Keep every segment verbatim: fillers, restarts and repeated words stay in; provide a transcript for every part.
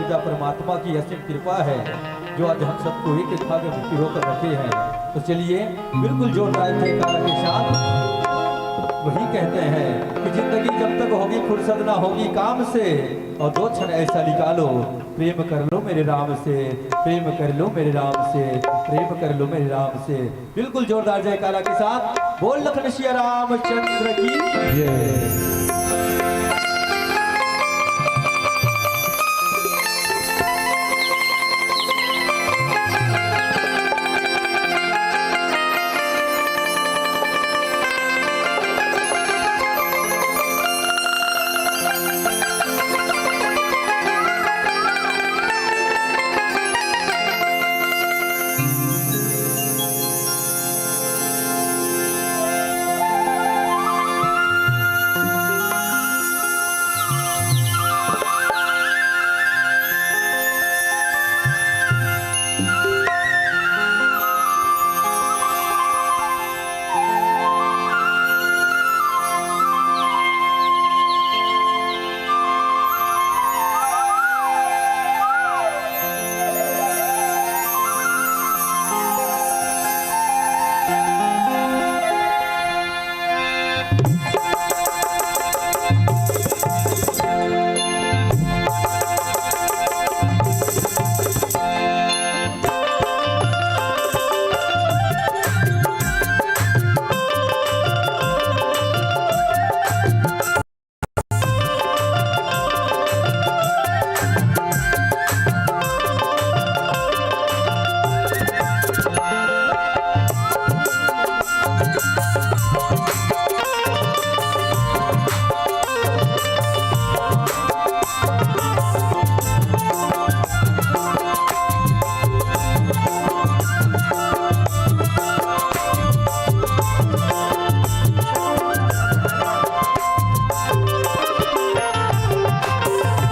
या परमात्मा की असीम कृपा है जो आज हम सबको एक धागे में पिरो कर रखे हैं। तो चलिए, बिल्कुल जोरदार जयकारा के साथ वही कहते हैं कि जिंदगी जब तक होगी, फुर्सत ना होगी काम से, और दो क्षण ऐसा निकालो, प्रेम कर लो मेरे राम से, प्रेम कर लो मेरे राम से, प्रेम कर लो मेरे राम से। बिल्कुल जोरदार जयकारा के साथ बोल लखन सिया रामचंद्र की जय।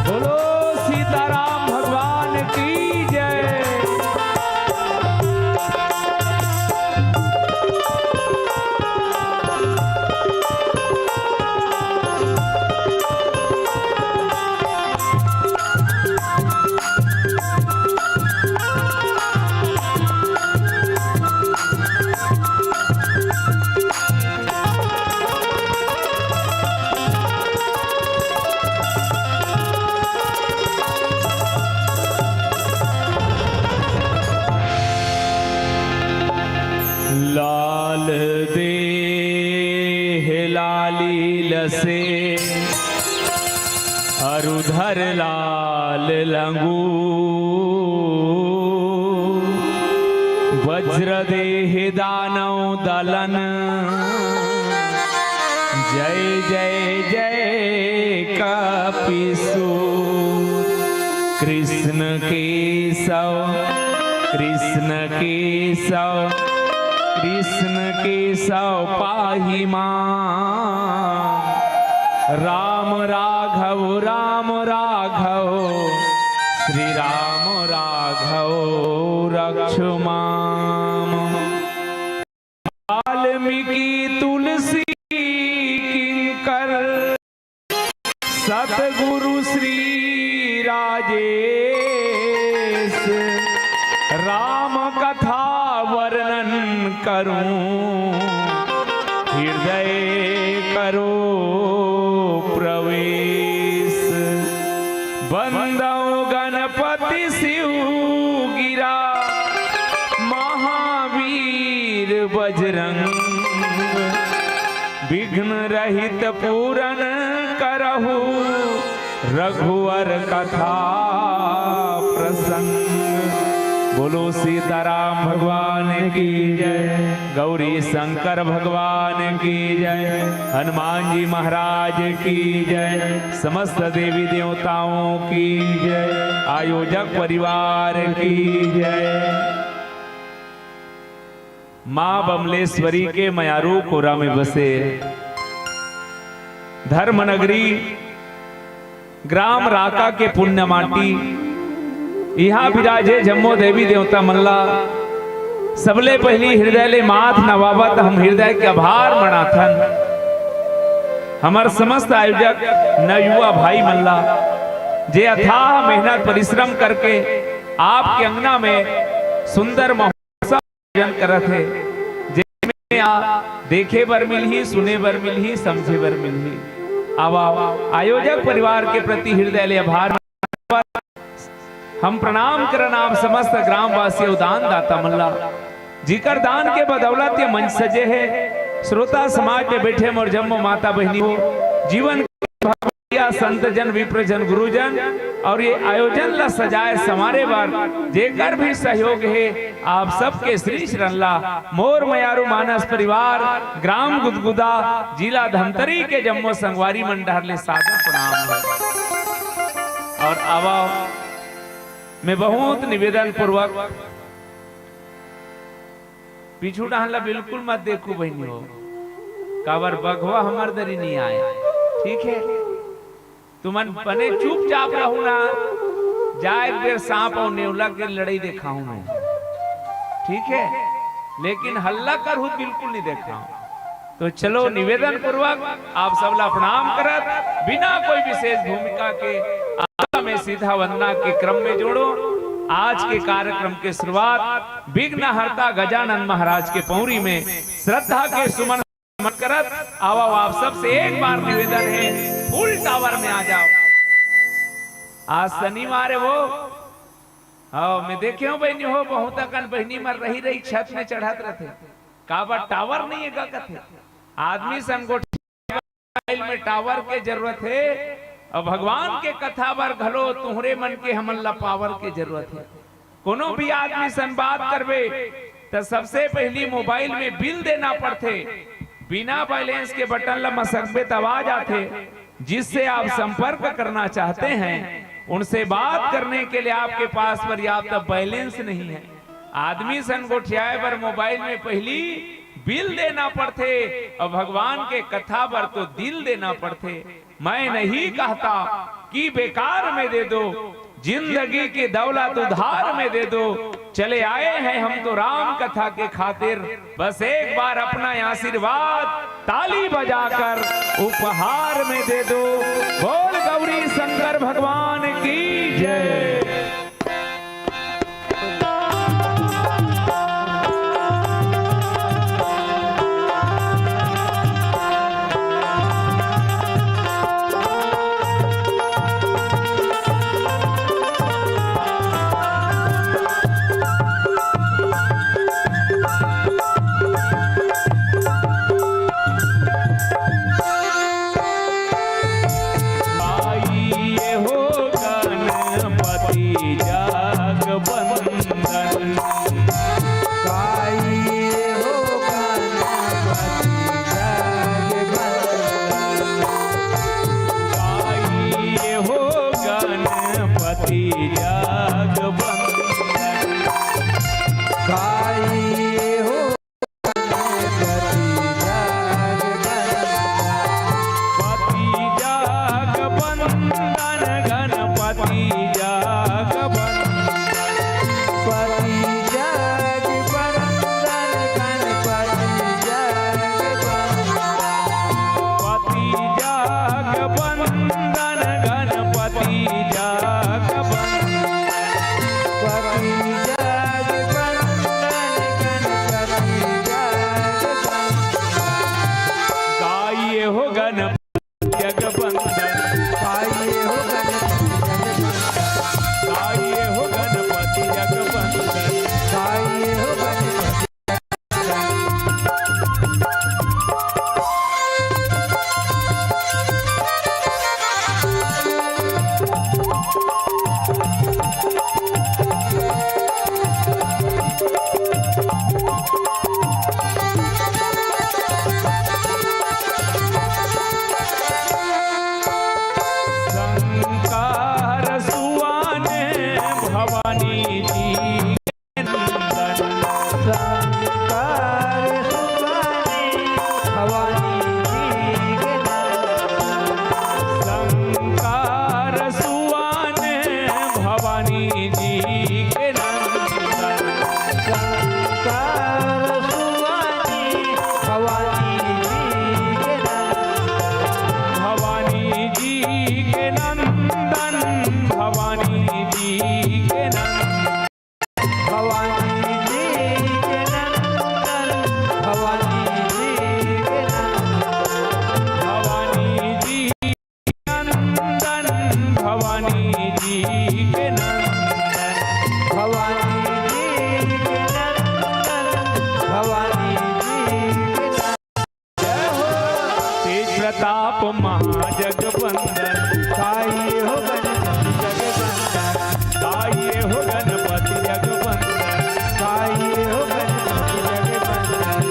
बोलो सीताराम भगवान की जय। लाल देह लाली लसे अरु धर लाल लंगू, वज्र देह दानव दलन, जय जय जय कपिसु। कृष्ण केशव, कृष्ण केशव, कृष्ण केशव पाहि मां। राम राघव, राम राघव, श्री राम राघव रक्ष माम। वाल्मीकि तुलसी किंकर सतगुरु श्री राजेश, राम कथा वर्णन करूं, हृदय करो प्रवेश। वंदौ गणपति शिव गिरा, महावीर बजरंग, विघ्न रहित पूरन करहु रघुवर कथा प्रसंग। बोलो सीताराम भगवान की जय, गौरी शंकर भगवान की जय, हनुमान जी महाराज की जय, समस्त देवी देवताओं की जय, आयोजक परिवार की जय। माँ बमलेश्वरी के मयारू कोरा में बसे धर्म नगरी ग्राम राका के पुण्य माटी, इहाँ विराजे जम्मो देवी देवता मन ला सबले पहिली हृदय ले माथ नवावत हम हृदय के आभार मनाथन। हमर समस्त आयोजक नवयुवा भाई मन ला जे अथाह मेहनत परिश्रम करके आपके अंगना में सुंदर महोत्सव आयोजन करत हे, जेमे आ देखे बर मिलही, सुने बर मिलही, समझे बर मिलही। आवा, आयोजक परिवार के प्रति हृदय ले आभार। हम प्रणाम करन आप समस्त ग्रामवासी अउ दानदाता मन ला, जिकर दान के बदौलत ये मंच सजे हे। श्रोता समाज में बैठे मोर जम्मो माता बहिनी हो, जीवन के भगवतिया संत जन, विप्र जन, गुरुजन अउ ये आयोजन ला सजाए संवारे बर जेकर भी सहयोग हे, आप सबके श्री चरण ला मोर मयारू मानस परिवार, ग्राम गुदगुदा, जिला धमतरी के जम्मो संगवारी मन डहर ले सादर प्रणाम हे। अउ आवा, मैं बहुत निवेदन पूर्वक पीछू डहन ला बिल्कुल मत देखू बहिनी हो, काबर बघवा हमर दरी नइ आय, ठीक हे? तुमन बने चुपचाप रहू ना, जाए एक बेर सांप अउ नेवला के लड़ई देखाहूं मैं, ठीक हे? लेकिन हल्ला करहू त बिल्कुल नइ देखाहूं। तो चलो, निवेदन पूर्वक आप सबला प्रणाम करत, बिना कोई विशेष भूमिका के आप मैं सीधा वंदना के क्रम में जोड़ो। आज के कार्यक्रम के शुरुआत विघ्नहर्ता गजानन महाराज के पौरी में श्रद्धा के सुमन करत, आवा, आप सबसे एक बार निवेदन हे, फुल टावर में आ जाव। आज शनिवार हे वो। हव, मैं देखे हंव बहिनी हो, बहुत अकन बहिनी मन रही रही छत में चढ़त रथे, काबर टावर नइ हे का कथे। आदमी संग गोठ मोबाइल में टावर के जरूरत हे, अउ भगवान के कथा बर घलो तुंहरे मन के हमन ला पावर के जरूरत हे। कोनो भी आदमी सन बात करबे, त सबसे पहिली मोबाइल में बिल देना पड़थे। बिना बैलेंस के बटन ला मसकबे, त आवाज आथे। जिससे आप संपर्क करना चाहते हैं, उनसे बात करने के लिए आपके पास पर्याप्त बैलेंस नहीं है। आदमी सन गोठियाए बर मोबाइल में पहिली बिल देना पड़थे अउ भगवान के कथा बर तो दिल देना पड़थे। मैं नहीं कहता कि बेकार में दे दो, जिंदगी की दौलत उधार में दे दो। चले आए हैं हम तो राम कथा के खातिर, बस एक बार अपना आशीर्वाद ताली बजाकर उपहार में दे दो। बोल गौरी शंकर भगवान की जय। के नंदन, भवानी जी के नंदन, भवानी जी के नंदन। जय हो। तेज प्रताप महाजगवंदन, गाइए हो गणपति जगवंदन, गाइए हो गणपति जगवंदन, गाइए हो गणपति जगवंदन।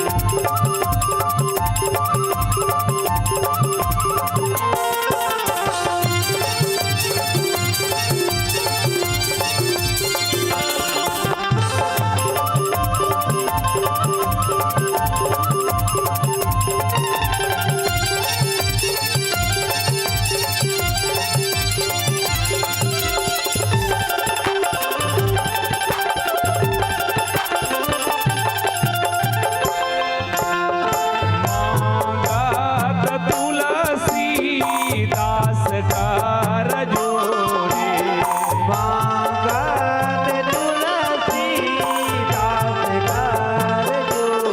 मांगत तुलसीदास कर जोरे। मांगत तुलसीदास कर जोरे।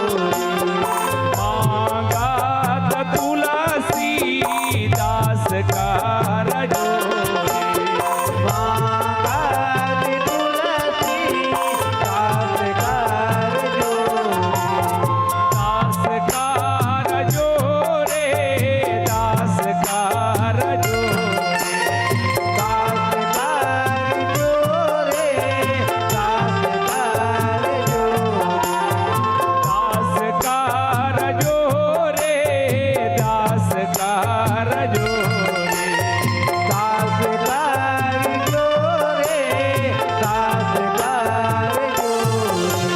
मांगत तुलसीदास कर जोरे। मांगत तुलसीदास कर जोरे। दास कर जोरे, दास कर जोरे, दास कर जोरे, दास कर जोरे, दास कर जोरे, दास कर जोरे। दास कर जोरे, दास कर जोरे।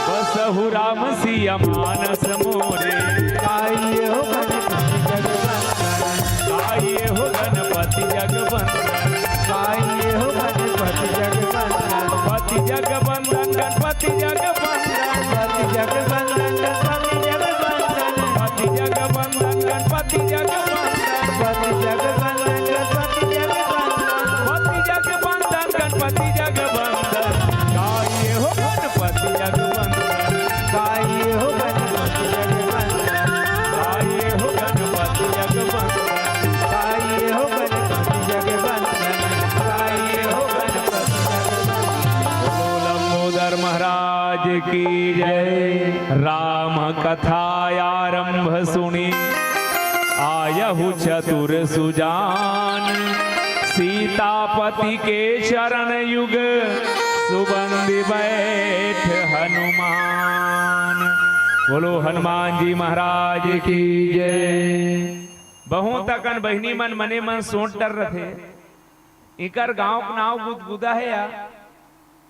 बसहु राम सिया मानस मोरे। गाइए हो गणपति जगवंदन। गाइए हो गणपति जगवंदन। गाइए हो गणपति जगवंदन। पति जगवंदन, गणपति जगवंदन। पति जगवंदन, गणपति जगवंदन। पति जगवंदन, गणपति जगवंदन। पति जगवंदन, गणपति जगवंदन। पति जगवंदन, गणपति जगवंदन। गाइए हो गणपति जगवंदन। गाइए हो गणपति जगवंदन। गाइए हो गणपति जगवंदन। गाइए हो गणपति जगवंदन। गाइए हो गणपति जगवंदन। बोलो लंबोदर महाराज की जय। राम कथा आरंभ सुनी आयहु चतुर सुजान। सीतापति के चरण युग सुबंधि बैठ हनुमान। बोलो हनुमान जी महाराज की जय। बहुत अकन बहिनी मन मने मन सोच डर रथे। इकर गांव के नाव गुदगुदा हे या?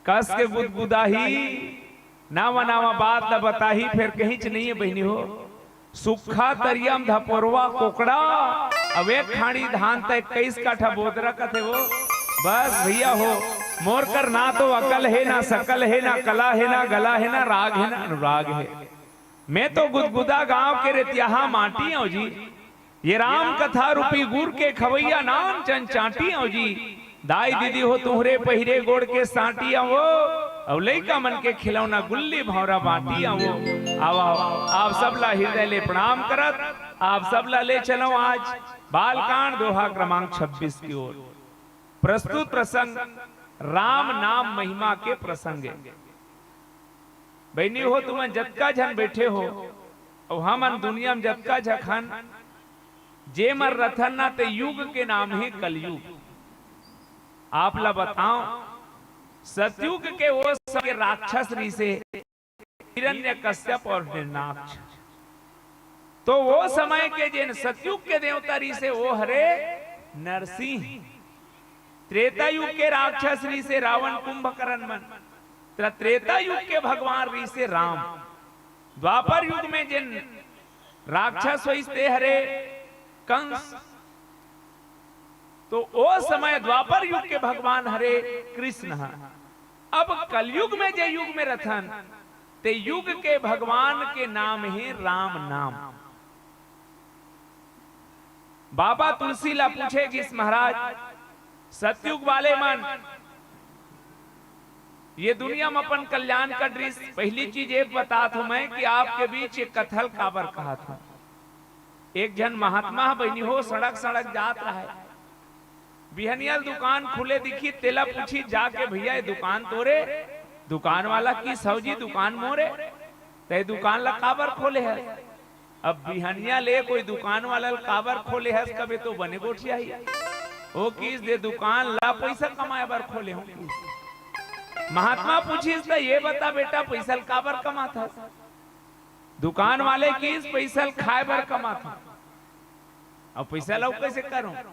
कस के गुदगुदाही, नावा नावा बात ल बताही, फेर कहींच नइये बहिनी हो। सुक्खा तरिया म धपोरवा कोकड़ा, अउ एक खांड़ी धान त इक्कीस काठा बोदरा कथे वो। बस भइया हो, मोर कर ना तो अकल हे, ना सकल हे, ना कला हे, ना गला हे, ना राग हे, ना अनुराग हे। मैं तो गुदगुदा गांव के रेतियाहा माटी अंव जी। ये राम कथा रूपी गुर के खवइया नान चन चांटी अंव जी। दाई दीदी हो तुंहरे पहिरे गोड़ के सांटी अंव वो, अउ लइका मन के खिलौना गुल्ली भौंरा बांटी अंव वो। आवा, आवा, आप सब ला हृदय ले प्रणाम करत, आप सब ला ले चलंव आज बालकांड दोहा क्रमांक छब्बीस की ओर। प्रस्तुत प्रसंग राम नाम महिमा के प्रसंग हे। बहिनी हो, तुमन जतका झन बइठे हो, अउ हमन दुनिया म जतका झन हन, जे मन रथन ना, ते युग के नाम हे कलयुग। आप ला बतांव, सतयुग के ओ समय के राक्षस रिहिसे हिरण्यकश्यप अउ हिरणाक्ष। तो ओ समय के जेन सतयुग के देवता रिहिसे, ओ हरे नरसिंह। त्रेता युग के राक्षस रिहिसे रावण, कुंभकर्ण मन। त त्रेता युग के भगवान रिहिसे राम। द्वापर युग में जेन राक्षस होइस ते हरे कंस। तो ओ समय द्वापर युग के भगवान हरे कृष्ण ह। अब कलयुग में जे युग में रथन, ते युग के भगवान के नाम हे राम नाम। बाबा तुलसी ला पूछे गिस, महाराज, सतयुग वाले मन ये दुनिया म अपन कल्याण कर रिस। पहली चीज ये बतात हूं मैं कि आपके बीच ये कथा ल काबर कहत हूं। एक झन महात्मा ह बहिनी हो, सड़क सड़क जात रहय, बिहनिया ल दुकान खुले दिखी, तेला पूछी जाके, "भैया, ये दुकान तोरे?" दुकान वाला किहिस, "हव जी, दुकान मोरे।" "त ये दुकान ला काबर खोले हस?" अब बिहनिया ले कोई दुकान वाला ल काबर खोले हस कबे तो बने गोठियाही। ओ किहिस, "दे दुकान ला पइसा कमाए बर खोले हंव," किहिस। महात्मा पूछिस, "त ये बता बेटा, पइसा ल काबर कमाथस?" दुकान वाले किहिस, "पइसा ल खाए बर कमाथंव।" "अब पइसा ल अउ कइसे करंव?"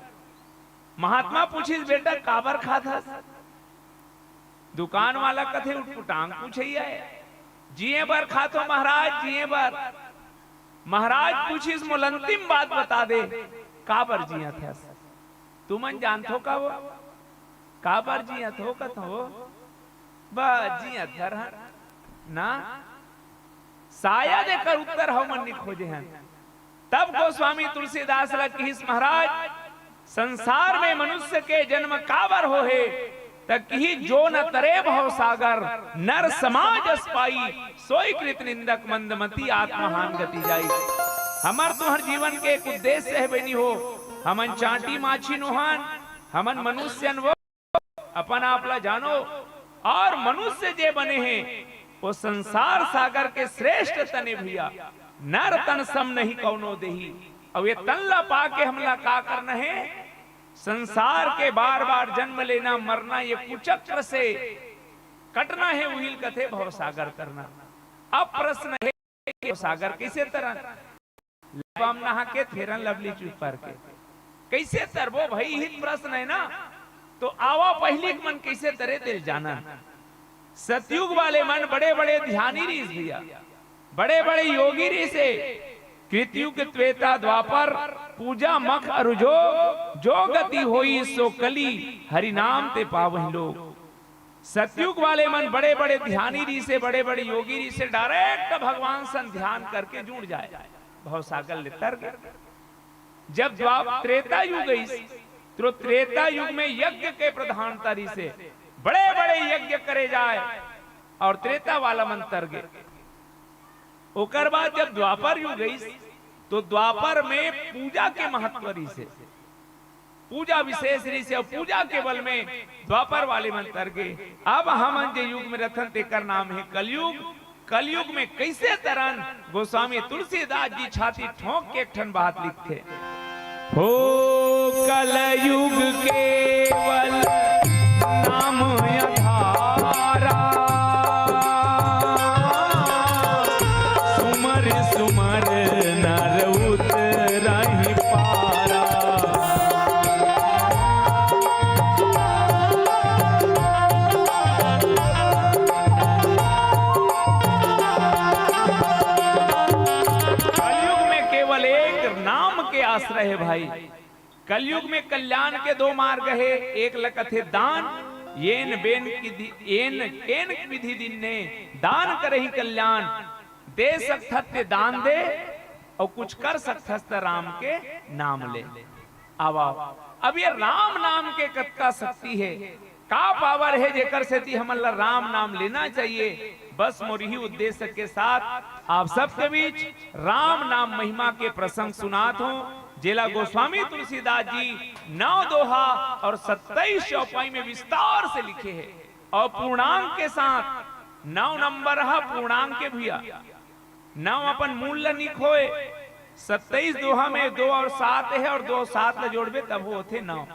महात्मा पूछिस, "बेटा, काबर खाथस?" दुकान वाला कथे, "उटपुटांग पूछइया ए, जिए बर खाथंव महाराज, जिए बर।" महाराज पूछिस, "मोला अंतिम बात बता दे, काबर जियत हस? तुमन जानथो का वो? काबर जियत हो?" कथंव, "बस जियत हरन ना।" शायद एकर उत्तर हमन नी खोजे हन। तब गोस्वामी तुलसीदास ला किहिस, "महाराज, संसार में मनुष्य के जन्म काबर होहे?" त किहिस, "जो न तरे भव सागर, नर समा जस पाई, सोई कृत निंदक मंदमती, आत्महान गति जाई।" हमर तुंहर जीवन के एक उद्देश्य हे बहिनी हो, हमन चांटी माछी नोहन, हमन मनुष्यन वो, अपन आप ला जानो, अउ मनुष्य जे बने हे, वो संसार सागर के श्रेष्ठ तन ए भैया, नर तन सम नहीं कौनो देही। अउ ये तन ला पाके हमला का करना हे? संसार के बार-बार जन्म लेना, मरना, ये कुचक्र से कटना हे, उही ल कथे भवसागर तरना। अब प्रश्न हे, भवसागर कइसे तरन? Lip balm नहा के, Fair and Lovely चूस पार के, कइसे तरबो भई? इही त प्रश्न हे ना। तो आवा पहिली के मन कइसे तरे, तेला जानन। सतयुग वाले मन बड़े-बड़े ध्यानी रिहिस भैया, बड़े-बड़े योगी रिहिसे। कृतयुग, त्रेता, द्वापर, पूजा, मख अरु जोग, जो गति होई सो कली, हरि नाम ते पावहिं लोग। सतयुग वाले मन बड़े-बड़े ध्यानी रिहिसे, बड़े-बड़े योगी रिहिसे, direct भगवान सन ध्यान करके जुड़ जाय, भवसागर ले तर गे। जब द्वा-, त्रेता युग अइस, तो त्रेता युग में यज्ञ के प्रधानता रिहिसे, बड़े-बड़े यज्ञ करे जाय, अउ त्रेता वाला मन तर गे। ओकर बाद जब द्वापर युग अइस, तो द्वापर में पूजा के महत्व रिहिसे, पूजा विशेष रिहिसे, अउ पूजा के बल में द्वापर वाले मन तर गे। अब हमन जे युग में रथन, तेकर नाम हे कलयुग। कलयुग में कइसे तरन? गोस्वामी तुलसीदास जी छाती ठोंक के एक ठन बात लिखथे, "हो कलयुग केवल नाम अधारा, सुमर सुमर नर उतरहि पारा।" कलयुग में केवल एक नाम के आश्रय हे भाई। कलयुग में कल्याण के दो मार्ग हे, एक ल कथे दान, येन बेन विधि, येन केन विधि दीन्हे, दान करहिं कल्याण, दे सकथस ते दान दे, अउ कुछ कर सकथस त राम के नाम ले। आवा, अब ये राम नाम के कतका शक्ति हे, का power हे, जेकर सेती हमन ला राम नाम लेना चाहिए। बस मोर इही उद्देश्य के साथ आप सबके बीच राम नाम महिमा के प्रसंग सुनात हंव, जेला गोस्वामी तुलसीदास जी नौ दोहा अउ सत्ताईस चौपाई में विस्तार से लिखे हे, अउ पूर्णांक के साथ नौ नंबर ह पूर्णांक के भैया। नौ अपन मूल ल नी खोय। सत्ताईस दोहा में दो अउ सात हे, अउ दो अउ सात ल जोड़बे तब होथे नौ।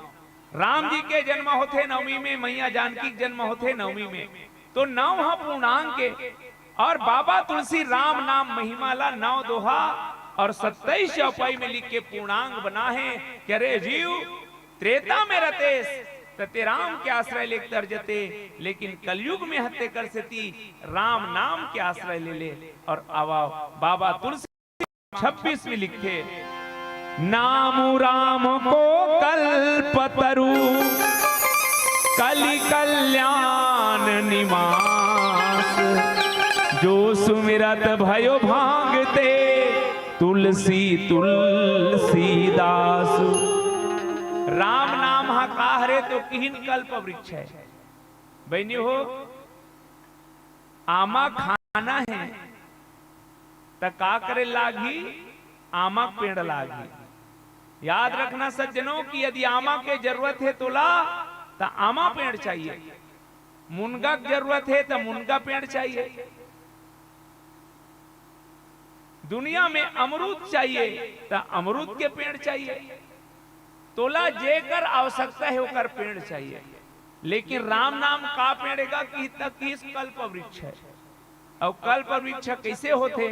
राम जी के जन्म होथे नवमी में, मैया जानकी के जन्म होथे नवमी में, तो नौ ह पूर्णांक हे। अउ बाबा तुलसी राम नाम महिमा ला नौ दोहा अउ सत्ताईस चौपाई में लिख के पूर्णांक बनाहे कि अरे जीव, त्रेता में रतेस त ते राम के आश्रय लेके तर जते, लेकिन कलयुग में हते कर सेती राम नाम के आश्रय ले ले। अउ आवा, बाबा तुलसी छब्बीस में लिखे, "नाम राम को कल्पतरु, कलि कल्याण निवास, जो सुमिरत भयो भांगते, तुलसी तुलसीदास।" राम नाम ह का हरे तो किहिन कल्प वृक्ष हे। बहिनी हो, आमा खाना हे त का करे लागही? आमा पेड़ लागही। याद रखना सज्जनों कि यदि आमा के जरूरत हे तोला, त आमा पेड़ चाहिए, मुनगा के जरूरत हे त मुनगा पेड़ चाहिए, दुनिया में अमरूद चाहिए त अमरूद के पेड़ चाहिए। तोला जेकर आवश्यकता हे ओकर पेड़ चाहिए। लेकिन राम नाम का पेड़ हे गा कि त किस कल्प वृक्ष हे। अउ कल्प वृक्ष कइसे होथे?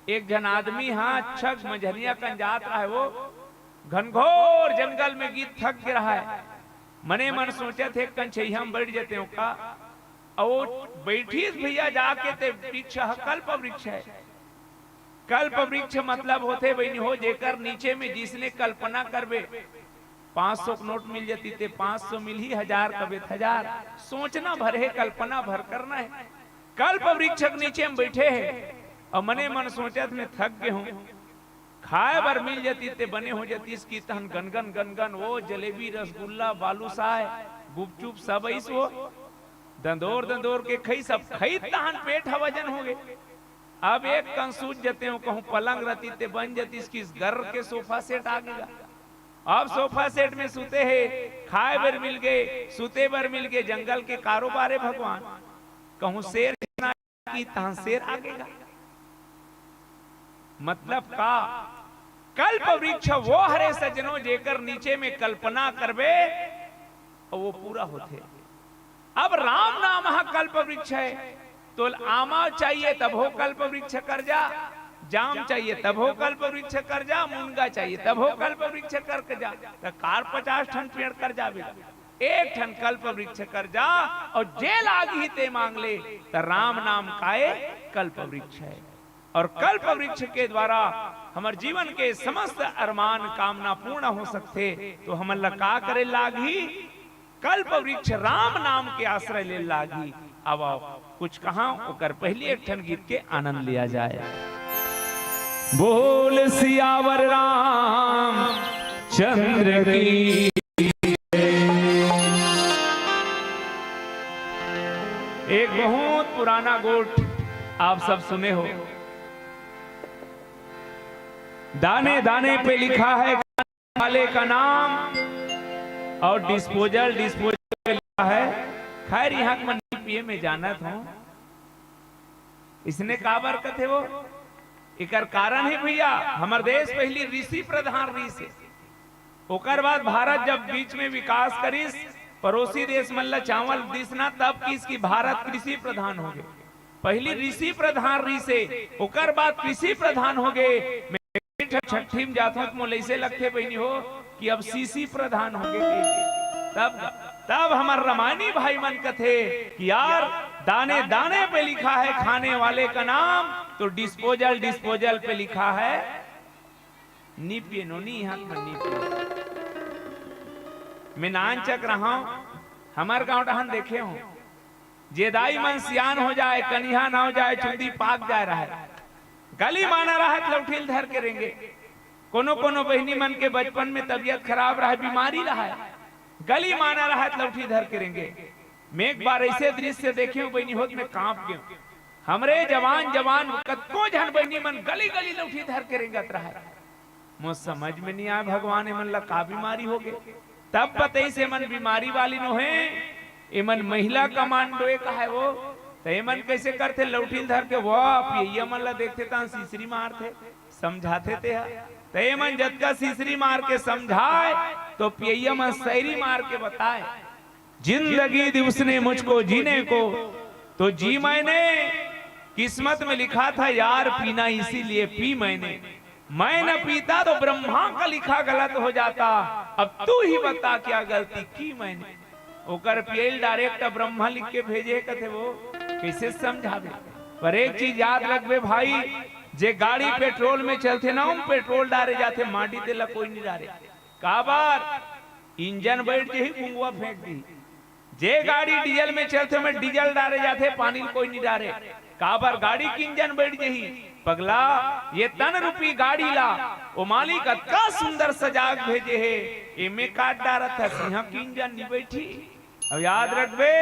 एक झन आदमी ह अच्छा मझनिया कन जात रहय, वो घनघोर जंगल में गिर थक गे रहय। मने मन सोचत हे, एक कन छइहा म बइठ जतेंव का। अउ वो बइठिस भइया जाके, ते वृक्ष ह कल्प वृक्ष हे। कल्प वृक्ष मतलब होथे बहिनी हो, जेकर नीचे में जिसने कल्पना करबे, पाँच सौ के नोट मिल जतिस ते पाँच सौ मिलही, हजार कबे त हजार। सोचना भर हे, कल्पना भर करना हे। कल्प वृक्ष के नीचे में बइठे हे अउ मने मन सोचत, मैं थक गे हंव, खाय बर मिल जतिस ते बने हो जतिस कि तहन गनगन गनगन वो जलेबी, रसगुल्ला, बालूशाह, गुपचुप सब अइस वो दंदोर दंदोर के खइस। अब खइस तहन पेट ह वजन हो गे। अब एक कन सूत जतेंव, कहूं पलंग रतिस ते बन जतिस कि गर के सोफा सेट आ गे गा। अब सोफा सेट में सुते हे, खाय बर मिल गे, सुते बर मिल गे, जंगल के कारोबार हे भगवान। कहूं शेर झन आय कि तहां शेर आ गे गा। मतलब का? कल्प वृक्ष वो हरे सज्जनों, जेकर नीचे में कल्पना करबे, अउ वो पूरा होथे। अब राम नाम ह कल्प वृक्ष हे, तो आमा चाहिए तभो कल्प वृक्ष कर जा, जाम चाहिए तभो कल्प वृक्ष कर जा, मुनगा चाहिए तभो कल्प वृक्ष कर जा। त कार पचास ठन पेड़ कर जाबे, एक ठन कल्प वृक्ष कर जा, अउ जे लागही ते मांग ले। त राम नाम काय कल्प वृक्ष हे। अउ कल्प वृक्ष के द्वारा हमर जीवन के समस्त अरमान कामना पूर्ण हो सकथे। तो हमन ला का करे लागही? कल्प वृक्ष राम नाम के आश्रय ले लागही। अब आओ, कुछ कहा, ओकर पहिली एक ठन गीत के आनंद लिया जाए। बोल सियावर राम चंद्र की। एक बहुत पुराना गोठ आप सब सुने हो, दाने दाने पे लिखा है खाने वाले का नाम और डिस्पोजल, डिस्पोजल पे लिखा है। खैर, यहां के मन पिए में जानत हो, इसने काबर कथे वो? एकर कारण हे भइया, हमर देश पहिली ऋषि प्रधान ऋषि, ओकर बाद भारत जब बीच में विकास करिस, पड़ोसी देश मन ला चावल दिस ना, तब किस कि भारत कृषि प्रधान हो गे। पहिली ऋषि प्रधान ऋषि, ओकर बाद कृषि प्रधान हो गे। मैं छठी में जात हों त मोला अइसे लगथे बहिनी हो कि अब सीसी प्रधान हो गे। तब, तब हमर रमायनी भाई मन कथे कि यार, दाने दाने पे लिखा है खाने वाले का नाम, तो डिस्पोजल, डिस्पोजल पे लिखा है नी पिए नोनी, यहां के मन नी पिए। मैं नानचक रहा हूं, हमर गांव डहन देखे हूं, जे दाई मन सियान हो जाए, कनिहा ना हो जाए, चुंदी पाक जाए रहय, गली माना रहत लौठिल धर के रेंगे। कोनो कोनो बहिनी मन के बचपन में तबियत खराब रहय, बीमारी रहय, गली माना रहत लौठी धर के रेंगे। मैं एक बार ऐसे दृश्य देखे हूं बहिनी होत, मैं कांप गए हूं। हमरे जवान जवान कतको झन बहिनी मन गली गली लौठी धर के रेंगत रहय। मोर समझ में नहीं आय भगवान, एमन ला का बीमारी हो गे? तब बतइस एमन बीमारी वाली नोहे, एमन महिला कमांडो ए कहाय वो। त एमन कैसे करथे? लौठिल धर के वाह पियैया मन ला देखथे तहां सिसरी मारथे, समझाथे तेहा। त एमन जतका सिसरी मार के समझाय तो पियैया मन सैरी मार के बताय। जिंदगी दी उसने मुझको जीने को, तो जी मैंने, किस्मत में लिखा था यार पीना, इसीलिए पी मैंने। मैं न पीता तो ब्रह्मा का लिखा गलत हो जाता। अब तू ही बता क्या गलती की मैंने। ओकर पियल डायरेक्ट ब्रह्मा लिख के भेजे कथे वो, कैसे समझाबे? पर एक चीज याद रखबे भाई, जे गाड़ी पेट्रोल में चलथे ना, ओम पेट्रोल डारे जाथे, माटी तेला कोई नहीं डारे। काबर? इंजन बैठ जही, कुंगवा फेंक दी। जे गाड़ी डीजल में चलथे, ओमे डीजल डारे जाथे, पानी ल कोई नहीं डारे। काबर? गाड़ी के इंजन बैठ जही। पगला, ये तन रूपी गाड़ी ला ओ मालिक अतका सुंदर सजाग भेजे हे, एमे काट डारत हस, इहां के इंजन नहीं बैठी। अब याद रखबे,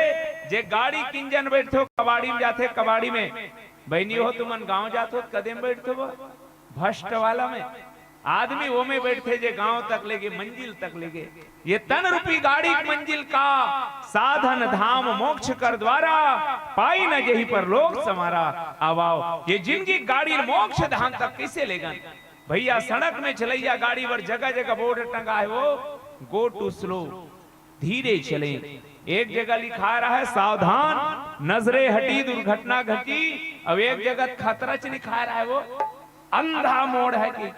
जे गाड़ी के इंजन बैठथे, कबाड़ी में जाथे, कबाड़ी में। बहिनी हो, तुमन गांव जाथो, कदे में बैठथो वो? भ्रष्ट वाला में। आदमी ओमे बैठथे जे गांव तक लेगे, मंजिल तक लेगे। ये तन रूपी गाड़ी मंजिल का, साधन धाम मोक्ष कर द्वारा, पाई न जेहि परलोक समारा। आव आव, ये जिंदगी गाड़ी मोक्ष धाम तक कइसे लेगन? भइया, सड़क में चलइया गाड़ी बर जगह जगह बोर्ड टंगा हे वो, go to slow, धीरे चलें। एक जगह लिखाय रहय सावधान, नजरे हटी दुर्घटना घटी, अउ एक जगह खतरा च लिखाय रहय वो, अंधा मोड़ है कि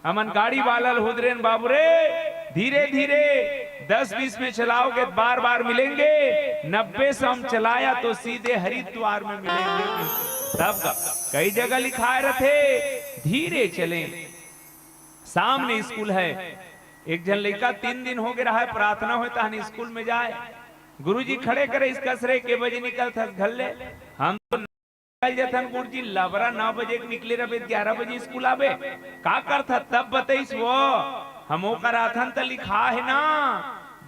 हमन गाड़ी वाला ल हुदरेन, बाबू रे, धीरे धीरे, दस बीस में चलाओगे तो बार बार मिलेंगे, नब्बे सौ में चलाया तो सीधे हरिद्वार में मिलेंगे। तब का कई जगह लिखाय रथे, धीरे चलें। सामने स्कूल है, एक झन लइका तीन दिन हो गे रहय, प्रार्थना होय तहन स्कूल में जाय, गुरुजी खड़े करे, इसका सरे के बजे निकलथस घर ले? हम तो निकल जथन गुरुजी, लबरा नौ बजे के निकले रहबे, ग्यारह बजे स्कूल आबे, का करथा? तब बतइस वो, हम ओकर आथन त लिखा हे ना,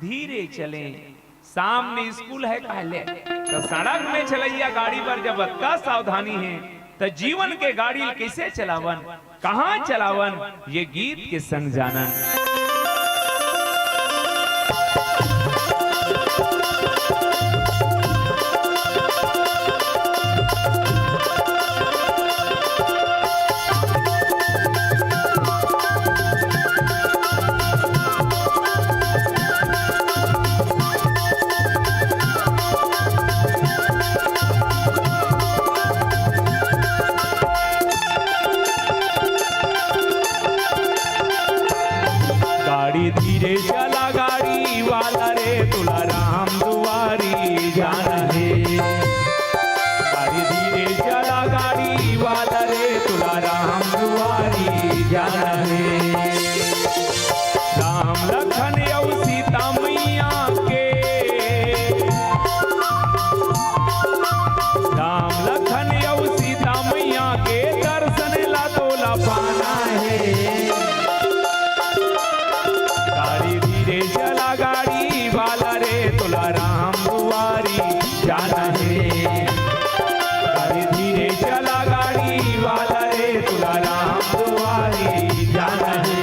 धीरे चलें, सामने स्कूल है कहले। तो सड़क में चलइया गाड़ी बर जब अतका सावधानी हे, त जीवन के गाड़ी ल कइसे चलावन, कहाँ चलावन, ये गीत के संग जानन। गाड़ी धीरे चला गाड़ी वाला रे, तोला राम दुआरी जाना हे। गाड़ी धीरे चला गाड़ी वाला रे, तोला राम दुआरी जाना हे। राम लखन अउ सीता मैया के, राम लखन अउ सीता मैया के दर्शन ला तोला पाना हे। गाड़ी धीरे चला गाड़ी वाला रे, तोला राम दुआरी जाना हे। गाड़ी धीरे चला गाड़ी वाला रे, तोला राम दुआरी जाना हे।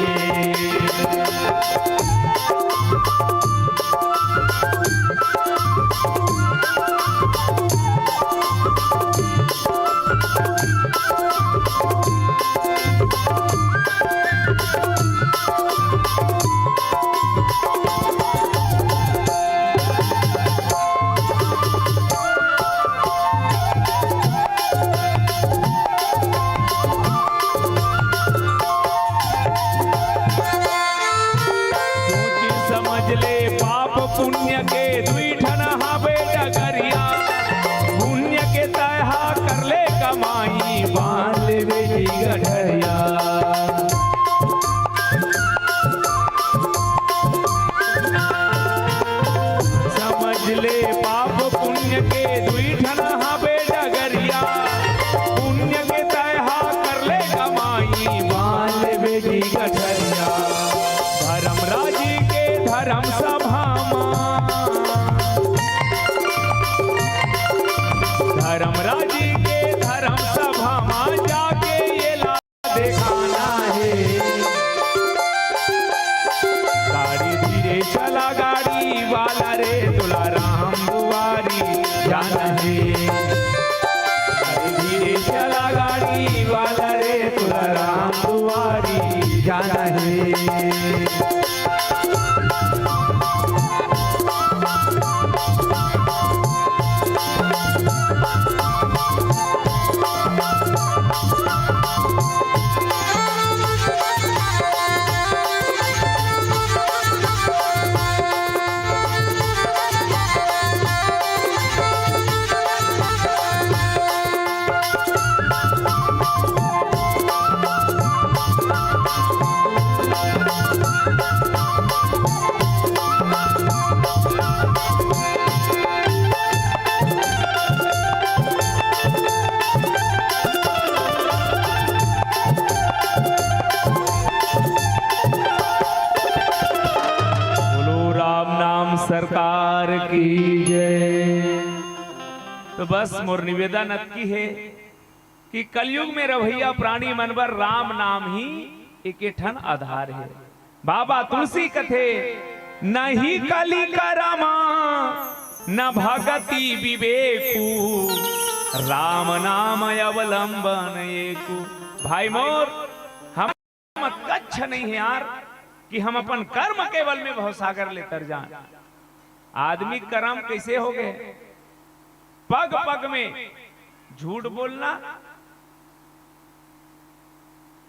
सोच समझ ले पाप पुण्य के दुई ठन हाबे डगरिया। पुण्य के तय हा कर ले कमाई, बांध लेबे जी गठरिया। समझ ले पाप पुण्य के दुई ठन हाबे डगरिया। पुण्य के तय हा कर ले कमाई, बांध लेबे जी गठरिया। धर्मराज जी के धर्म सभा मा, धर्मराज जी के धर्म सभा मा जाके ये ला देखाना हे। गाड़ी धीरे चला गाड़ी वाला रे, तोला राम दुआरी जाना हे। गाड़ी धीरे चला गाड़ी वाला रे, तोला राम दुआरी जाना हे। बोलो राम नाम सरकार की जय। तो बस मोर निवेदन अतकी हे कि कलयुग में रहइया प्राणी मन बर राम नाम ही एके ठन आधार हे। बाबा तुलसी कथे, "नहीं कलि करम न भगति विवेकु, राम नाम अवलंबन एकु।" भाई मोर, हम कच्छ नहीं हे यार कि हम अपन कर्म के बल में भवसागर ले तर जान। आदमी करम कइसे हो गे? पग पग में झूठ बोलना,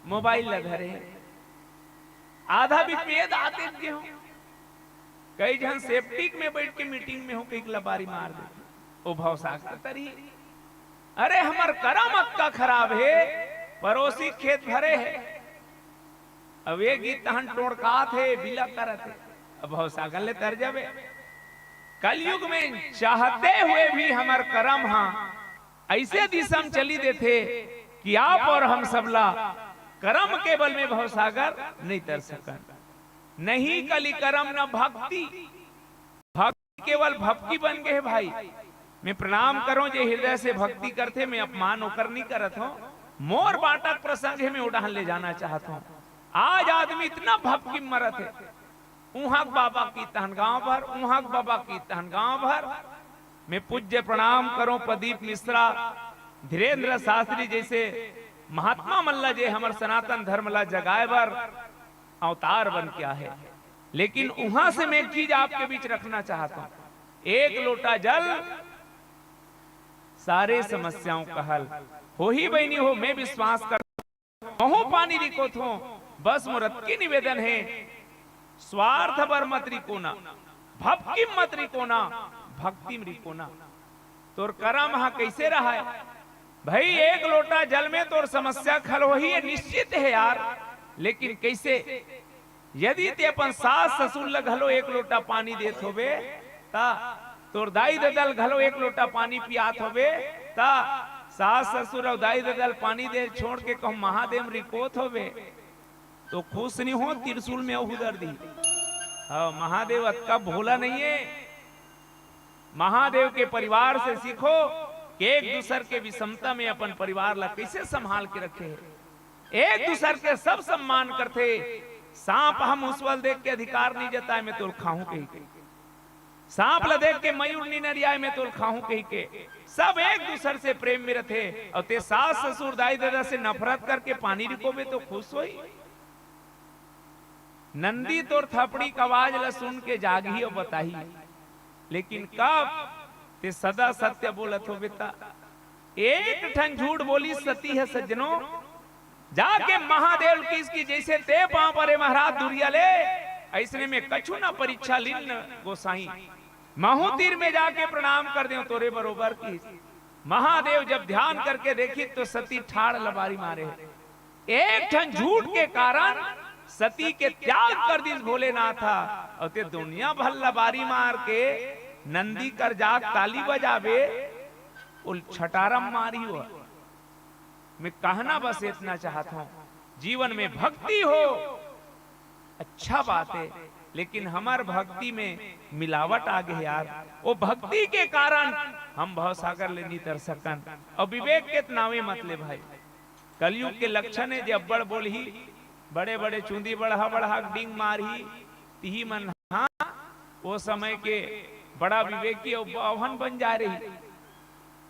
मोबाइल ला धरे, आधा बीच में ये दाते गे हो, कई झन सेप्टिक में बइठ के मीटिंग में हो, कई लबारी मार दे, ओ भवसागर तरी। अरे हमर करम अतका खराब हे, परोसी खेत भरे हे, अब ये गीत तहन टोड़कात हे, बिला करत हे, अब भवसागर ले तर जाबे। कलयुग में चाहते हुए भी हमर करम हा अइसे दिशा में चली देथे कि आप और हम सबला करम के बल में भवसागर नहीं तर सकन। नहीं कलि करम न भक्ति, भक्ति केवल भक्ति बन गे हे भाई। मैं प्रणाम करों, जे हृदय से भक्ति करथे, मैं अपमान ओकर नहीं करत हों। मोर बाटक प्रसंग हे, मैं ओ डहन ले जाना चाहत हों। आज आदमी इतना भक्ति में मरत हे, उहाँ के बाबा की तहन गांव भर, उहाँ के बाबा की तहन गांव भर। मैं पूज्य प्रणाम करों प्रदीप मिश्रा, धीरेंद्र शास्त्री जइसे महात्मा मन ला, जे हमर सनातन धर्म ला जगाए बर अवतार बन के आहे। लेकिन उहाँ से मैं एक चीज आपके बीच रखना चाहत हों, एक लोटा जल सारे समस्याओं का हल होही। बहिनी हो, मैं विश्वास कर महूं पानी रिकोथों, बस मोर अतकी निवेदन हे, स्वार्थ बर मत रिकोना, भक्ति मत रिकोना, भक्ति में रिकोना। तोर करम हा कइसे रहाय भाई? एक लोटा जल में तोर समस्या खल होही, ये निश्चित हे यार। लेकिन कइसे? यदि ते अपन सास ससुर ल घलो एक लोटा पानी देत होबे, त तोर दाई ददा ल घलो एक लोटा पानी पियात होबे, त सास ससुर अउ दाई ददा ल पानी दे छोड़ के कहूं महादेव रिकोत होबे, तो खुश नहीं हो, त्रिशूल में अहू दर दी। हाँ, महादेव अतका भोला नहीं हे। महादेव के परिवार से सीखो कि एक दूसर के विषमता में अपन परिवार ला कइसे संभाल के रखे हे, एक दूसर के सब सम्मान करथे। सांप हम उसवल देख के अधिकार नहीं जताए, मैं तोल खाहूं कही के, सांप ला देख के मयूर नहीं नरियाए, मैं तोल खाहूं कही के। सब एक दूसर से प्रेम में रथे। अउ ते सास ससुर दाई ददा से नफरत करके पानी रिकोबे तो खुश होई? नंदी तोर थपड़ी के आवाज ला सुन के जागही अउ बताही, लेकिन कब ते सदा सत्य बोलत होबे त। एक ठन झूठ बोली सती हे सज्जनो, जाके महादेव किस की जैसे ते पांव परे महाराज दुरिया ले, अइसने में कछु ना परीक्षा लिन गोसाई। महू तीर में जाके प्रणाम कर देव तोरे बरोबर की। महादेव जब ध्यान करके देखी तो सती ठाड़ लबारी मारे हे। एक ठन झूठ के कारण सती के त्याग कर दिस भोलेनाथ ह। अउ ते दुनिया भर लबारी मार के नंदी कर जाग ताली बजाबे, ओ छटारम मारी हो। मैं कहना बस इतना चाहत हों, जीवन में भक्ति हो, अच्छा बात हे, लेकिन हमर भक्ति में मिलावट आ गे हे यार। ओ भक्ति के कारण हम भवसागर ले नहीं तर सकन। अउ विवेक के त नावे मत ले भाई। कलयुग के लक्षण हे जे अब्बड़ बोलही, बड़े-बड़े चूंदी बढ़ा-बढ़ा के डींग मारही, तिही मन, हाँ, ओ समय के बड़ा विवेकी अउ बाभन बन जा रही।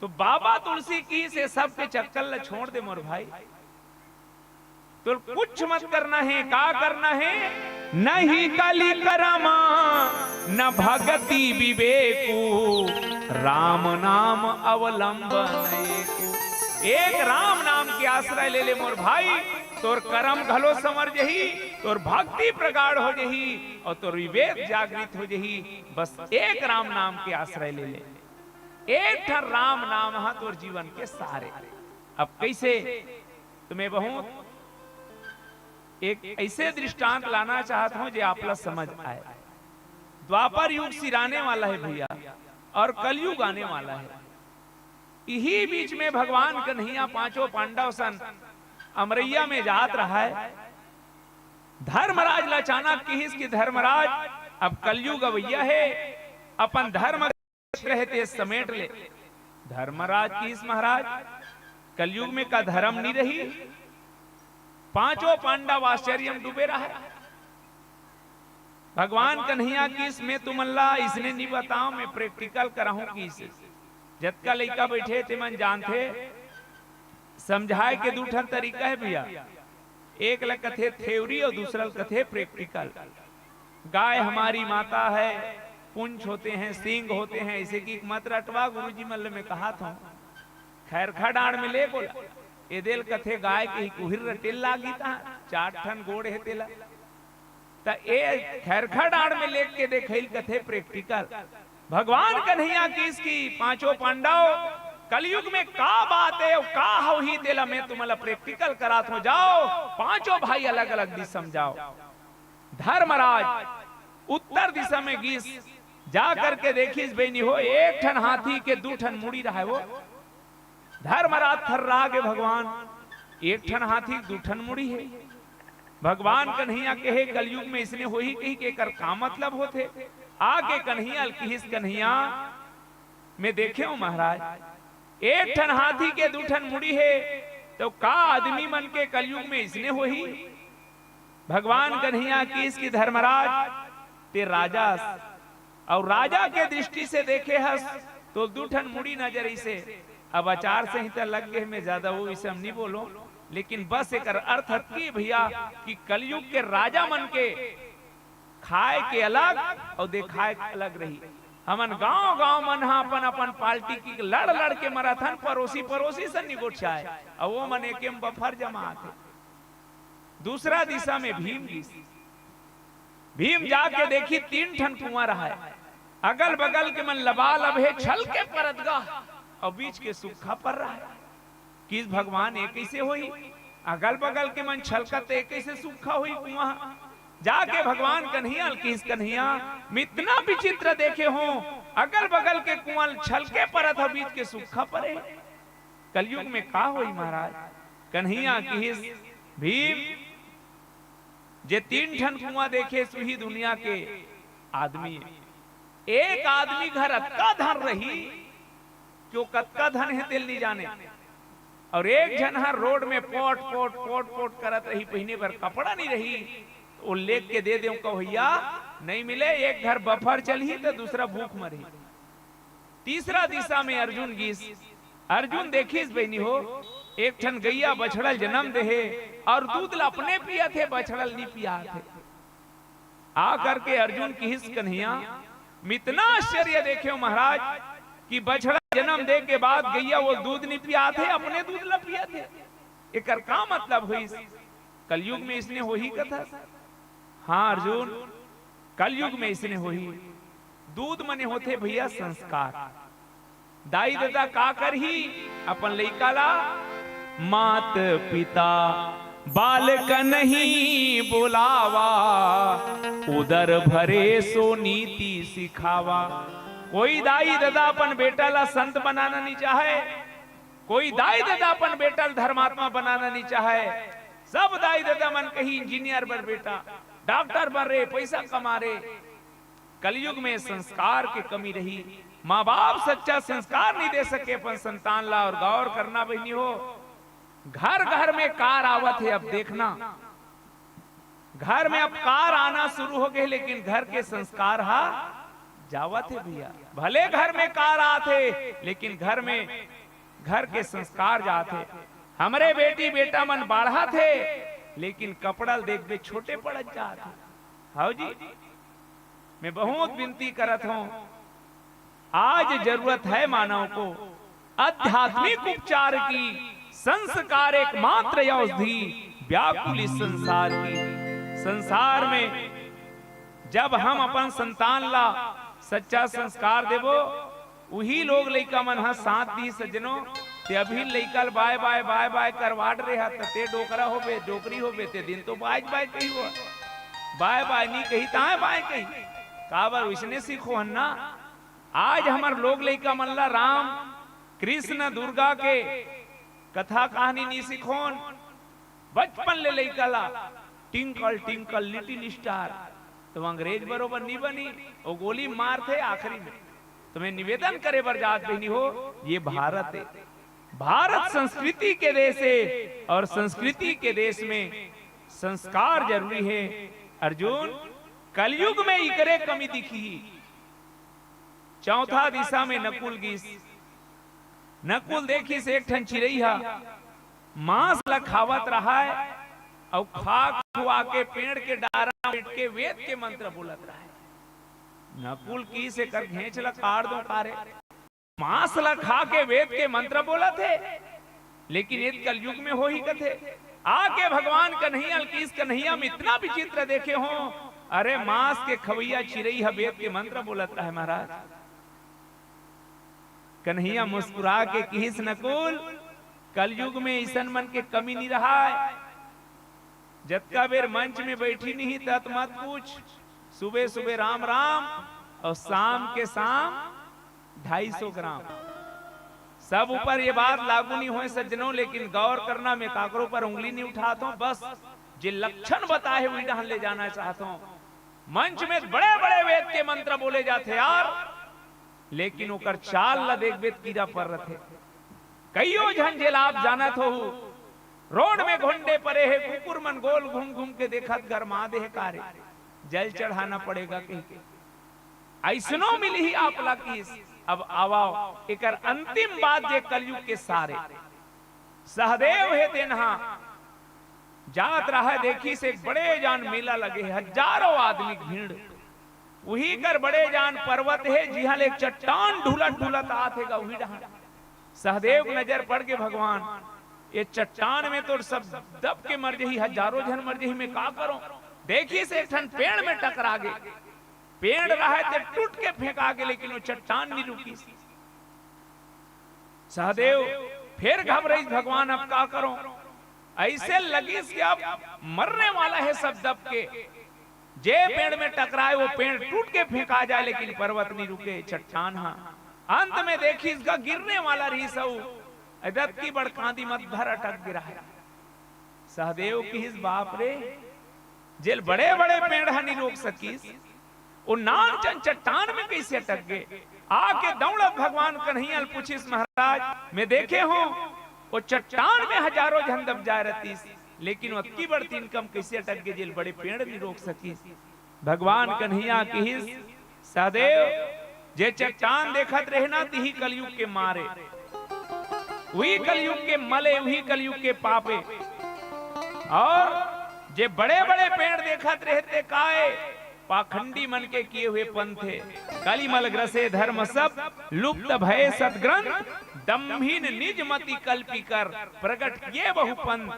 तो बाबा तुलसी किहिस, ये सब के चक्कर ल छोड़ दे मोर भाई। तो कुछ मत करना हे, का करना हे? नहीं कलि करम न भगति विवेकु, राम नाम अवलंबन एकु। एक राम नाम के आश्रय ले ले मोर भाई, तोर करम घलो संवर जही, तोर भक्ति प्रगाढ़ हो जही अउ तोर विवेक जागृत हो जही। बस एक राम नाम के आश्रय ले ले। एक ठन राम नाम ह तोर जीवन के सार ए। अब कइसे? तो मैं बहुत एक अइसे दृष्टांत लाना चाहत हों जे आप ला समझ आए। द्वापर युग सिराने वाला हे भैया, अउ कलयुग आने वाला हे। इही बीच में भगवान कन्हैया पांचों पांडव सन अमरैया में जात रहाय। धर्मराज ला अचानक किहिस कि धर्मराज, अब कलयुग अवइया हे, अपन धर्म क्षेत्र हे ते समेट ले। धर्मराज किहिस, महाराज, कलयुग में का धर्म नहीं रही? पांचों पांडव आश्चर्य में डूबे रहे। भगवान कन्हैया किहिस, मैं तुमन ला इसने नहीं बताऊं, मैं प्रैक्टिकल कराहूं किहिस। जतका लइका बैठे ते मन जानथे, समझाए के दू ठन तरीका है भैया। एक ल कथे थ्योरी और दूसरा ल कथे प्रैक्टिकल। गाय हमारी माता है, पुंछ होते हैं, सींग होते हैं, ऐसे की मत रटवा गुरुजी मन ल मैं कहा था। खैरखा डांड़ में ले बोला, एदेल कथे गाय के ही कुहिर रटेल लागी ता, चार ठन गोड़ है तेला। त ए खैरखा डांड़ में लेख के देखइल कथे प्रैक्टिकल। भगवान कन्हैया किहिस कि पांचों पांडव, कलयुग में का बात है अउ का होही तेला मैं तुमला प्रैक्टिकल करात हो। जाओ, पांचों भाई अलग-अलग दिशा में जाओ। धर्मराज उत्तर दिशा में गिस, जा करके देखिस बहिनी हो, एक ठन हाथी के दू ठन मुड़ी रहय वो। धर्मराज थर्रा गे भगवान, एक ठन हाथी दू ठन मुड़ी है। भगवान कन्हैया कहे कलयुग में इसने होही कही के एकर का मतलब होथे? आके कन्हैया ल किहिस, कन्हैया मैं देखे हूं महाराज, एक ठन हाथी के दू ठन मुड़ी है, तो का आदमी मन के कलयुग में इसने होही? भगवान कन्हैया किहिस कि धर्मराज ते राजा अउ राजा के दृष्टि से देखे हस तो दू ठन मुड़ी नजर इसे। अब आचार संहिता लग गए, मैं ज्यादा वो विषय में नहीं बोलो, लेकिन बस एकर अर्थ हतकी भैया कि कलयुग के राजा मन के खाए के अलग अउ देखाए के अलग रही। हमन गांव गांव मन ह अपन अपन पार्टी की लड़ लड़ के मरत हन, परोसी परोसी से निगोठियाए, अउ वो मन एके में बफर जमा आथे। दूसरा दिशा में भीम गिस। भीम जाके देखी तीन ठन कुआं रहय, अगल बगल के मन लबालब हे, छलके परत गा, अउ बीच के सूखा पर रहय। किहिस भगवान ये कइसे होही? अगल बगल के मन छलकत, ये कइसे सूखा होही कुआं? जाके भगवान कन्हैया ल किहिस, कन्हैया मैं इतना विचित्र देखे हों, अगल बगल के कुआं छलके परत हे, बीच के सूखा परे। कलयुग में का होही महाराज? कन्हैया किहिस भीम, जे तीन ठन कुआं देखे सुही दुनिया के आदमी। एक आदमी घर अतका धन रही कि वो कतका धन हे तेल नहीं जाने, अउ एक झन हर रोड में पोट पोट पोट पोट करत रही, पहिने बर कपड़ा नहीं रही, वो लेख के दे देव कहो भैया, नहीं मिले, एक घर बफर चलही तो दूसरा भूख मरही। तीसरा दिशा में अर्जुन गिस। अर्जुन देखिस बहिनी हो, एक ठन गैया बछड़ा ल जन्म देहे अउ दूध ल अपने पियत हे, बछड़ा ल नहीं पियात हे। आ करके अर्जुन किहिस कन्हैया, मैं इतना आश्चर्य देखे हूं महाराज कि बछड़ा जन्म दे के बाद गैया वो दूध नहीं पियात हे, अपने दूध ल पियत हे। एकर का मतलब होइस? कलयुग में इसने होही कथस? हां अर्जुन, कलयुग में इसने होही। दूध मने होथे भैया संस्कार। दाई ददा का करही अपन लइका ला? मात पिता बालक नहीं बुलावा, उदर भरे सो नीति सिखावा। कोई दाई ददा अपन बेटा ला संत बनाना नहीं चाहे, कोई दाई ददा अपन बेटा ला धर्मात्मा बनाना नहीं चाहे। सब दाई ददा मन कही इंजीनियर बन बेटा, डॉक्टर बन रे, पैसा कमा रे। कलयुग में संस्कार के कमी रही, माँ बाप सच्चा संस्कार नहीं दे सके अपन संतान ला। और गौर करना बहिनी हो, घर घर में कार आवत हे। अब देखना, घर में अब कार आना शुरू हो गए, लेकिन घर के संस्कार हा जावत हे भैया। भले घर में कार आत हे, लेकिन घर में, घर के संस्कार जात हे। हमरे बेटी बेटा मन बाढ़त हे, लेकिन कपड़ा ल देखबे छोटे पड़त जात हे। हाव जी, मैं बहुत विनती करत हूं, आज जरूरत है मानव को आध्यात्मिक उपचार की। संस्कार एकमात्र औषधि व्याकुल इस संसार की। संसार में जब हम अपन संतान ला सच्चा संस्कार देबो, उही लोग लइका मन ह साथ दी सज्जनो। ते अभी लइका ल बाय बाय बाय बाय करवाट रे ह, त ते डोकरा होबे, डोकरी होबे, ते दिन तो बाय बाय कही हो, बाय बाय नहीं कही ताय बाय कही। काबर उसने सीखो हन ना। आज हमर लोग लइका मन ला राम कृष्ण दुर्गा के कथा कहानी नहीं सिखोन। बचपन ले लइका ला टिंकल टिंकल लिटिल स्टार, तो अंग्रेज बरोबर नहीं बनी, वो गोली मारथे आखिरी में। तो मैं निवेदन करे बर जात बहिनी हो, ये भारत है। भारत संस्कृति के देश हे और संस्कृति के देश में संस्कार जरूरी हे। अर्जुन, कलयुग में इकरे कमी दिखही। चौथा दिशा में नकुल गिस। नकुल देखिस एक ठन चिरई ह मांस ल खावत रहय अउ खा खुआ के पेड़ के डारा म बइठ के वेद के मंत्र बोलत रहय। नकुल किहिस, एकर घेंच ल काट दों का रे, मांस ल खा के वेद के मंत्र बोलत हे, लेकिन ए कलयुग में होही कथे। आके भगवान कन्हैया ल किहिस, कन्हैया, हम इतना विचित्र देखे हों, अरे मांस के खवइया चिरई ह वेद के मंत्र बोलत रहय महाराज। कन्हैया मुस्कुरा के किहिस, नकुल, कलयुग में अइसन मन के कमी नइ रहय। जतका बेर मंच में बइठिन ही, तत मत पूछ, सुबह सुबह राम राम अउ शाम के शाम ढाई सौ ग्राम। सब ऊपर ये बात लागू नइ होय सज्जनों, लेकिन गौर करना, मैं काकरो पर उंगली नइ उठात हों, बस जे लक्षण बताए हे उही डहन ले जाना चाहत हों। मंच में बड़े-बड़े वेद के मंत्र बोले जाथे यार, लेकिन ओकर चाल ल देखबे त कीरा पर रथे। कइयो झन जेला आप जानत होहू, रोड में घोंडे परे हे, कुकुर मन गोल घूम घूम के देखत गरमा दे हे का रे, जल चढ़ाना पड़ेगा कहिके। अइसनो मिलही आप ला किहिस। अब आवव एकर अंतिम बात जे कलयुग के सार ए। सहदेव हे तेन ह जात रहय, देखिस एक बड़े जान मेला लगे हे, हजारों आदमी के भीड़। उही कर बड़े जान पर्वत हे, जिहां ले एक चट्टान ढुलत ढुलत आत हे गा, उही डहन। सहदेव के नजर पड़ गे, भगवान, ये चट्टान में तो सब दब के मर जही, हजारों झन मर जही, मैं का करों? देखिस एक ठन पेड़ में टकरा गे, पेड़ रहय ते टूट के फेंका गे, लेकिन वो चट्टान नइ रुकिस। सहदेव फेर घबराइस, भगवान, अब का करों? अइसे लगिस कि अब मरने वाला हे सब दब के। जे पेड़ में टकराय, वो पेड़ टूट के फेंका जाय, लेकिन पर्वत नइ रुके, चट्टान ह। अंत में देखिस गा गिरने वाला रहिस अउ अतकी बड़ कांदी म धर अटक गे रहय। सहदेव किहिस, बाप रे, जेल बड़े-बड़े पेड़ ह नइ रोक सकिस, वो नानचन चट्टान में कइसे अटक गे? आके दउड़त भगवान कन्हैया ल पूछिस, महाराज, मैं देखे हों, वो चट्टान में हजारों झन दब जाय रहतिस, लेकिन वो अतकी बड़ तिनका म कइसे अटक गे, जेल बड़े पेड़ नइ रोक सकिस? भगवान कन्हैया किहिस, सहदेव, जे चट्टान देखत रहे ना, तिही कलयुग के मार ए, उही कलयुग के मल ए, उही कलयुग के पाप ए। अउ जे बड़े-बड़े पेड़ देखत रहे ते का ए, पाखंडी मन के किए हुए पंथ ए। कलिमल ग्रसे धर्म सब, लुप्त भए सतग्रंथ, दम्भिन निज मति कल्पि कर, प्रगट किए बहु पंथ।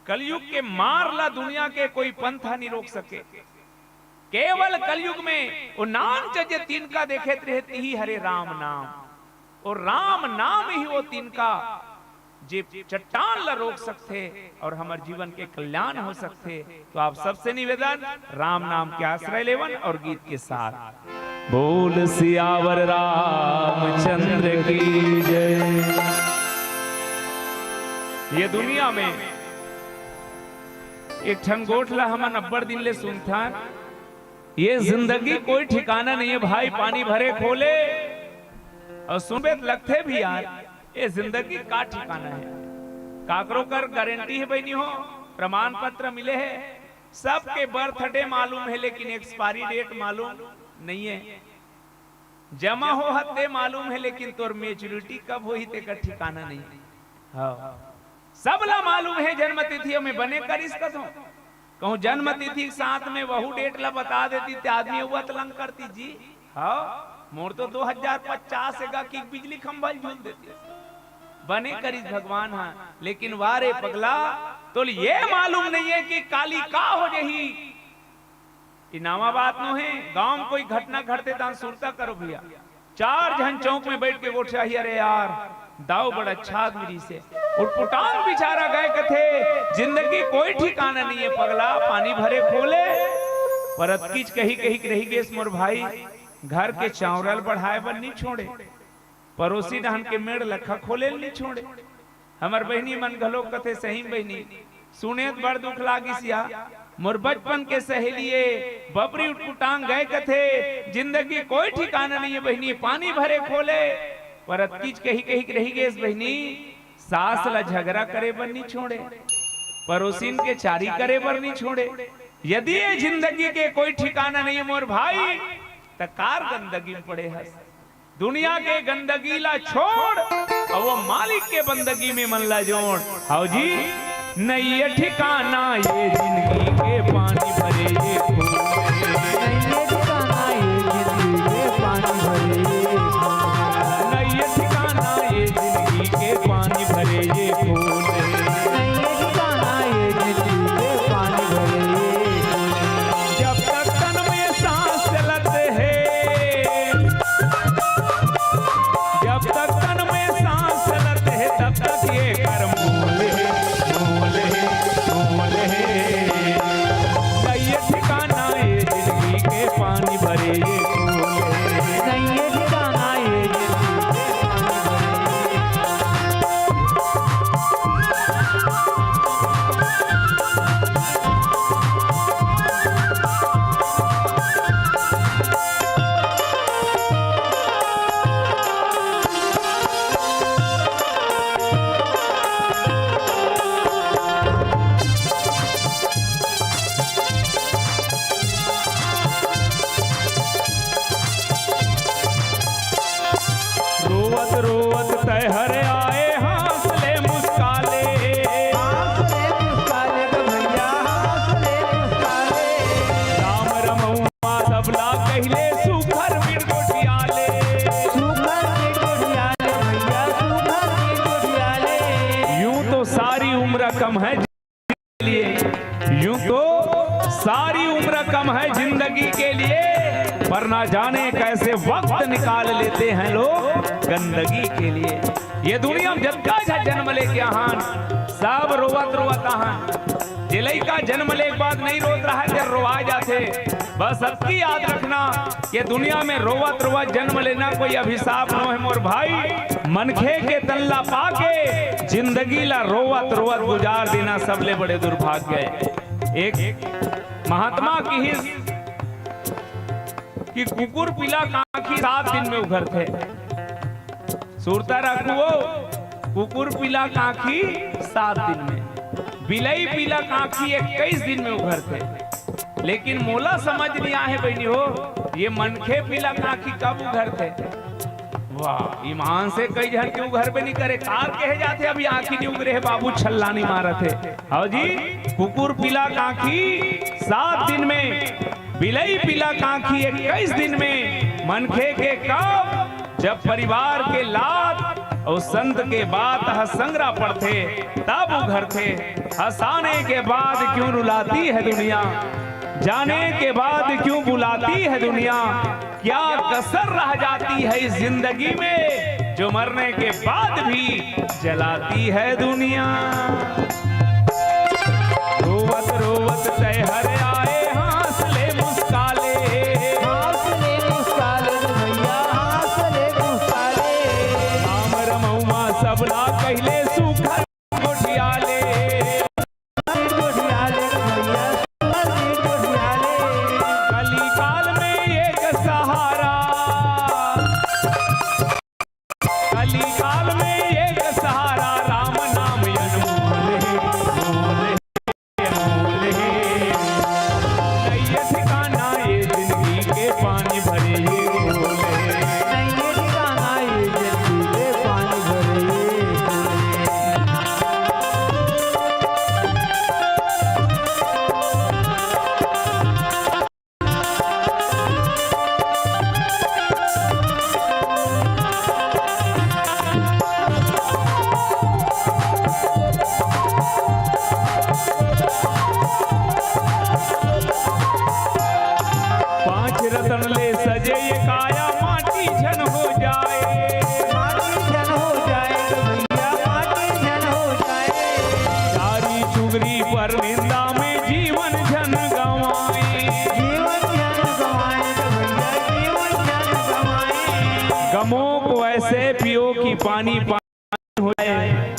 कलयुग के मार ला दुनिया के कोई पंथ ह नइ रोक सके। केवल कलयुग में वो नानचन जे तिनका देखे रहे, तिही हरे राम नाम। वो राम नाम ही वो तिनका जे चट्टान ला रोक सकथे अउ हमर जीवन के कल्याण हो सकथे। तो आप सबसे निवेदन, राम नाम के आश्रय लेवन अउ गीत के साथ बोल सियावर रामचंद्र की जय। ये दुनिया में एक ठन गोठ ला हमन अब्बड़ दिन ले सुनथन, ये जिंदगी कोई ठिकाना नहीं है भाई, पानी भरे खोले। अउ सुनबे त लगथे भी यार, ये जिंदगी का ठिकाना हे? काकरो कर गारंटी हे बहिनी हो, प्रमाण पत्र मिले हे, सबके बर्थडे मालूम हे लेकिन एक्सपायरी डेट मालूम नहीं हे। जमा होहत ते मालूम हे लेकिन तोर मैच्योरिटी कब होही तेकर ठिकाना नहीं हे। हाँ, सबला मालूम हे जन्म तिथि, अउ मैं बने करिस कथों। कहूं जन्म तिथि के साथ में वहू डेट ला बता देती ते आदमी अउ अतलंग करती जी। हाँ, मोर तो दो हजार पचास हे गा कि बिजली खंभा ल झूल देती। बने करिस भगवान हा, लेकिन वा रे पगला, तोल ये मालूम नहीं हे कि काली का हो जही। ये नावा बात नो हे, गांव में कोई घटना घटथे त सुरता करो भैया। चार झन चौक में बइठ के गोठियाही, अरे यार, दाऊ बड़ अच्छा आदमी रहिसे। उटपुटांग बिचारा गय कथे, जिंदगी कोई ठिकाना नहीं हे पगला, पानी भरे खोले। पर अतकीच कही कही के रहि गेस मोर भाई, घर के चांवरल बढ़ाए बर नहीं छोड़े, परोसी डहन के मेड़ लखा खोले ल नहीं छोड़े। हमर बहिनी मन घलो कथे, सही में बहिनी, सुने त बड़ दुख लागिस या। मोर बचपन के सहेली ए, बबरी उटपुटांग गय कथे, जिंदगी कोई ठिकाना नहीं हे बहिनी, पानी भरे खोले। पर अतकीच कही कही के रहि गेस बहिनी, सास ला झगरा करे बर नी छोड़े, परोसिन के चारी करे बर नी छोड़े। यदि ये जिंदगी के कोई ठिकाना नहीं है मोर भाई, त कार गंदगी में पड़े हस। दुनिया के गंदगी ला छोड़ अउ वो मालिक के बंदगी में मन ला जोड़। हाव जी, नइये ठिकाना ये जिंदगी के पानी भरे ये खून। नइये ठिकाना ये जिंदगी के पानी भरे ये खून। नइये ठिकाना ये जिंदगी के पानी भरे ये खून। नइये ठिकाना ये जिंदगी के पानी भरे ये खून। जब तक तन में सांस चलत हे, जब तक तन में सांस चलत हे, तब तक ये कर मोल हे, मोल हे, मोल हे। नइये ठिकाना ये जिंदगी के पानी भरे ये खून हे। नइये ठिकाना ये जिंदगी के पानी भरे ये खून। रोवत रोवत तैहर आए, हाँस ले मुस्काले। हाँस ले मुस्काले ग भैया, हाँस ले मुस्काले। राम रमउमा सबला कहिले, सुघर मिट गोठियाले। सुघर मिट गोठियाले भैया, सुघर मिट गोठियाले। यूं तो सारी उम्र कम है लिए, यूं तो सारी उम्र कम है जिंदगी के लिए, पर ना जाने कैसे वक्त निकाल लेते हैं लोग गंदगी के लिए। ये दुनिया में जतका झन जन्म लेके आहन, सब रोवत रोवत आहन। जे लइका जन्म ले के बाद नहीं रोत रहा, ते रोवा जाथे। बस अतकी याद रखना, ये दुनिया में रोवत रोवत जन्म लेना कोई अभिशाप नो हे मोर भाई। मनखे के तन ला पाके जिंदगी ला रोवत रोवत गुजार देना सबले बड़े दुर्भाग्य हे। एक महात्मा किहिस कि कुकुर पीला कांखी सात दिन में उघरथे। सुरता रखहू, कुकुर पीला कांखी सात दिन में, बिलई पीला कांखी इक्कीस दिन में उघरथे। लेकिन मोला समझ नहीं आहे बहिनी हो, ये मनखे पीला कांखी कब उघरथे? वाह, ईमान से कई झन के उघरबे नहीं करे, कार कहे जाथे, अभी आंखी नहीं उघरे हे बाबू, छल्ला नहीं मारत हे। हाव जी, कुकुर पीला कांखी सात दिन में, बिलई पीला कांखी इक्कीस दिन में, मनखे के कब जब परिवार के लात अउ संत के बात ह संगरा पड़थे, तब उघरथे। हंसाने के बाद क्यों रुलाती है दुनिया, जाने के बाद क्यों बुलाती है दुनिया, क्या कसर रह जाती है इस जिंदगी में, जो मरने के बाद भी जलाती है दुनिया। रोवत रोवत तैहर आए, हाँस ले मुस्काले। हाँस ले मुस्काले रे भैया, हाँस ले मुस्काले। राम रमउमा सबला कहिले, सुघर गोठियाले। गोठियाले रे भैया, सुघर गोठियाले। कली काल में एक सहारा, कली काल में एक सहारा, राम नाम अनमोल हे, मोल हे, मोल हे। नइये ठिकाना ये जिंदगी के पानी भरे ये घोल हे। नइये ठिकाना ये जिंदगी के पानी भरे ये घोल हे। पांच रतन ले सजे ये काया, माटी झन हो जाए। माटी झन हो जाए रे भैया, माटी झन हो जाए। चारी चुगरी पर निंदा में जीवन झन गंवाए। जीवन झन गंवाए रे भैया, जीवन झन गंवाए। गमो को ऐसे पियो कि पानी पानी हो जाए।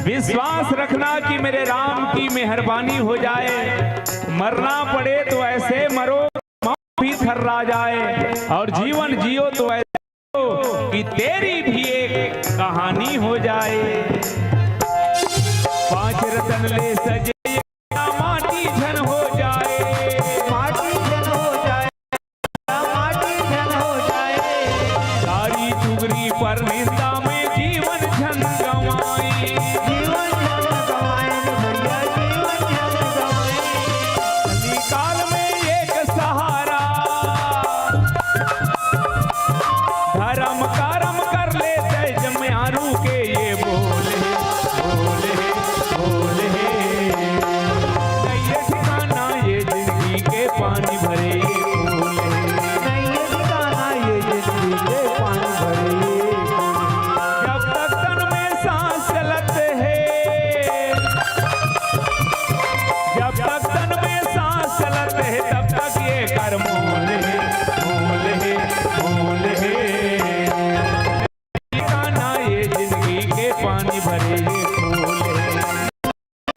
विश्वास रखना कि मेरे राम की मेहरबानी हो जाए। मरना पड़े तो ऐसे मरो, मौत भी थर्रा जाए, और जीवन जियो तो ऐसे जियो कि तेरी भी एक कहानी हो जाए। पांच रतन ले सजे माटी झन हो जाए। माटी झन हो जाए, माटी झन हो जाए। सारी चुगरी पर निंदा में जीवन झन गंवाई। जीवन झन गंवाए रे भैया, जीवन झन गंवाए। कली काल में एक सहारा, धर्म कर्म कर लेते जम्यारू के ये बोल हे, बोल हे, बोल हे। नहीं ये ठिकाना ये जिंदगी के पानी भरे ये फूल हे। नहीं ये ठिकाना ये जिंदगी के पानी भरे ये फूल हे। जब तक तन में सांस चलत हे, जब तक तन में सांस चलत हे, तब तक ये कर मोल हे, मोल हे, मोल हे। ठिकाना ये जिंदगी के पानी भरे ये फूल हे।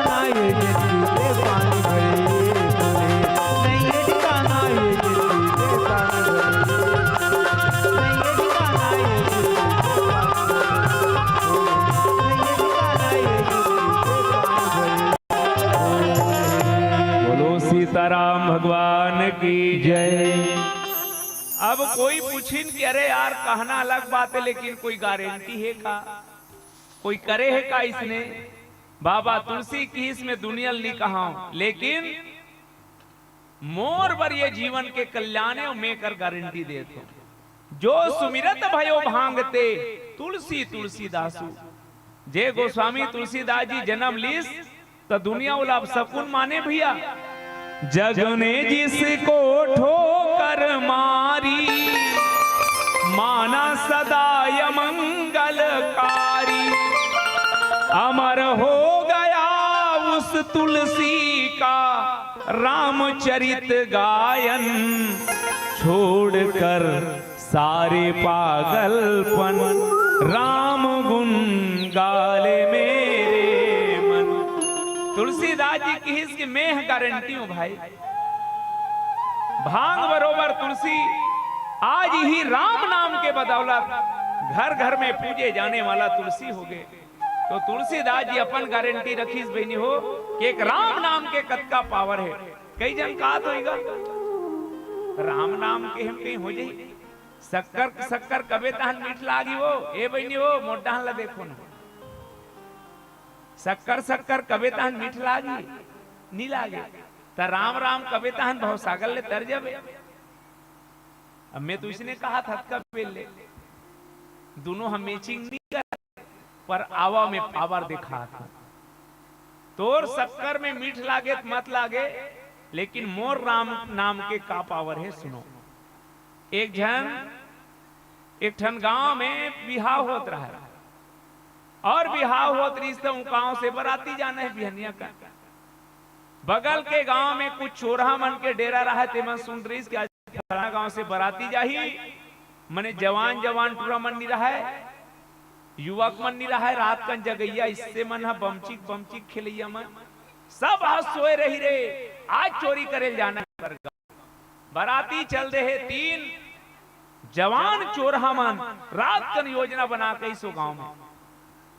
ना ये जिंदगी के पानी भरे ये फूल हे। नहीं ये ठिकाना ये जिंदगी के पानी भरे ये फूल हे। नहीं ये ठिकाना ये जिंदगी के पानी भरे ये फूल हे। नहीं ये ठिकाना ये जिंदगी के पानी भरे ये फूल हे। बोलो सीताराम भगवान की जय। अब कोई पूछिन कि अरे यार, कहना अलग बात है, लेकिन कोई गारंटी है का? कोई करे है का इसने? बाबा तुलसी किहिस में दुनिया ल नी कहांव, लेकिन मोर बर ये जीवन के कल्याण हे, मैं कर गारंटी देत हूं। जो सुमिरत भयो भांग ते, तुलसी तुलसीदासु। जे गोस्वामी तुलसीदास जी जन्म लीस, त दुनिया ओला अपशकुन माने भैया। जग ने जिसको ठोकर मारी, माना सदा अमंगलकारी। अमर हो गया उस तुलसी का रामचरित गायन, छोड़कर सारे पागलपन राम गुन गाले मेरे मन। तुलसीदास जी किहिस कि मैं गारंटी हूं भाई, भांग बरोबर तुलसी, आज ही राम नाम के बदौलत घर घर में पूजे जाने वाला तुलसी हो गए। तो तुलसीदास जी अपन गारंटी रखिस बहिनी हो कि एक राम नाम के कतका पावर हे। कई जन कहत होइगा, राम नाम के हम कहीं हो जाई, शक्कर शक्कर कबे तहन मीठ लागी हो। ए बहिनी हो, मोर डहन ला देखो ना, शक्कर शक्कर कबे तहन मीठ लागी, नी लागे। त राम राम कबे तहन भवसागर ले तर जाबे। अब मैं तो इसने कहा था कब ले, दोनों हम मैचिंग नहीं कर, पर आवा में पावर दिखा था। तोर शक्कर में मीठ लागे त मत लागे, लेकिन मोर राम नाम के का पावर है, सुनो। एक झन, एक ठन गांव में बिहाव होत रहा, और बिहाव होत रहिस त उ गांव से बराती जाना है बिहनिया का। बगल के गांव में कुछ चोरहा मन के डेरा रहा, ते मन सुन रहिस कि आज फलाना गांव से बराती जाही, मने जवान जवान टूरा मन नी रहा, युवक मन नी रहा, रात कन जगैया इससे मन ह बमचिक बमचिक खेलैया मन, सब ह सोए रही रे, आज चोरी करे ल जाना है। बराती चल दे हे तीन जवान चोरहा मन, रात कन योजना बना के इसो गांव में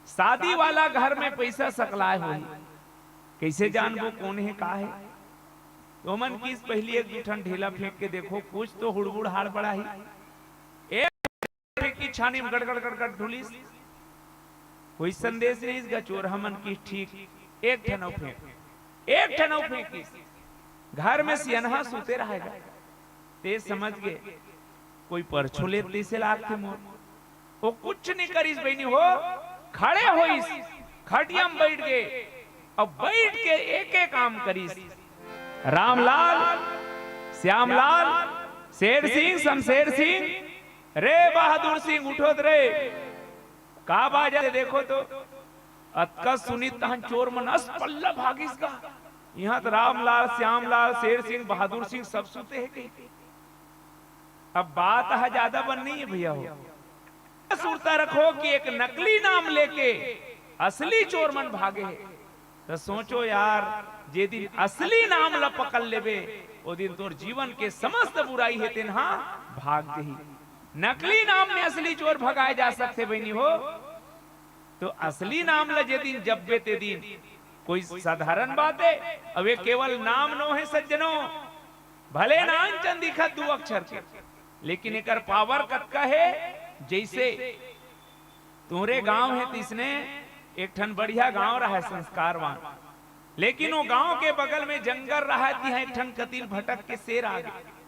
शादी वाला घर में पैसा सकलाए होही, कैसे जानबो कौन है का है? तो मन किस पहली एक दू ठन ढेला फेंक के देखो, कुछ तो हुड़बुड़ हाड़ पड़ा ही। एक फेंक की छानी में गड़गड़ गड़गड़ ढुलिस, कोई संदेश नहीं इसका। चोरहा मन की ठीक एक ठन अउ फेंक, एक ठन अउ फेंकिस। घर में सियनहा सुते रहेगा, ते समझ गए कोई परछो लेत तैसे लागथे मोर। वो कुछ नहीं करिस बहिनी हो, खड़े होइस, खटिया में बैठ गए, अब बैठ के एक एक काम करिस। रामलाल, श्यामलाल, शेर सिंह, शमशेर सिंह, रे बहादुर सिंह, उठोत रे, का बाजा देखो तो, अतका सुनित तहन चोर मन अस पल्ला भागिस का। इहां त रामलाल, श्यामलाल, शेर सिंह, बहादुर सिंह सब सुते हे कहिके। अब बात ह ज्यादा बन नहीं है भैया हो। सुरता रखो कि एक नकली नाम लेके असली चोर मन भागे हे। तो सोचो यार, जे दिन असली नाम ला पकड़ लेबे, ओ दिन तोर जीवन के समस्त बुराई हे तेन हा भाग जही। नकली नाम में असली चोर भगाए जा सकथे बहिनी हो। तो असली नाम ल जे दिन जपबे ते दिन कोई साधारण बात हे। अब ये केवल नाम नो हे सज्जनों, भले नानचन दिखत दू अक्षर के, लेकिन एकर पावर कतका हे। जैसे तुंहरे गांव हे, तिसने एक ठन बढ़िया गांव रहय, संस्कारवान, लेकिन वो गांव के बगल में जंगल रहय, तिहां एक ठन कतिल भटक के शेर आ गे।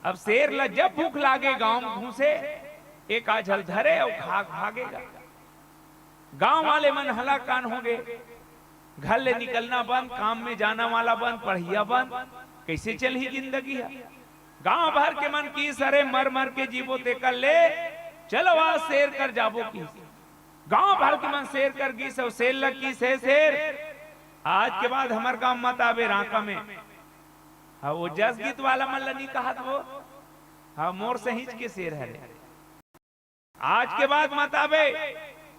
अब शेर ल जब भूख लागे, गांव में घुसे, एक आध झन ल धरे अउ खा भागे गा। गांव वाले मन हलाकान हो गे, घर ले निकलना बंद, काम में जाना वाला बंद, पढ़इया बंद, कइसे चलही जिंदगी ह? गांव भर के मन किहिस, "अरे मर मर के जीबो तेकर ले, चलो आज शेर कर जाबो" किहिस। गांव भर के मन शेर कर गिस अउ शेर ल किहिस, "हे शेर, आज के बाद हमर गांव मत आबे रांका में।" हाँ, वो जस गीत वाला मन ल नी कहत वो, हाँ, मोर सहींच के शेर हरे। आज के बाद मत आबे।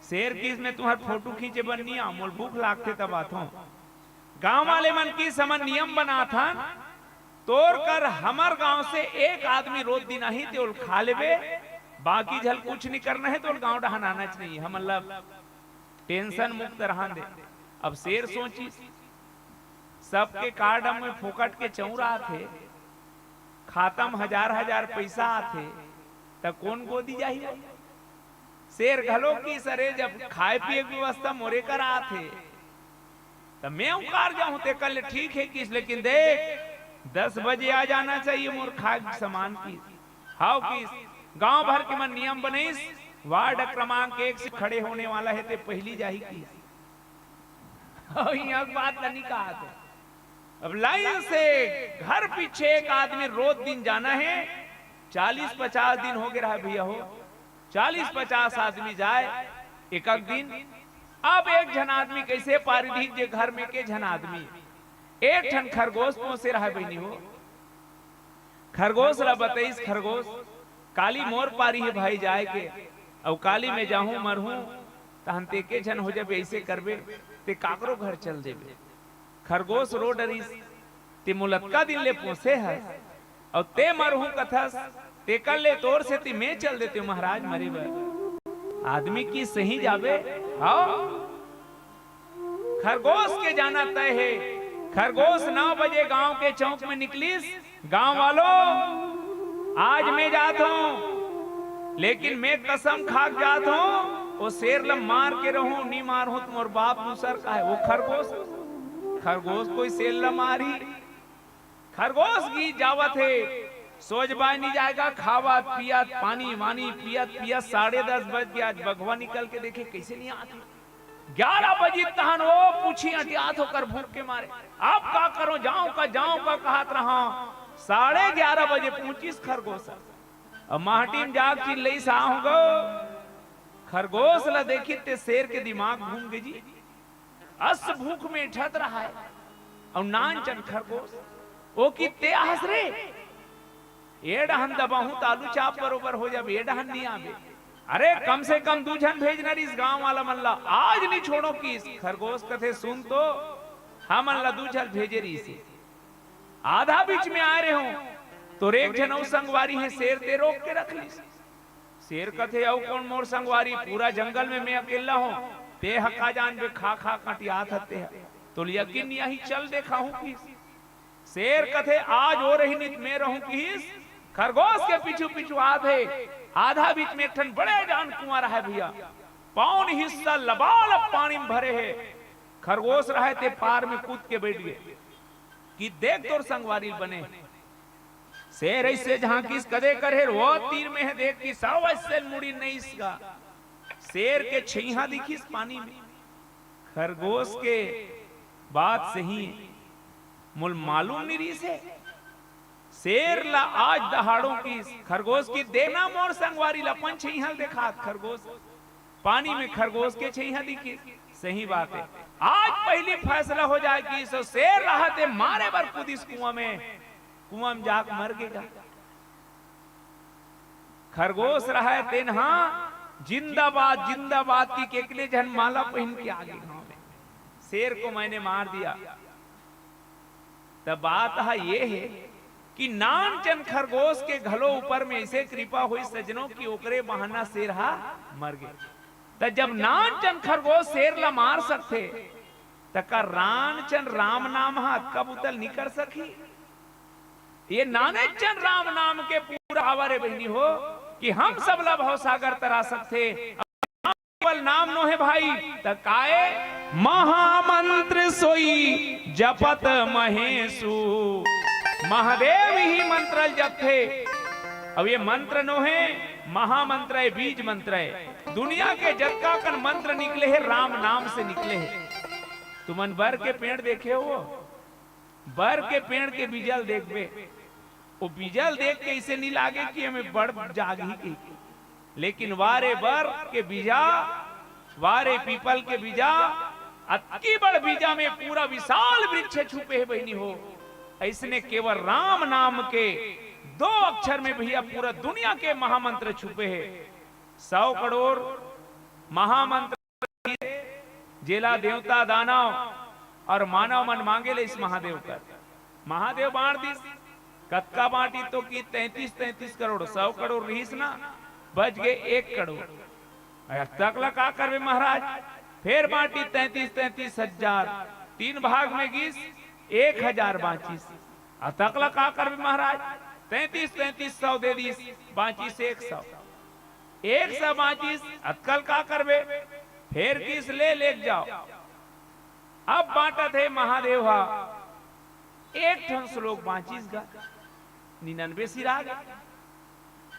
शेर किहिस, "मैं तुंहर फोटो खींचे बर नी आंव, मोला भूख लागथे तब आथों।" गांव वाले मन किहिस, "हमन नियम बनाथन, तोर कर हमर गांव से एक आदमी रोज दिन आही, ते ओला खा लेबे, बाकी झन ल कुछ नी करना हे, ते ओला गांव डहन आनाच नहीं हे, हमन ल टेंशन मुक्त रहन दे।" अब शेर सोचिस, "सबके कार्ड में फोकट के चौरा आथे, खाता में हजार हजार पैसा आथे, त कोन गोदी जाही?" शेर घलो किहिस, "अरे, जब खाए पिए के व्यवस्था मोरे करा आथे, त मैं उकार जाहूं, तेकर ले ठीक हे" किहिस, "लेकिन देख, दस बजे आ जाना चाहिए मोर खाए के सामान" किहिस। "हाव" किहिस। गांव भर के मन नियम बनइस, "वार्ड क्रमांक एक से खड़े होने वाला हे, ते पहिली जाही" किहिस। अउ इहां के बात ल नी कहत हे। अब लाइन से घर पीछे एक आदमी रोज दिन जाना हे। चालीस पचास दिन हो गे रहय भैया हो, चालीस पचास आदमी जाय एक एक दिन। अब एक झन आदमी कइसे पारी दिही, जे घर में के झन आदमी, एक ठन खरगोश पोसे रहय बहिनी हो। खरगोश ल बतइस, "खरगोश, काली मोर पारी हे भाई जाय के, अउ काली मैं जाहूं मरहूं, तहन ते के झन हो जाबे, अइसे करबे, ते काकरो घर चल देबे।" खरगोश रो डरिस, "ते मोला अतका दिन ले पोसे हस, अउ ते मरहूं कथस, तेकर ले तोर सेती मैं चल देतेंव महाराज मरे बर।" आदमी किहिस, "सही जाबे?" "हाव।" खरगोश के जाना तय हे। खरगोश नौ बजे गांव के चौक में निकलिस, "गांव वालों, आज मैं जात हंव, लेकिन मैं कसम खा के जात हंव, वो शेर ल मार के रहूं, नी मारहूं त मोर बाप दूसर का हे।" वो खरगोश, खरगोश कोई शेर ल मारही? खरगोश गिस जावत हे, सोझ बाय नी जाय गा, खावत पियत, पानी वानी पियत पियत साढ़े दस बज गे। आज बघवा निकल के देखे, कइसे नी आत हे। ग्यारह बजे तहन वो पूछी अंटियात हे ओकर भूख के मारे, "अब का करों, जांव का, जांव का?" कहत रहंव। साढ़े ग्यारह बजे पहुंचिस खरगोश। अब माटी में जाके चिल्लइस, "आंव गो।" खरगोश ल देखिस ते शेर के दिमाग घूम गे जी। अस भूख में अइंठत रहय, अउ नानचन खरगोश, ओ किहिस, "ते आहस रे? ए डहन दबाहूं त आलू चाप बरोबर हो जाबे, ए डहन नी आबे।" "अरे, कम से कम दू झन भेजना रिहिस गांव वाला मन ला, आज नी छोड़ों" किहिस। खरगोश कथे, "सुन तो, हमन ला दू झन भेजे रिहिस हे, आधा बीच में आय रहेंव, तोर एक झन अउ संगवारी हे शेर, ते रोक के रख लिस।" शेर कथे, "अउ कोन मोर संगवारी? पूरा जंगल में मैं अकेल्ला हंव, ते ह का जानबे, खा खा के अंटियात हस ते ह, तोला यकीन नी आही, चल देखाहूं" किहिस। शेर कथे, "आज ओ रही नी त मैं रहूं" किहिस। खरगोश के पीछू पीछू आत हे। आधा बीच में एक ठन बड़े जान कुआं रहय भैया, पौन हिस्सा लबालब पानी में भरे हे। खरगोश रहय ते पार में कूद के बइठ गे कि देख तोर संगवारी बने। शेर अइसे झांकिस, कदे कर हे, ओ तीर में हे, देख कि साव अइसे मुड़ी नइस गा। शेर के छइहां दिखिस पानी में। खरगोश के बात सही हे, मोला मालूम नी रिहिस हे। शेर ला आज दहाड़ों किहिस। खरगोश किहिस, "देना मोर संगवारी ला, अपन छइहां ल देखात" खरगोश। पानी में खरगोश के छइहां दिखिस। सही बात हे, आज पहिली फैसला हो जाय किहिस। शेर रहय ते मारे बर कूदिस कुआं में, कुआं में जाके मर गे गा। खरगोश रहय तेन ह जिंदाबाद, जिंदाबाद कहिके एकने झन माला पहिन के आगे गांव में, "शेर को मैंने मार दिया।" त बात ह ये हे कि नानचन खरगोश के घलो ऊपर में ऐसे कृपा होइस सज्जनों कि ओकरे बहाना शेर हा मर गे। त जब नानचन खरगोश शेर ला मार सकथे, त का रानचन राम नाम हा अतका बुता ल नी कर सकही? ये नानचन राम नाम के पूरा power हे बहिनी हो, कि हम सब ला भवसागर तरा सकथे। केवल नाम नोहे भाई, त काय? महामंत्र सोई जपत महेशु। महादेव ही मंत्र ल जपथे। अब ये मंत्र नोहे, महामंत्र हे, बीज मंत्र हे। दुनिया के जतका कन मंत्र निकले हे, राम नाम से निकले हे। तुमन बर के पेड़ देखे हो? बर के पेड़ के बीजा ल देखबे, वो बीजा ल देख के ऐसे नी लागे कि एमे बड़ जागही कहिके। लेकिन वा रे बर के बीजा, वा रे पीपल के बीजा, अतकी बड़ बीजा में पूरा विशाल वृक्ष छुपे हे बहिनी हो। ऐसने केवल राम नाम के दो अक्षर में भैया पूरा दुनिया के महामंत्र छुपे हे। सौ करोड़ महामंत्र, जेला देवता दानव और मानव मन मांगे ले इस महादेव कर। महादेव बांट दिस, कतका बांटी तो कि तैंतीस, तैंतीस करोड़, सौ करोड़ रहिस ना, बच गे एक करोड़। अतक ला का करबे महाराज? फेर बांटी तैंतीस, तैंतीस हजार, तीन भाग में गिस, एक हजार बांचिस। अतक ला का करबे महाराज? तैंतीस, तैंतीस सौ दे दिस, बांचिस एक सौ। एक सौ बांचिस, अतका ल का करबे? फेर गिस, ले, लेके जाव। अब बांटत हे महादेव हा, एक ठन श्लोक बांचिस गा, निन्यानवे सिरा गे।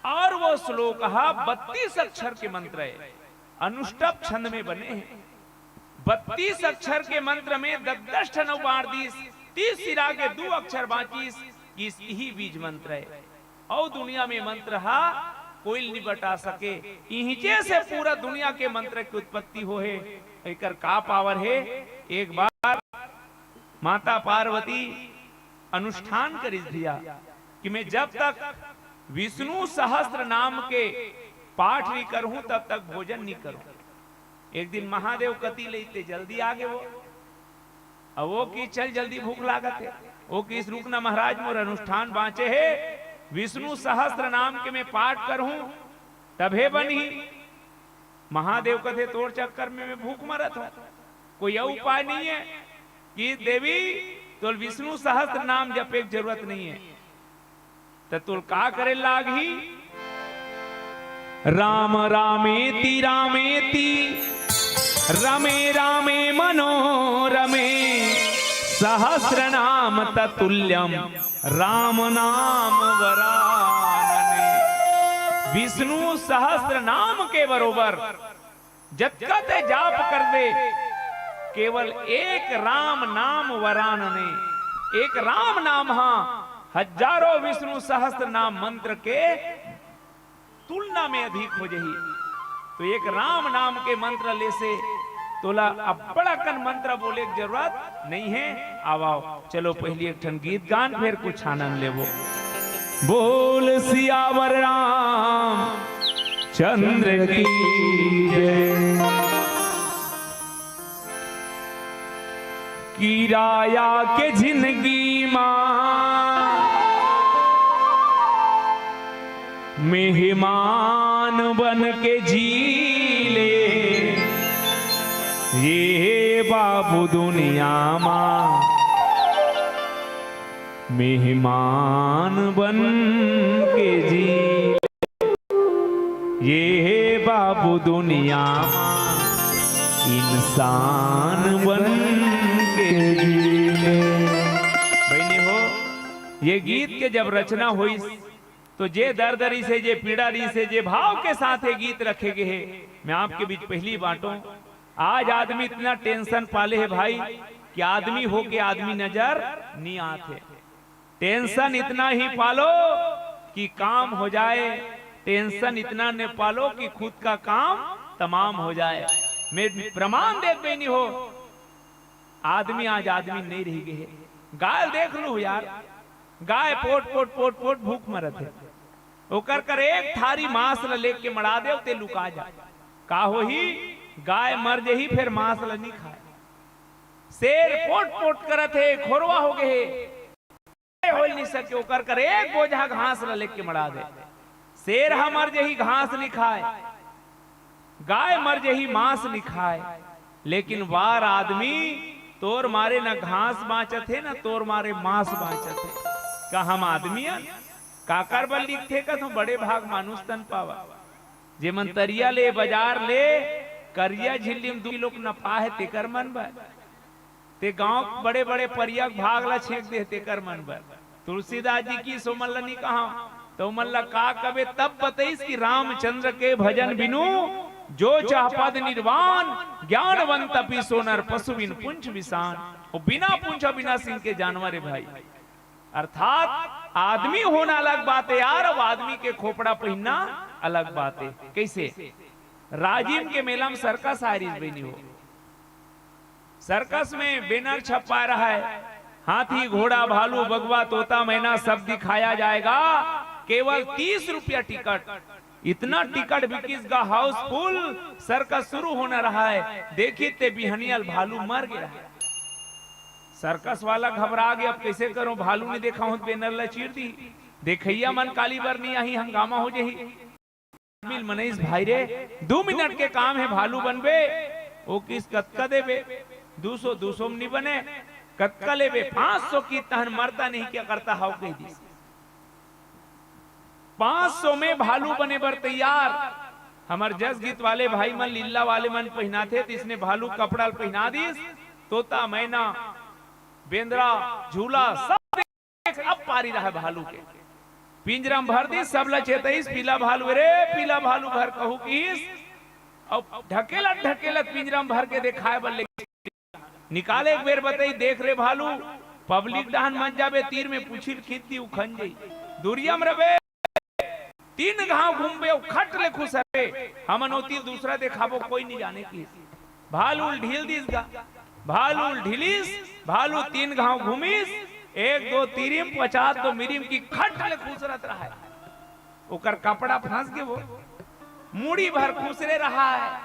और वो श्लोक हा बत्तीस अक्षर के मंत्र हे, अनुष्टुप छंद में बने हे। बत्तीस अक्षर के मंत्र में दस दस ठन अउ बांट दिस, तीस सिरा गे दू अक्षर बांचिस, इस इही बीज मंत्र हे। अउ दुनिया में मंत्र हा कोई नी बता सके। इहिंचे से पूरा दुनिया के मंत्र के उत्पत्ति होहे। एकर का power हे? एक बार माता पार्वती अनुष्ठान करिस भैया कि मैं जब तक विष्णु सहस्त्र नाम के पाठ नी करहूं तब तक भोजन नी करहूं। एक दिन महादेव कति ले इते जल्दी आ गे वो। अब वो किस चल जल्दी भूख लागत हे। वो किस रुक ना महाराज, मोर अनुष्ठान बांचे हे, विष्णु सहस्त्र नाम के मैं पाठ करहूं तभे बनही। महादेव कथे तोर चक्कर में मैं भूख मरत हूं, कोई अउ उपाय नहीं हे कि देवी तोल विष्णु सहस्त्र नाम जपे के जरूरत नहीं हे। त तोल का करे लागही? राम रामेति रामेति रमे रामे मनोरमे सहस्रनाम ततुल्यम राम नाम वरानने। विष्णु सहस्त्र नाम के बरोबर जतका ते जाप करबे, केवल एक राम नाम वरानने। एक राम नाम हा हजारों विष्णु सहस्त्र नाम मंत्र के तुलना में अधिक हो जही। तो एक राम नाम के मंत्र ले से तोला अब्बड़ अकन मंत्र बोले के जरूरत नहीं हे। आव, आव, चलो पहली एक ठन गीत गान, फेर कुछ आनंद लेबो। बोल सियावर राम चंद्र की जय। किराया के जिंदगी मा मेहमान बन के जी ले, ये बाबू दुनिया मा मेहमान बन के जी। ये बाबू दुनिया मा इंसान बन के जी ले। बहिनी हो, ये गीत के जब रचना होइस, तो जे दर्द रहिसे, जे पीड़ा रहिसे, जे भाव के साथ ये गीत रखे गे हे, मैं आपके बीच पहली बांटों। आज आदमी इतना tension पाले हे भाई कि आदमी होके आदमी नजर नी आत हे। Tension इतना ही पालो कि काम हो जाए, tension इतना ने पालो कि खुद का काम तमाम हो जाए। मैं प्रमाण देख बहिनी हो, आदमी आज आदमी नहीं रही गे हे। गाय देख लू यार, गाय पोट पोट पोट पोट भूख मरत हे। ओकर कर एक थारी मांस ल लेके मड़ा देव, ते लुका जा। का होही? गाय मर जही, फेर मांस ल नी खाए। शेर पोट पोट करत हे, खोरवा हो गे हे। बोल नहीं सके, ओकर कर एक बोझा घास ल लेके मड़ा दे। शेर ह मर जही, घास नि खाय, गाय मर जही, मांस नि खाय, लेकिन वार आदमी, तोर मारे न घास बांचत हे, न तोर मारे मांस बांचत हे। का हम आदमी अन? काकर बर लिखथे कथों, बड़े भाग मानुष तन पावा। जेमन तरिया ले, बाजार ले, करिया झिल्ली म दू किलो के नफा हे, तेकर मन बर। ते गांव बड़े-बड़े परिया के भाग ला छेंक दे, तेकर मन बर। तुलसीदास जी किहिस ओमन ला नि कहांव, त ओमन ला का कबे तब बतइस कि रामचंद्र के भजन बिनु जो चाह पद निर्वाण, ज्ञानवंत तपी सो नर पशु बिन पूंछ विषाण। वो बिना पूंछ अउ बिना सींग के जानवर हे भाई। अर्थात आदमी होना अलग बात हे यार, अउ आदमी के खोपड़ा पहिनना अलग बात हे। कइसे? राजिम के मेला म सर्कस आय रिहिस बहिनी हो। सर्कस में बैनर छपवाय रहय, हाथी, घोड़ा, भालू, बगवा, तोता, मैना सब दिखाया जाएगा, केवल तीस रुपया टिकट। इतना टिकट बिकिस गा, हाउसफुल, सर्कस शुरू होना रहय, देखिस ते बिहनिया ल भालू मर गे रहय। सर्कस वाला घबरा गे, अब कइसे करों, भालू नि देखाहूं त बैनर ला चीर दिही, देखइया मन काली बर नि आही, हंगामा हो जही। आदमी ल मनइस, भाई रे, दू मिनट के काम हे, भालू बनबे। वो किहिस कतका देबे? दू सौ, दू सौ म नि बने, कतका लेबे? पांच सौ किहिस, तहन मरता नहीं क्या करता हव, कहि दिस। पांच सौ में भालू बने बर तैयार। हमर जस गीत वाले भाई मन, लीला वाले मन पहिनाथे, त इसने भालू कपड़ा ल पहिना दिस, तोता, मैना, बेंदरा, झूला, सब देख, अब पारी रहय भालू के। पिंजरा म भर दिस, सब ला चेतइस, पीला भालू, "रे पीला भालू, घर कहूं," किहिस, अउ ढकेलत ढकेलत पिंजरा म भर के देखाय बर ले निकाले। एक बेर बतई, "देख रे भालू, पब्लिक डहन मत जाबे, तीर में पुछी ल खींच दी, उखन जही। दुरिया म रबे, तीन घांव घूमबे अउ खट ले खुसरबे, हमन ओती दूसरा देखाबो, कोई नि जाने," किहिस। भालू ल ढील दिस गा, भालू ल ढीलिस, भालू तीन घांव घूमिस, एक दो तिरिम, पचास दो मिरिम कि खट ले खुसरत रहय। ओकर कपड़ा फंस गे, वो मुड़ी भर खुसरे रहय।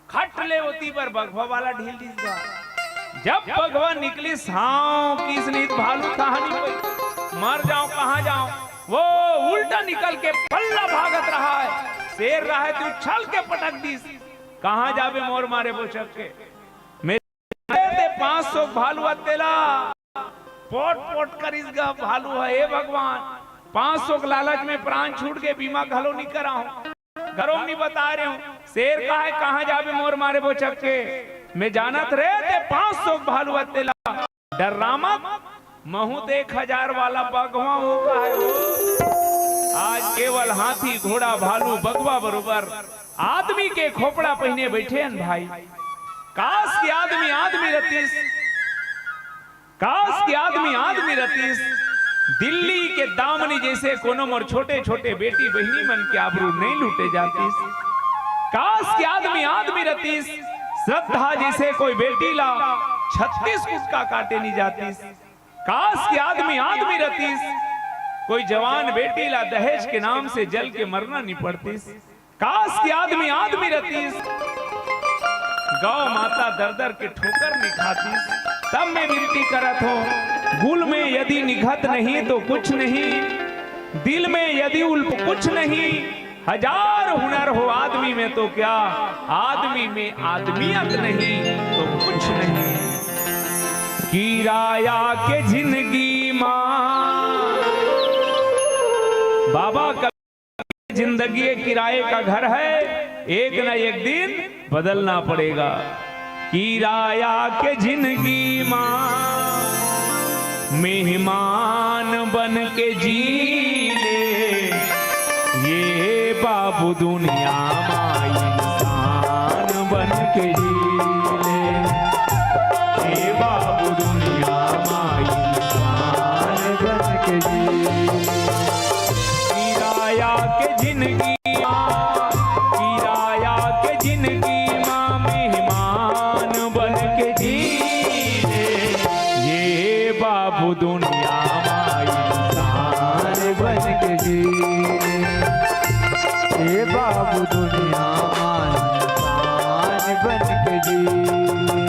खट ले ओती बर बघवा वाला ढील दिस गा। जब बघवा निकलिस, हांव किहिस, "नहीं त भालू कहां नि पई, मर जांव, कहां जांव?" वो उल्टा निकल के पल्ला भागत रहय। शेर रहय त उछल के पटक दिस, "कहां जाबे मोर मारे बोचक के?" में ते पांच सौ भालू अतेला पोट पोट करिस गा भालू ह, "हे भगवान, पांच सौ के लालच में प्राण छूट गे, बीमा घलो नि कराहूं, घरो नि बताय रहेंव।" शेर कहय, "कहां जाबे मोर मारे बोचक के? में जानत रे ते पांच सौ भालू अतेला, डर्रा मत, महूं त एक हजार वाला बघवा हंव," कहय वो। आज केवल हाथी, घोड़ा, भालू, बघवा बरोबर आदमी के खोपड़ा पहिने बइठे हन भाई। काश कि आदमी आदमी रतिस, काश कि आदमी आदमी रतिस, दिल्ली के दामनी जइसे कोनो मोर छोटे छोटे बेटी बहिनी मन के आबरू नइ लूटे जातिस। काश कि आदमी आदमी रतिस, श्रद्धा जइसे कोई बेटी ला छत्तीस कुटका काटे नि जातिस। काश कि आदमी आदमी रतिस, कोई जवान बेटी ला दहेज के नाम से जल के मरना नि पड़तिस। काश कि आदमी आदमी रतिस, गौ माता दर दर के ठोकर नि खातिस। तब में विनती करत हंव, गुल में यदि निघत नहीं तो कुछ नहीं, दिल में यदि उल्फ कुछ नहीं, हजार हुनर हो आदमी में तो क्या, आदमी में आदमियत नहीं तो कुछ नहीं। किराया के जिंदगी मां बाबा जिंदगी एक किराए का घर है, एक न एक दिन बदलना पड़ेगा। किराया के जिंदगी मां मेहमान बन के जी ले, ये बाबू दुनिया मां इंसान बन के जी ले, ये बाबू दुनिया मां इंसान बन के जी ले। किराया के जिंदगी मां, किराया के जिंदगी मां मेहमान बन के जी ले, ये बाबू दुनिया मां इंसान बन के जी ले, ये बाबू दुनिया मां इंसान बन के जी ले।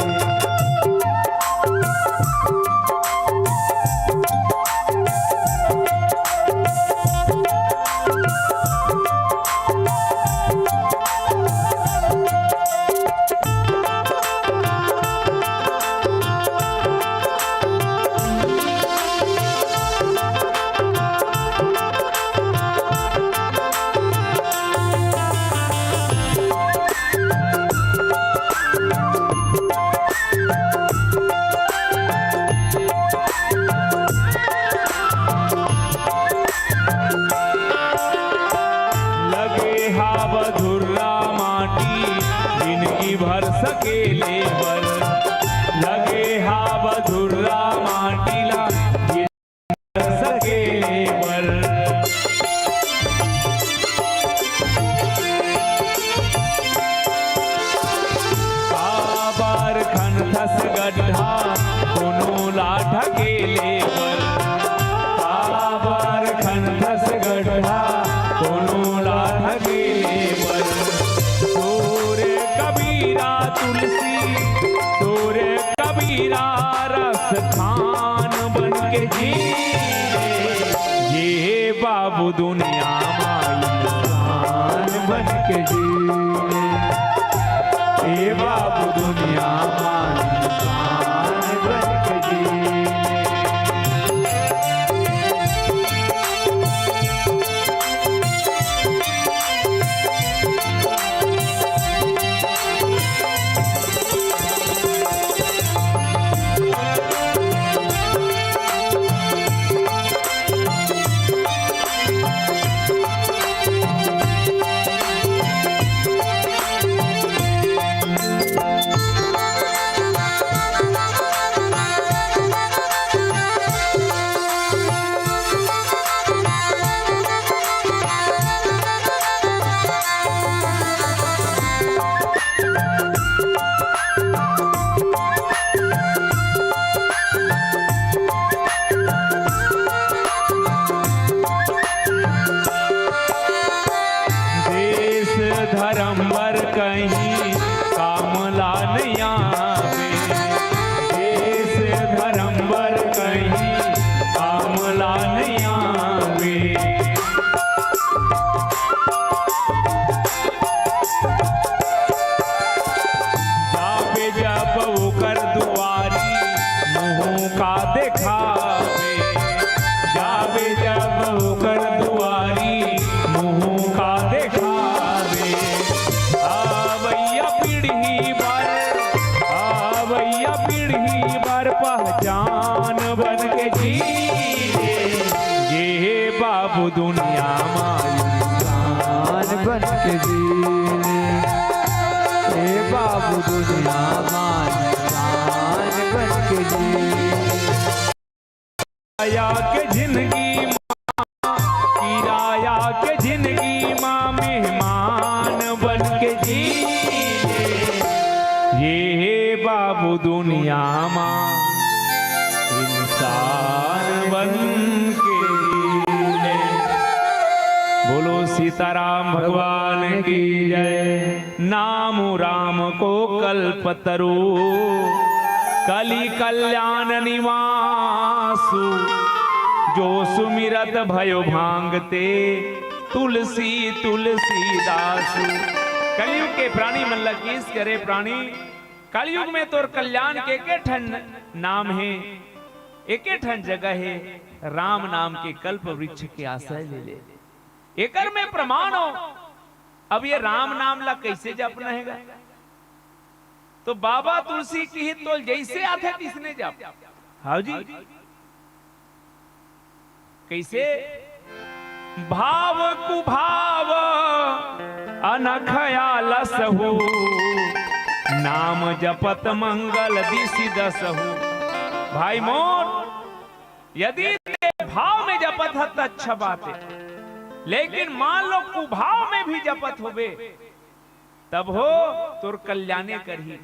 भर सकेले बर, लगे हाव धुर्रा माटी ला, भर सकेले बर। काबर खनथस गड्ढा कोनो ला ढकेले बर, काबर खनथस गड्ढा कोनो ला ढकेले बर। तोरे कबीरा तुलसी, तोरे कबीरा रस खान बन के जी। ये बाबू दुनिया मा इंसान बन के जी। ए बाबू दुनिया मा इंसान बन के जी। देश धर्म बर कहीं काम ला नइ आवे, देश धर्म बर कहीं काम ला नइ आवे। जाबे जब ओकर दुआरी, मुँह का देखावे। जाबे जब ओकर दुआरी, मुँह का देखावे। अवइया पीढ़ी बर, अवइया पीढ़ी बर पहचान बन के जी। ये बाबू दुनिया मा इंसान बन के जी। ए बाबू दुनिया मा इंसान बन के जी। किराया के जिंदगी मा, किराया के जिंदगी मा मेहमान बन के जी। ये बाबू दुनिया मा इंसान बन के जी। बोलो सीताराम भगवान की जय। नाम राम को कल्पतरु, कलि कल्याण निवासु। जो सुमिरत भयो भांगते, तुलसी तुलसीदासु। कलयुग के प्राणी मन ला किस करे प्राणी, कलयुग में तोर कल्याण के के ठन नाम हे, एके ठन जगह हे, राम नाम के कल्प वृक्ष के आश्रय ले ले। एकर में प्रमाण हो। अब ये राम नाम ला कैसे जपना हे गा? तो बाबा तुलसी किहिस तोल जैसे आथे तिसने जप। हाँ जी, कैसे? भाव कुभाव अनख आलस हो, नाम जपत मंगल दिसि दस हो। भाई मोर, यदि ते भाव में जपत हस त अच्छा बात हे, लेकिन मान लो कुभाव में भी जपत होबे, तब हो तोर कल्याणे करही।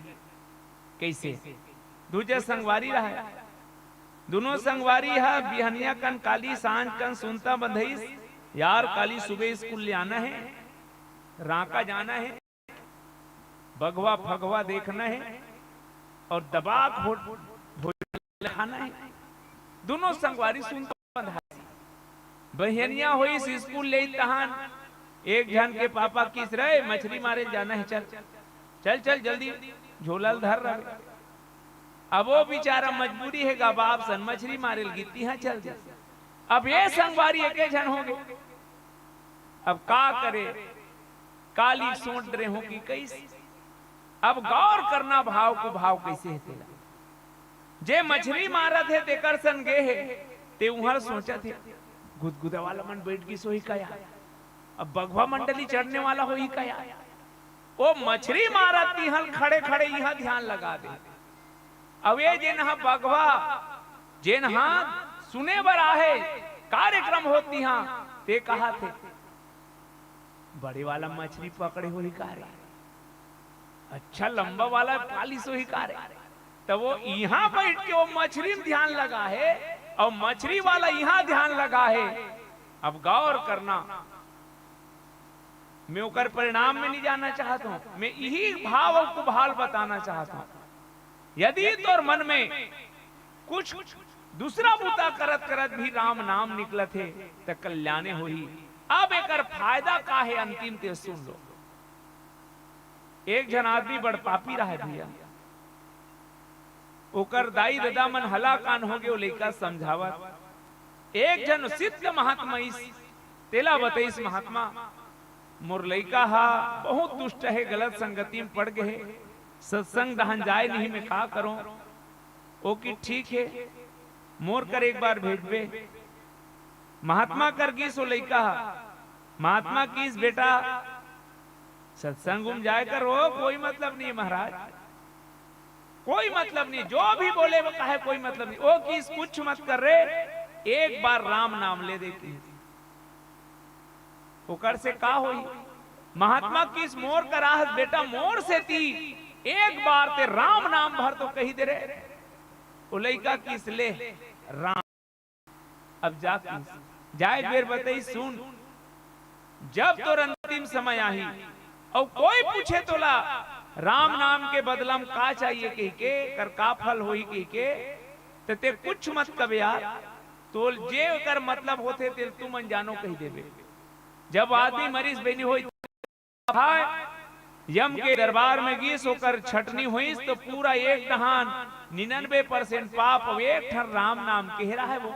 कैसे? दूजे संगवारी रहा, दुनों संगवारी हा बिहनिया कन काली, सांझ कन सुनता बंधइस, यार काली सुबह स्कूल ले आना हे, रांका जाना हे, बघवा फगवा देखना हे और दबा के भो-, भोजन खाना हे। दुनों संगवारी सुनता बंधाइस। बहिनिया होइस स्कूल ले तहान, एक झन के पापा किहिस, "रे, मछरी मारे जाना हे, चल, चल, चल, जल्दी झोला ल धर रहे।" अब वो बेचारा मजबूरी हे गा, बाप सन मछरी मारे ल गिस, तिहां चल दे। अब ये संगवारी एके झन हो गे। अब का करे, काली सोच रहे हो कि कैसे? अब गौर करना भाव कुभाव कैसे हे तेला। जे मछरी मारत हे तेकर सन गे हे, ते उहर सोचत हे, गुदगुदा वाला मन बैठ गिस होही का यार? अब बघवा मंडली चढ़ने वाला होही का यार? ओ मछरी मारत तिहां ल खड़े खड़े इहां ध्यान लगा दे। अउ ए जेन ह बघवा, जेन ह सुने बर आहे, कार्यक्रम होत तिहां, ते कहाथे, "बड़े वाला मछरी पकड़े होही का रे? अच्छा लंबा वाला पालिस होही का रे?" त वो इहां बइठ के वो मछरी म ध्यान लगा हे, अउ मछरी वाला इहां ध्यान लगा हे। अब गौर करना, मैं ओकर परिणाम में नहीं जाना चाहत हूं, मैं इही भाव अउ कुभाल बताना चाहत हूं। यदि तोर मन में कुछ दूसरा बूता करत करत भी राम नाम निकलत हे, त कल्याणे होही। अब एकर फायदा का हे, अंतिम ते सुन लो। एक झन आदमी बड़ पापी रहे भैया, ओकर दाई ददा मन हलाकान हो गे, ओ लइका समझावत। एक झन सिद्ध महात्मा आइस, तेला बतइस, "महात्मा, मोर लइका हा बहुत दुष्ट हे, गलत संगति में पड़ गे हे, सत्संग डहन जाय नहीं, मैं का करों?" ओ कि, "ठीक हे, मोर कर एक बार भेजबे।" महात्मा कर गिस ओ लइका हा। महात्मा किस, "बेटा, सत्संग में जाय कर हो, कोई मतलब नहीं महाराज, कोई मतलब नहीं, जो भी बोले वो कहे कोई मतलब नहीं।" ओ किस, "कुछ मत कर रे, एक बार राम नाम ले दे।" किस ओकर से का होही? महात्मा किस, "मोर करा हस बेटा, मोर सेती एक बार ते राम नाम भर तो कही दे रे।" ओ लइका किस, "ले राम।" अब जा किस, जाय बेर बतई सुन, जब तोर अंतिम समय आही अउ कोई पूछे तोला राम नाम के बदला म का चाहिए कहिके, कर का फल होही कहिके, त ते कुछ मत कबे यार, तोल जे ओकर मतलब होथे तेल तुमन जानो कहि देबे। जब आदमी मरिस बेनी होई, हाय, यम के दरबार में गिस, ओकर छटनी होइस, तो पूरा एक डहान निन्यानवे परसेंट पाप अउ एक ठन राम नाम के रहे वो।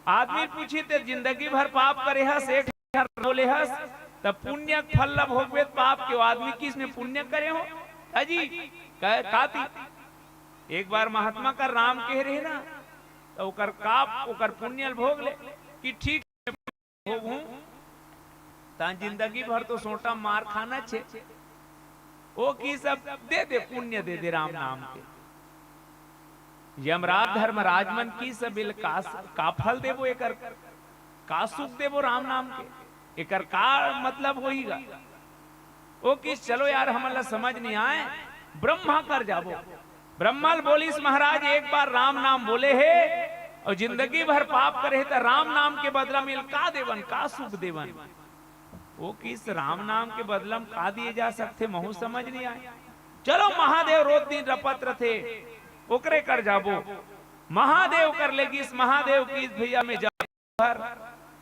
आदमी पूछी, "ते जिंदगी भर पाप करे हस, एक ठन राम बोले हस, तब पुण्य के फल ला भोगबे, पाप के?" आदमी किस, "मैं पुण्य करे हो अजी?" कह, "काती?" एक बार महात्मा का राम कह रहे ना, तो ओकर का, ओकर पुण्य ल भोग ले कि ठीक भोगहूं, त जिंदगी भर तो सोटा मार खाना छे। ओ किस, "दे दे, पुण्य दे दे राम नाम के।" यमराज धर्मराज मन किस, "एला का, का फल देबो एकर, का सुख देबो राम नाम के, एकर का मतलब होही गा?" ओ किस, "चलो यार, हमन ला समझ नहीं आय, ब्रह्मा कर जाबो।" ब्रह्मा ल बोलिस, "महाराज, एक बार राम नाम बोले हे अउ जिंदगी भर पाप करे हे, त राम नाम के बदला में एला का देवन, का सुख देवन?" ओ किस, "राम नाम के बदला में का दिए जा सकथे, महू समझ नहीं आय। चलो, महादेव रोज दिन रपत रथे, ओकरे कर जाबो।" महादेव कर ले गिस, महादेव किस, "भैया, मैं जा भर,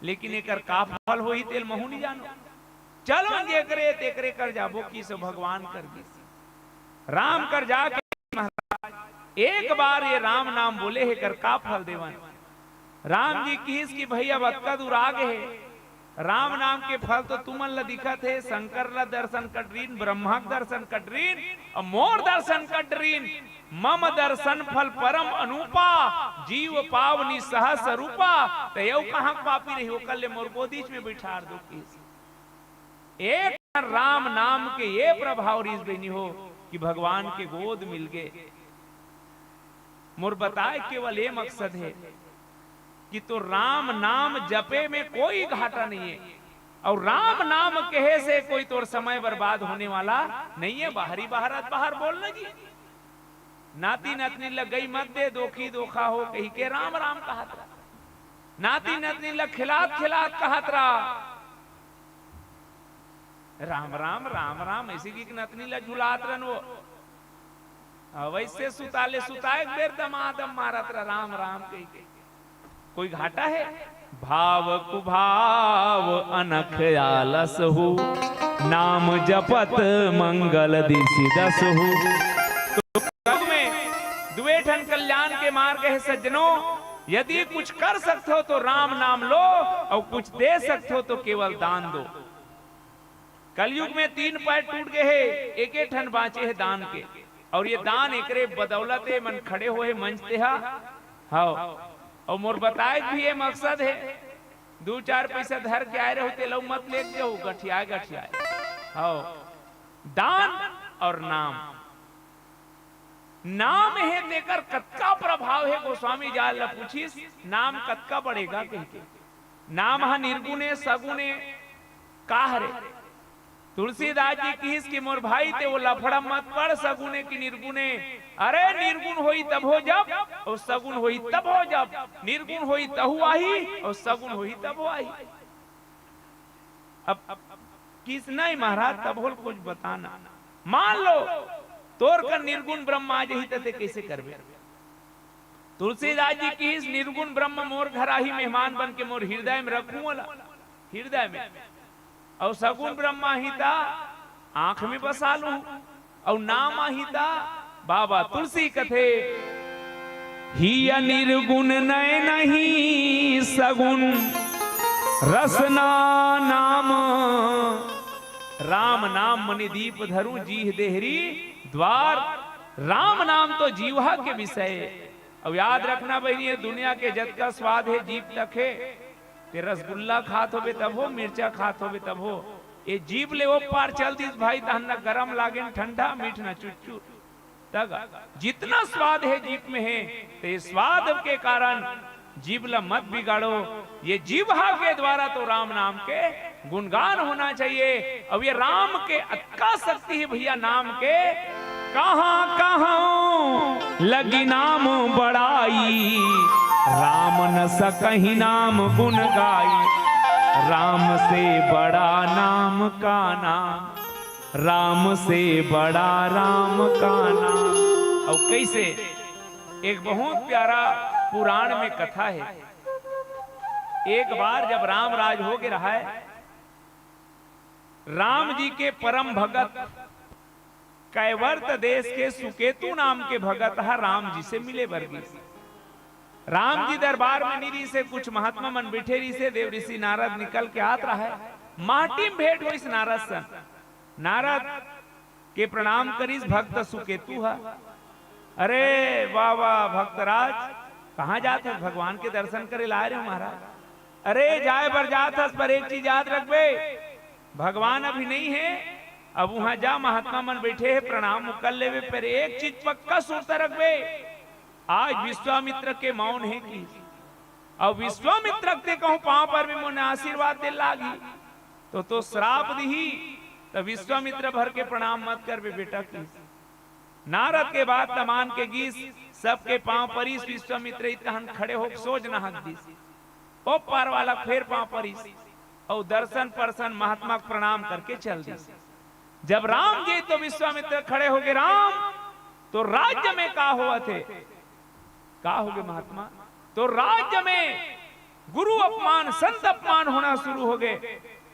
लेकिन एकर का फल होही तेल महू नहीं जानो। चलो जेकरे तेकरे कर जाबो।" किस भगवान कर गिस, राम कर जाके, "महाराज, एक बार ये राम नाम बोले हे, एकर का फल देवन?" राम जी किस कि, "भैया, अब अतका दूर आ गे हे, राम नाम के फल तो तुमन ला दिखत हे, शंकर ला दर्शन कर डरिन, ब्रह्मा के दर्शन कर डरिन, अउ मोर दर्शन कर डरिन। मम दर्शन फल परम अनूपा, जीव पावनी सहस रूपा।" त यऊ कहां के पापी रही, ओकर ले मोर गोदीच में बिठार दो किस। एक राम नाम के ये प्रभाव रिस बेनी हो कि भगवान के गोद मिल गे। मोर बताए केवल ये मकसद हे कि तो राम नाम जपे में कोई घाटा नहीं है, अउ राम नाम कहे से कोई तोर समय बर्बाद होने वाला नहीं है। बाहरी बाहर, बाहर बोल ना जी। नाती नतनी ल गई मत दे, दोखी दोखा हो कहिके राम राम कहत रहा। नाती नतनी ल खिलात खिलात कहत रहा, "राम राम, राम राम," ऐसे कि नतनी ल झुलात रहन वो। अ, वैसे सुता ले, सुताए के बेर दमादम मारत रहा, "राम राम" कहिके। कोई घाटा है? भाव कुभाव अनख आलस हो, नाम जपत मंगल दिसि दस हो। तो कलयुग में दुए ठन कल्याण के मार्ग है सज्जनों, यदि कुछ कर सकथो तो राम नाम लो, अउ कुछ दे सकथो तो केवल दान दो। कलयुग में तीन पैर टूट गए हे, एक एक ठन बांचे हे दान के, अउ ये दान एकरे बदौलत ए मन खड़े होए मंच ते हा। हव, अउ मोर बताए के भी ये मकसद हे, दू चार पैसा धर के आए रहो, ते लऊ मत लेके जाओ, गठियाए गठियाए। हव, दान और नाम। नाम हे तेकर कतका प्रभाव हे, गोस्वामी जाल ला पूछिस, नाम कतका बढ़ेगा कहिके। नाम ह निर्गुणे सगुणे का हरे? तुलसीदास जी किहिस कि मोर भाई ते वो लफड़ा मत पड़, सगुणे की निर्गुणे। अरे निर्गुण होई तभो जब, और सगुण होई तभो जब। निर्गुण होई तहु आही और सगुण होई तभो आही। अब किस नहीं महाराज, तभो ल कुछ बताना। मान लो तोर कर निर्गुण ब्रह्म आ जही त ते कैसे करबे? तुलसीदास जी किहिस निर्गुण ब्रह्म मोर घर आही मेहमान बन के, मोर हृदय में रखूं ओला, हृदय में। अउ सगुण ब्रह्म आही त आंख में बसा लूं, अउ नाम आही त बाबा तुलसी कथे, हिय निर्गुण नयनही सगुण रसना नाम। राम नाम मनि दीप धरूं जीह देहरी द्वार। राम नाम तो जीवा के विषय। अउ याद रखना बहिनी, ये दुनिया के जतका स्वाद हे जीभ तक हे। ते रसगुल्ला खात होबे तभो, मिर्चा खात होबे तभो। ये जीभ ले ओ पार चल दिस भाई, तहन न गरम लागे न ठंडा, मीठ न चुचुर। तग जितना स्वाद हे जीभ में हे, ते स्वाद के कारण जीभ ला मत बिगाड़ो। ये जीभा के द्वारा तो राम नाम के गुणगान होना चाहिए। अब ये राम के अतका शक्ति हे भैया नाम के, कहाँ कहाँ लगी नाम बड़ाई, राम न सकही नाम गुण गाई। राम से बड़ा नाम का नाम, राम से बड़ा राम का नाम। अउ कैसे, एक बहुत प्यारा पुराण में कथा हे। एक बार जब राम राज हो गे रहय, राम जी के परम भगत कैवर्त देश के सुकेतु नाम के भगत ह राम जी से मिले बर गिस। राम जी दरबार में नइ रिहिसे, कुछ महात्मा मन बैठे रिहिसे, देव ऋषि नारद निकल के आत रहय, माटी में भेंट होइस नारद सन। नारद के प्रणाम करिस भक्त सुकेतु ह। अरे वाह वाह भक्तराज, कहाँ जात हस? भगवान के दर्शन करे ला आय रहेंव महाराज। अरे जाय बर जात हस, पर एक चीज याद रखबे, भगवान अभी नइ हे। अब उहाँ जा, महात्मा मन बैठे हे, प्रणाम कर लेबे, पर एक चीज पक्का सुरता रखबे, आज विश्वामित्र के मौन हे कि, अउ विश्वामित्र के कहूँ पाँव परबे, मोला आशीर्वाद दे लागही, तो, तो श्राप दिही। त विश्वामित्र भर के प्रणाम मत करबे बेटा कि। नारद के बात ल मान के गिस, सबके पाँव परिस, विश्वामित्र इतहन खड़े होके सोझ नहक दिस। ओ पार वाला फेर पाँव परिस, अउ दर्शन परसन महात्मा के प्रणाम करके चल दिस। जब राम गे तो विश्वामित्र खड़े होगे, राम, तोर राज्य में का होवत हे? का होगे महात्मा? तोर राज्य में गुरु अपमान, संत अपमान होना शुरू होगे।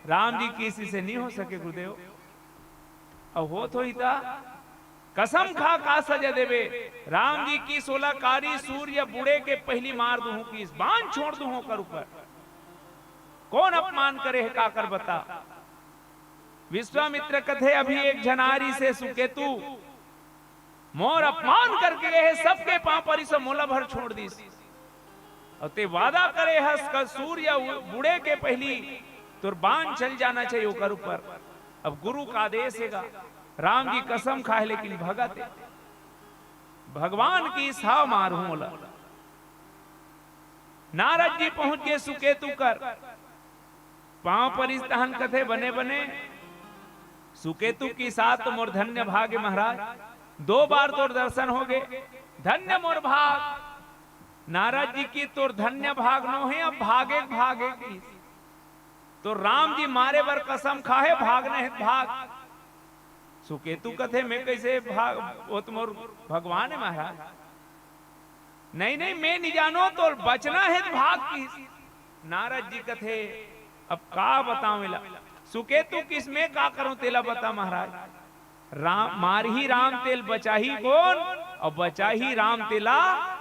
राम जी किहिस से नइ हो सके गुरुदेव। अउ होत होही त कसम खा, का सजा देबे? राम जी किहिस ओला कारी सूर्य बुड़े के पहिली मार दूहूं, किहिस बाण छोड़ दूहूं ओकर ऊपर। कोन अपमान करे हे, काकर बता? विश्वामित्र कथे, अभी एक झन आ रिहिसे सुकेतु, मोर अपमान करके गे हे, सबके पाँव परिस, मोला भर छोड़ दिस। अउ ते वादा करे हस कि सूर्य उ-, बुड़े के पहिली तोर बाण चल जाना चाहिए ओकर ऊपर। अब गुरु का आदेश हे गा, राम जी कसम खाए लेकिन भगत हे। भगवान किहिस मारहूं ओला। नारद जी पहुंच गे सुकेतु कर, पाँव परिस तहन कथे, बने बने सुकेतु किहिस त मोर धन्य भाग हे महाराज, दो बार तोर दर्शन होगे, धन्य मोर भाग। नारद जी किहिस तोर धन्य भाग नोहे, अब भागे के भाग हे किहिस। तोर राम जी मारे बर कसम खाहे, भागना हे त भाग। सुकेतु कथे, मैं कैसे भाग, वो तो मोर भगवान हे महाराज। नहीं नहीं, मैं नइ जानों, तोर बचना हे त भाग किहिस। नारद जी कथे, अब का बतावं एला? सुकेतु किहिस, मैं का करंव तेला बता महाराज। राम मारही राम तेला बचाही कोन, अउ बचाही राम तेला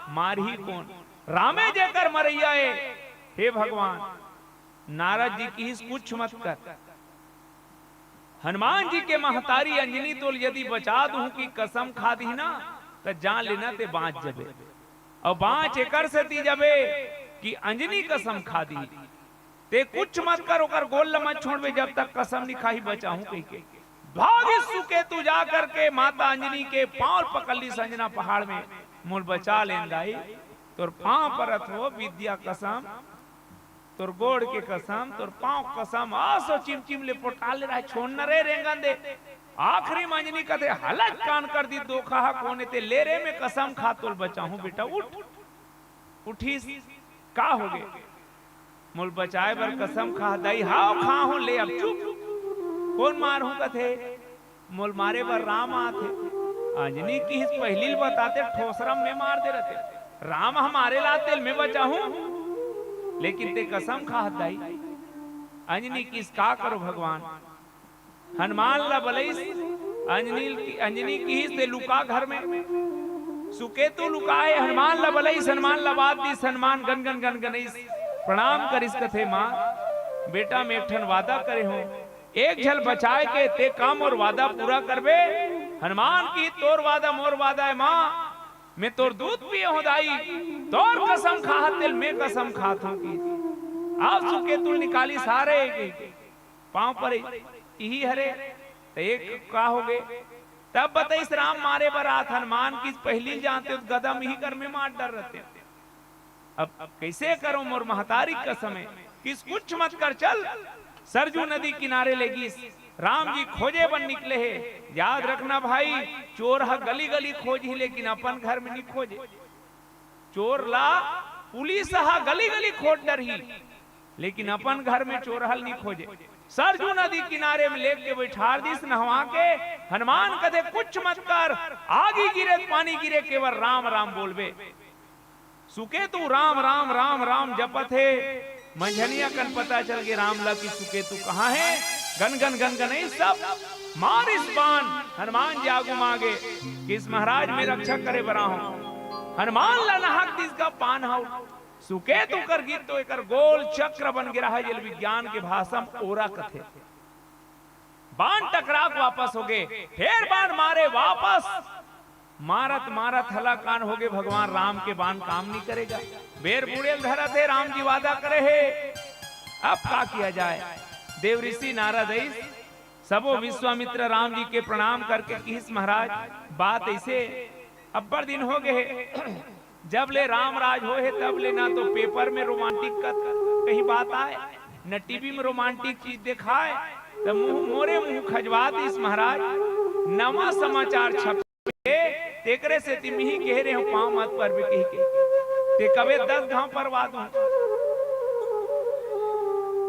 मारही कोन? रामे जेकर मरइया हे, हे भगवान। नारद जी किहिस कुछ मत कर। हनुमान जी के महतारी अंजनी तोला यदि बचा दूहूं कि कसम खा दिही ना, त जान लेना ते बांच जबे। अउ बांच एकर सेती जबे कि अंजनी कसम खा दिही। ते कुछ मत कर, ओकर गोड़ ल मत छोड़बे जब तक कसम नइ खाही बचाहूं कहिके। भागिस सुकेतु जा करके माता अंजनी के पाँव पकड़ लिस, "अंजना पहाड़ में मोल बचा लेन दाई, तोर पाँव परत हों, विद्या कसम, तोर गोड़ के कसम, तोर पाँव कसम।" असो चिमचिम ले पोटाल ले रहा हे, "छोड़ न रे, रेंगन दे।" आखिरी म अंजनी कथे, "हलच कान कर दिस धोखा हा, कोन ए ते, ले रे, मैं कसम खा तोल बचाहूं बेटा, उठ।" उठिस, "का होगे?" "मोल बचाए बर कसम खा दाई।" "हाव, खा हों, ले अब चुप।" "कोन मारहूं कथे?" "मोल मारे बर राम आथे।" अंजनी किहिस, "पहिली ल बताते, ठोसरा में मार दे रहते। राम ह मारे ल आथे, मैं बचाहूं, लेकिन ते कसम खा दाई।" अंजनी किहिस, "का करों भगवान?" हनुमान ला बलइस, अंजनी, अंजनी किहिस, "ते लुका घर में।" सुकेतु लुकाए, हनुमान ला बलइस, हनुमान ला बात दिस, हनुमान गनगन गनगनइस, प्रणाम करिस, कथे, "माँ, बेटा, मैं एक ठन वादा करे हों, एक झन बचाए के, ते का मोर वादा पूरा करबे?" हनुमान किहिस, "तोर वादा मोर वादा हे माँ, मैं तोर दूध पिए हों दाई, तोर कसम खाहत तेल मैं कसम खात हों।" कि अब सुकेतु ल निकालिस, "हारे," कि पाँव परे, "इही हरे।" त एक का होगे? तब बतइस, "राम मारे बर आत हन।" हनुमान किहिस, "पहिली जानते त गदा म इही कर में मार डर रहते।" "अब, अब कइसे करों, मोर महतारी कसम हे।" किहिस, "कुछ मत कर, चल।" सरजू नदी किनारे लेगिस, राम जी खोजे बर निकले हे। याद रखना भाई, चोर ह गली गली खोजही, लेकिन अपन घर में नी खोजे। चोर ला पुलिस ह गली गली खोज डरही, लेकिन अपन घर में चोर ह ल नी खोजे। सरजू नदी किनारे में लेके बइठार दिस नहवा के। हनुमान कथे, "कुछ मत कर, आगी गिरे, पानी गिरे, केवल राम राम बोलबे।" सुकेतु राम राम राम राम जपत हे। मंझनिया कन पता चल गे राम ला कि सुकेतु कहाँ हे। गनगन गनगनइस, "सब मारिस बान।" हनुमान जी आगू म आगे, किहिस, "महाराज, मैं रक्षा करे बर आहों।" हनुमान ला नहक दिस गा पान हव। सुकेतु कर गिस तो एकर गोल चक्र बन गे रहा, जेला विज्ञान के भाषा म ओरा कथे। बान टकरा के वापस होगे, फेर बान मारे वापस। मारत मारत हलाकान होगे, भगवान राम के बान काम नी करे गा। बेर बुड़े ल धरत हे, राम जी वादा करे हे, अब का किया जाए? देव ऋषि नारद अइस, सबो विश्वामित्र राम जी के प्रणाम करके किहिस, "महाराज, बात अइसे, अब्बड़ दिन होगे हे, जब ले राम राज होए हे, तब ले ना तो पेपर में रोमांटिक कत-, कहीं बात आए, न टीवी में रोमांटिक चीज देखाए, त मुंह, मोरे मुंह खजवा दिस महाराज, नवा समाचार छपे, तेकरे सेती मिही कहे रेहेंव पांव मत परबे कहिके, ते कबे दस घांव परवा दूं।"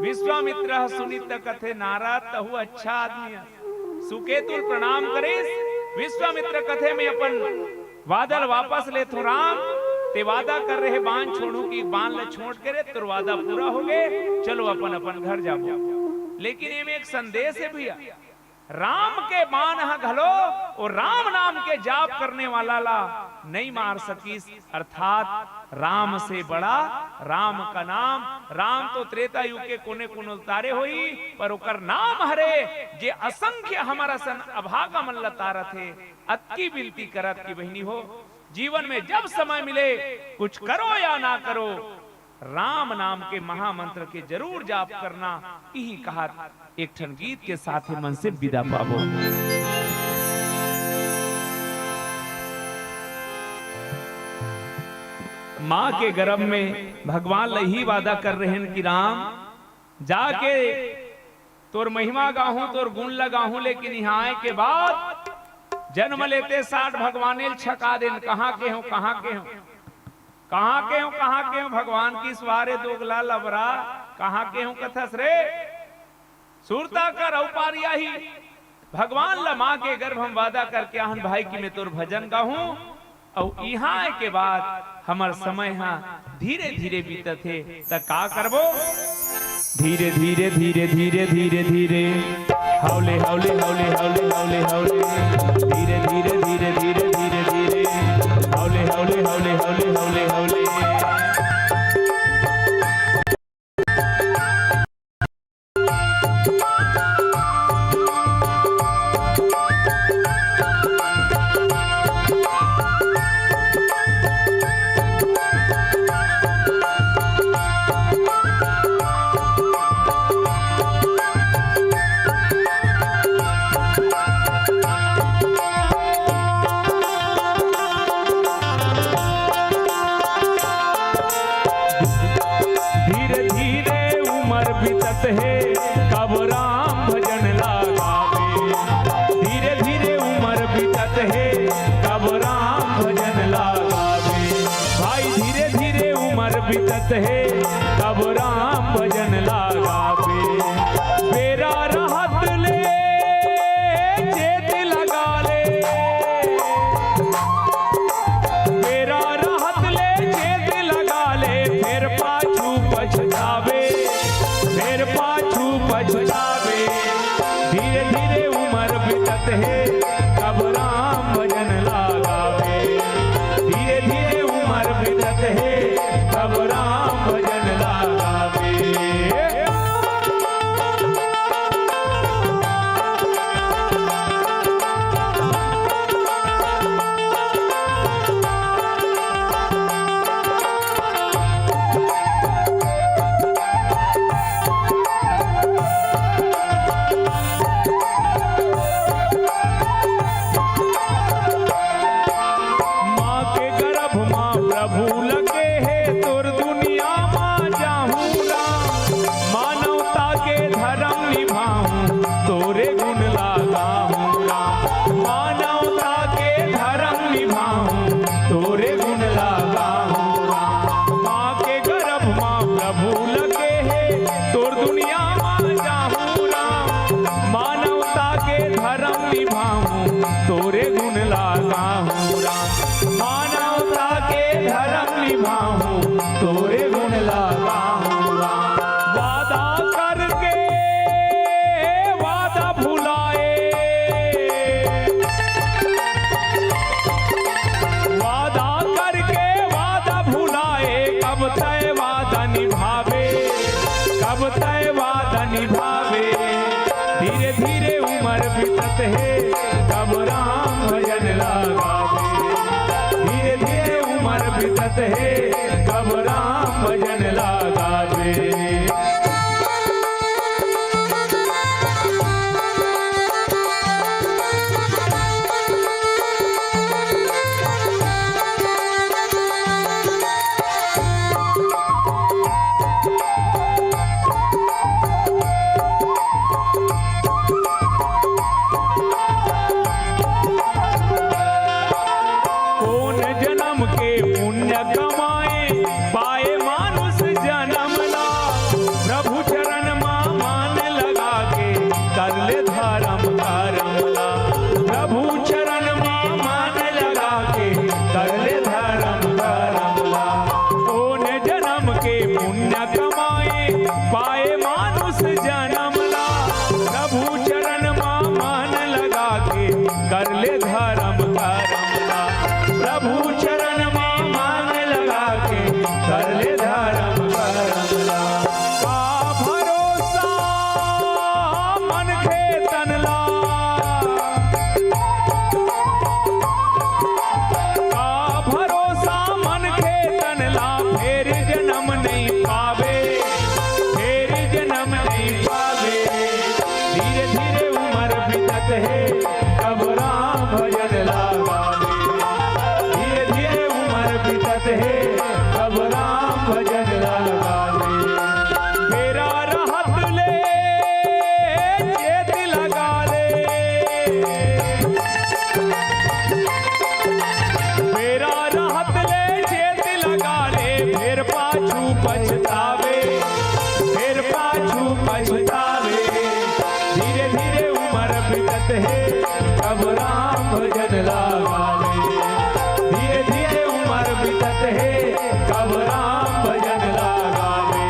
विश्वामित्र ह सुनिस त कथे, "नारद, तहू अच्छा आदमी हस।" सुकेतु ल प्रणाम करिस। विश्वामित्र कथे, "मैं अपन वादा ल वापस लेथों राम, ते वादा करे रहे बान छोड़हूं कि बान ल छोड़ के रे, तोर वादा पूरा होगे, चलो अपन अपन घर जाबो।" लेकिन एमे एक संदेश हे भैया, राम के बान ह घलो ओ राम नाम के जाप करने वाला ला नइ मार सकिस। अर्थात राम से बड़ा राम का नाम। राम तो त्रेता युग के कोने कोने उतारे होही, पर ओकर नाम हरे जे असंख्य हमर असन अभागा मन ल तारत हे। अतकी विनती करत कि बहिनी हो, जीवन में जब समय मिले, कुछ करो या ना करो, राम नाम के महामंत्र के जरूर जाप करना। इही कहत एक ठन गीत के साथ ही मन से विदा पाबो। माँ के गर्भ में भगवान ल इही वादा कर रहेन कि राम, जाके तोर महिमा गाहूं, तोर गुण ल गाहूं, लेकिन इहां आए के बाद जन्म लेते साठ भगवाने ल छका देन। कहां के हों, कहां के हों, कहां के हों, कहां के हों? भगवान किहिस, "वा रे दोगला लबरा, कहां के हों कथस रे? सुरता कर, अउ पार आही।" भगवान ल मां के गर्भ म वादा करके आहन भाई कि मैं तोर भजन गाहूं, अउ इहां आए के बाद हमर समय ह धीरे धीरे बीतत हे, त का करबो? धीरे धीरे धीरे धीरे धीरे धीरे, हौले हौले हौले हौले हौले हौले, धीरे धीरे धीरे धीरे धीरे धीरे, हौले हौले हौले हौले हौले हौले। हे, कब राम भजन ला गाबे। भाई धीरे धीरे उमर बीतत हे, कब राम भजन ला गाबे। बेरा रहत ले चेत लगा ले, बेरा रहत ले चेत लगा ले, फेर पाछू पछताबे, फेर पाछू पछताबे। धीरे धीरे उमर बीतत हे, कब राम भजन ला गाबे। धीरे धीरे उमर बीतत हे, कब राम भजन ला गाबे। माँ के गर्भ मा प्रभु लगे हे, तोर दुनिया मा जाहूँ राम। मानवता के धर्म निभाहूँ, तोरे गुण ला गाहूँ राम। मानवता के धर्म निभाहूँ, तोरे गुण ला गाहूँ राम। माँ के गर्भ मा प्रभु लगे हे, तोर दुनिया मा जाहूँ राम। मानवता के धर्म निभाहूँ, तोरे गुण ला गाहूँ राम। मानवता के धर्म निभाहूँ, तोरे गुण ला गाहूँ राम। वादा करके वादा भुलाए, वादा करके वादा भुलाए, कब तय वादा निभाबे, कब तय वादा निभाबे। धीरे धीरे उमर बीतत हे, कब राम भजन ला गाबे। धीरे धीरे उमर बीतत हे, कब राम भजन ला गाबे। कोन जनम के पुण्य कमाए, पाए मानुष जनम ला। प्रभु चरण मा मान लगा के, कर ले धर्म करम ला। प्रभु चरण मा मान लगा के, कर ले धर्म करम ला। कोन जनम के पुण्य कमाए, पाए मानुष जनम ला। प्रभु चरण मा मान लगा के, कर ले धर्म करम ला। प्रभु चरण मा मान लगा के, कर ले धर्म करम ला। का भरोसा मनखे तन ला, का भरोसा मनखे तन ला, फेर जनम नहीं पावे, फेर जनम नहीं पावे। धीरे धीरे उमर बीतत हे, कब राम भजन ला गावे। धीरे धीरे उमर बीतत हे, कब राम भजन ला गावे। बेरा रहत ले चेत लगा ले, बेरा रहत ले चेत लगा ले, फेर पाछू पछतावे, फेर पाछू पछतावे। धीरे धीरे उमर बीतत हे, कब राम भजन ला गावे। धीरे धीरे उमर बीतत हे, कब राम भजन ला गावे।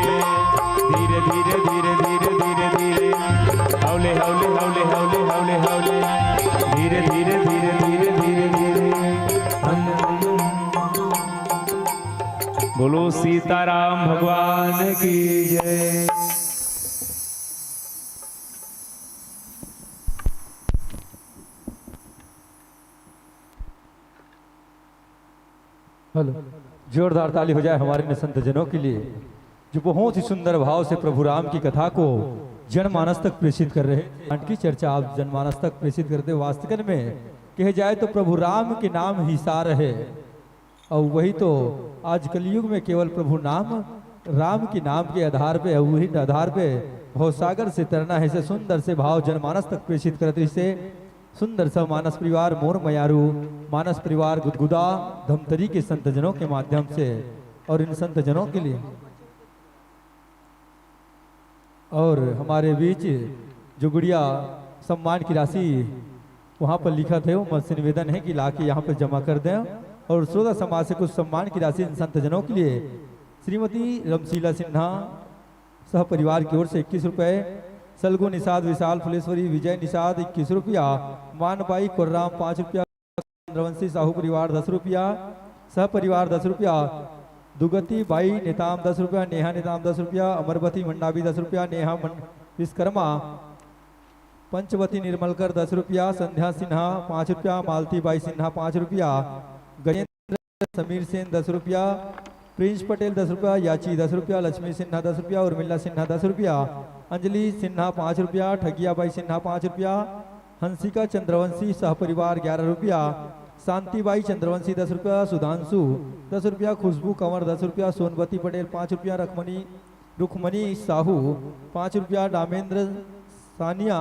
धीरे धीरे धीरे धीरे धीरे धीरे, हौले हौले हौले हौले हौले हौले, धीरे धीरे धीरे धीरे धीरे धीरे। बोलो सीताराम भगवान की जय। हेलो, जोरदार ताली हो जाए हमारे इन संत जनों के लिए, जो बहुत ही सुंदर भाव से प्रभु राम की कथा को जनमानस तक प्रेषित कर रहे हैं। कांड की चर्चा आप जनमानस तक प्रेषित करते, वास्तव में कहे जाए तो प्रभु राम के नाम ही सार है। और वही तो आज कलयुग में केवल प्रभु नाम, राम के नाम के आधार पे, वही आधार पे भवसागर से तरना है। से सुंदर से भाव जनमानस तक प्रेषित करत रहिसे। सुंदर सा मानस परिवार, मोर मयारू मानस परिवार गुदगुदा धमतरी के संतजनों के माध्यम से और इन संतजनों के लिए और हमारे बीच जो गुड़िया सम्मान की राशि वहाँ पर लिखा थे, वो मुझसे निवेदन है कि ला के यहाँ पर जमा कर दें। और श्रोता समाज से कुछ सम्मान की राशि इन संतजनों के लिए श्रीमती रमशीला सिन्हा सह परिवार की ओर से इक्कीस रुपये, सलगु निषाद विशाल फुलेश्वरी विजय निषाद इक्कीस रुपया, मानबाई कोर्राम पाँच रुपया, चंद्रवंशी साहू परिवार दस रुपया, सह परिवार दस रुपया, दुगति बाई नेताम दस रुपया, नेहा नेताम दस रुपया, अमरबती मंडावी दस रुपया, नेहा मन-, विश्वकर्मा, पंचवती निर्मलकर दस रुपया, संध्या सिन्हा पाँच रुपया, मालती बाई सिन्हा पाँच रुपया, गजेंद्र समीर सेन दस रुपया, प्रिंस पटेल दस रुपया, याची दस रुपया, लक्ष्मी सिन्हा दस रुपया, उर्मिला सिन्हा दस रुपया, अंजलि सिन्हा पाँच रुपया, ठगिया बाई सिन्हा पाँच रुपया, हंसिका चंद्रवंशी सह परिवार ग्यारह रुपया, शांतिबाई चंद्रवंशी दस रुपया, सुधांशु दस रुपया, खुशबू कंवर दस रुपया, सोनवती पटेल पाँच रुपया, रखमनी रुक्मणी साहू पाँच रुपया, डामेंद्र सानिया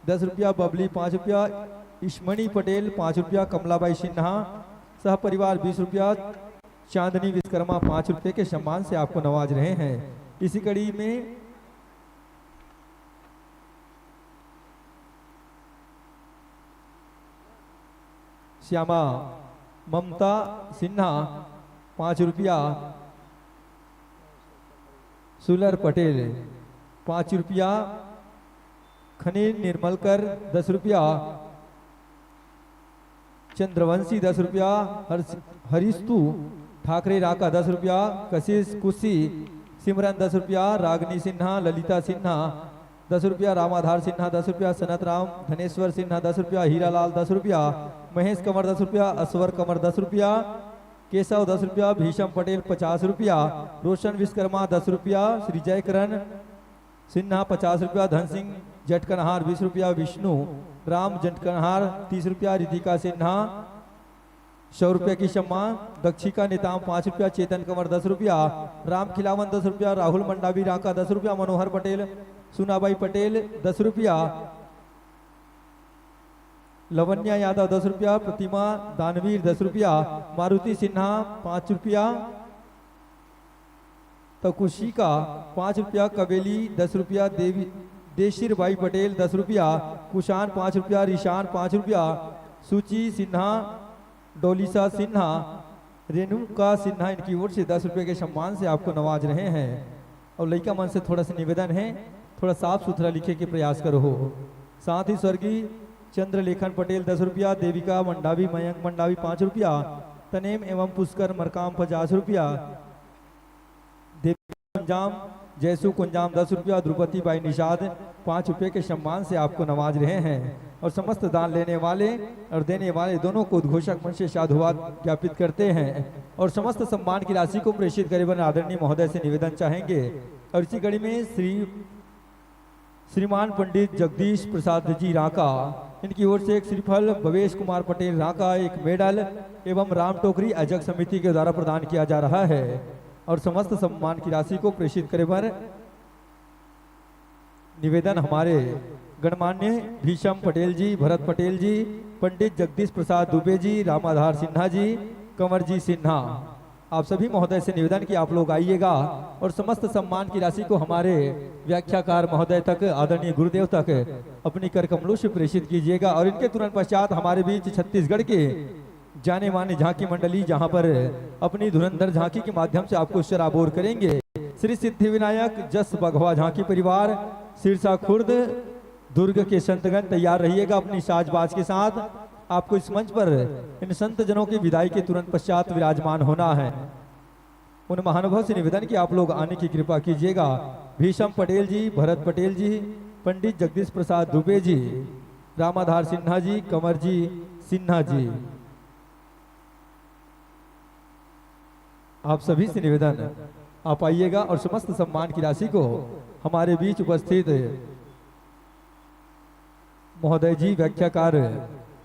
दस रुपया, बबली पाँच रुपया, ईशमणि पटेल पाँच रुपया, कमलाबाई सिन्हा सह परिवार बीस रुपया, चांदनी विश्वकर्मा पाँच रुपये के सम्मान से आपको नवाज रहे हैं। इसी कड़ी में श्यामा ममता सिन्हा पाँच रुपया, सुलर पटेल पाँच रुपया, खनीन निर्मलकर दस रुपया, चंद्रवंशी दस रुपया, हर्ष-, हरिस्तु ठाकरे राका दस रुपया, कशिश कुशी सिमरन दस रुपया, रागनी सिन्हा, ललिता सिन्हा दस रुपया, रामाधार सिन्हा दस रुपया, सनत राम धनेश्वर सिन्हा दस रुपया, हीरालाल दस रुपया, महेश कंवर दस रुपया, असवर कंवर दस रुपया, केशव दस रुपया, भीषम पटेल पचास रुपया, रोशन विश्वकर्मा दस रुपया, श्री जयकरण सिन्हा पचास रुपया, धन सिंह जटकनहार बीस रुपया, विष्णु राम जटकनहार तीस रुपया, रितिका सिन्हा सौ रुपया की सम्मान, दक्षिका नेताम पाँच रुपया, चेतन कंवर दस रुपया, राम खिलावन दस रुपया, राहुल मंडावी राका दस रुपया, मनोहर पटेल, सुनाबाई पटेल दस रुपया, लवन्या यादव दस रुपया, प्रतिमा दानवीर दस रुपया, मारुति सिन्हा पाँच रुपया, तकुशिका पाँच रुपया, कबेली दस रुपया, देवी देशिर बाई पटेल दस रुपया, कुशान पाँच रुपया, रिशान पाँच रुपया, सुची सिन्हा, डोलिसा सिन्हा, रेणुका सिन्हा इनकी ओर से दस रुपये के सम्मान से आपको नवाज रहे हैं। और लइका मन से थोड़ा सा निवेदन है, थोड़ा साफ सुथरा लिखे के प्रयास करो हो। साथ ही स्वर्गीय चंद्रलेखन पटेल दस रुपया, देविका मंडावी, मयंक मंडावी पाँच रुपया, तनेम एवं पुष्कर मरकाम पचास रुपया, देविका कुंजाम, जयसु कुंजाम दस रुपया, द्रुपति बाई निषाद पाँच रुपये के सम्मान से आपको नवाज रहे हैं। और समस्त दान लेने वाले और देने वाले दोनों को उद्घोषक मंच से साधुवाद ज्ञापित करते हैं। और समस्त सम्मान की राशि को प्रेषित करे बर आदरणीय महोदय से निवेदन चाहेंगे। और इसी कड़ी में श्री श्रीमान पंडित जगदीश प्रसाद जी रांका, इनकी ओर से एक श्रीफल, भवेश कुमार पटेल रांका एक मेडल एवं राम टोकरी आयोजक समिति के द्वारा प्रदान किया जा रहा है। और समस्त सम्मान की राशि को प्रेषित करे बर निवेदन हमारे गणमान्य भीषम पटेल जी, भरत पटेल जी, पंडित जगदीश प्रसाद दुबे जी, रामाधार सिन्हा जी, कंवर जी सिन्हा, आप सभी महोदय से निवेदन कि आप लोग आइएगा और समस्त सम्मान की राशि को हमारे व्याख्याकार महोदय तक, आदरणीय गुरुदेव तक अपनी कर कमलों से प्रेषित कीजिएगा। और इनके तुरंत पश्चात हमारे बीच छत्तीसगढ़ के जाने माने झांकी मंडली, जहां पर अपनी धुरंधर झांकी के माध्यम से आपको सराबोर करेंगे श्री सिद्धि विनायक जस बघवा झांकी परिवार, सिरसा खुर्द, दुर्ग के संतगण, तैयार रहिएगा अपनी साजबाज के साथ। आपको इस मंच पर इन संत जनों की विदाई के तुरंत पश्चात विराजमान होना है। उन महानुभाव से निवेदन कि आप लोग आने की कृपा कीजिएगा। भीषम पटेल जी, भरत पटेल जी, पंडित जगदीश प्रसाद दुबे जी, रामाधार सिन्हा जी, कंवर जी सिन्हा जी, आप सभी से निवेदन, आप आइएगा और समस्त सम्मान की राशि को हमारे बीच उपस्थित महोदय जी, व्याख्याकार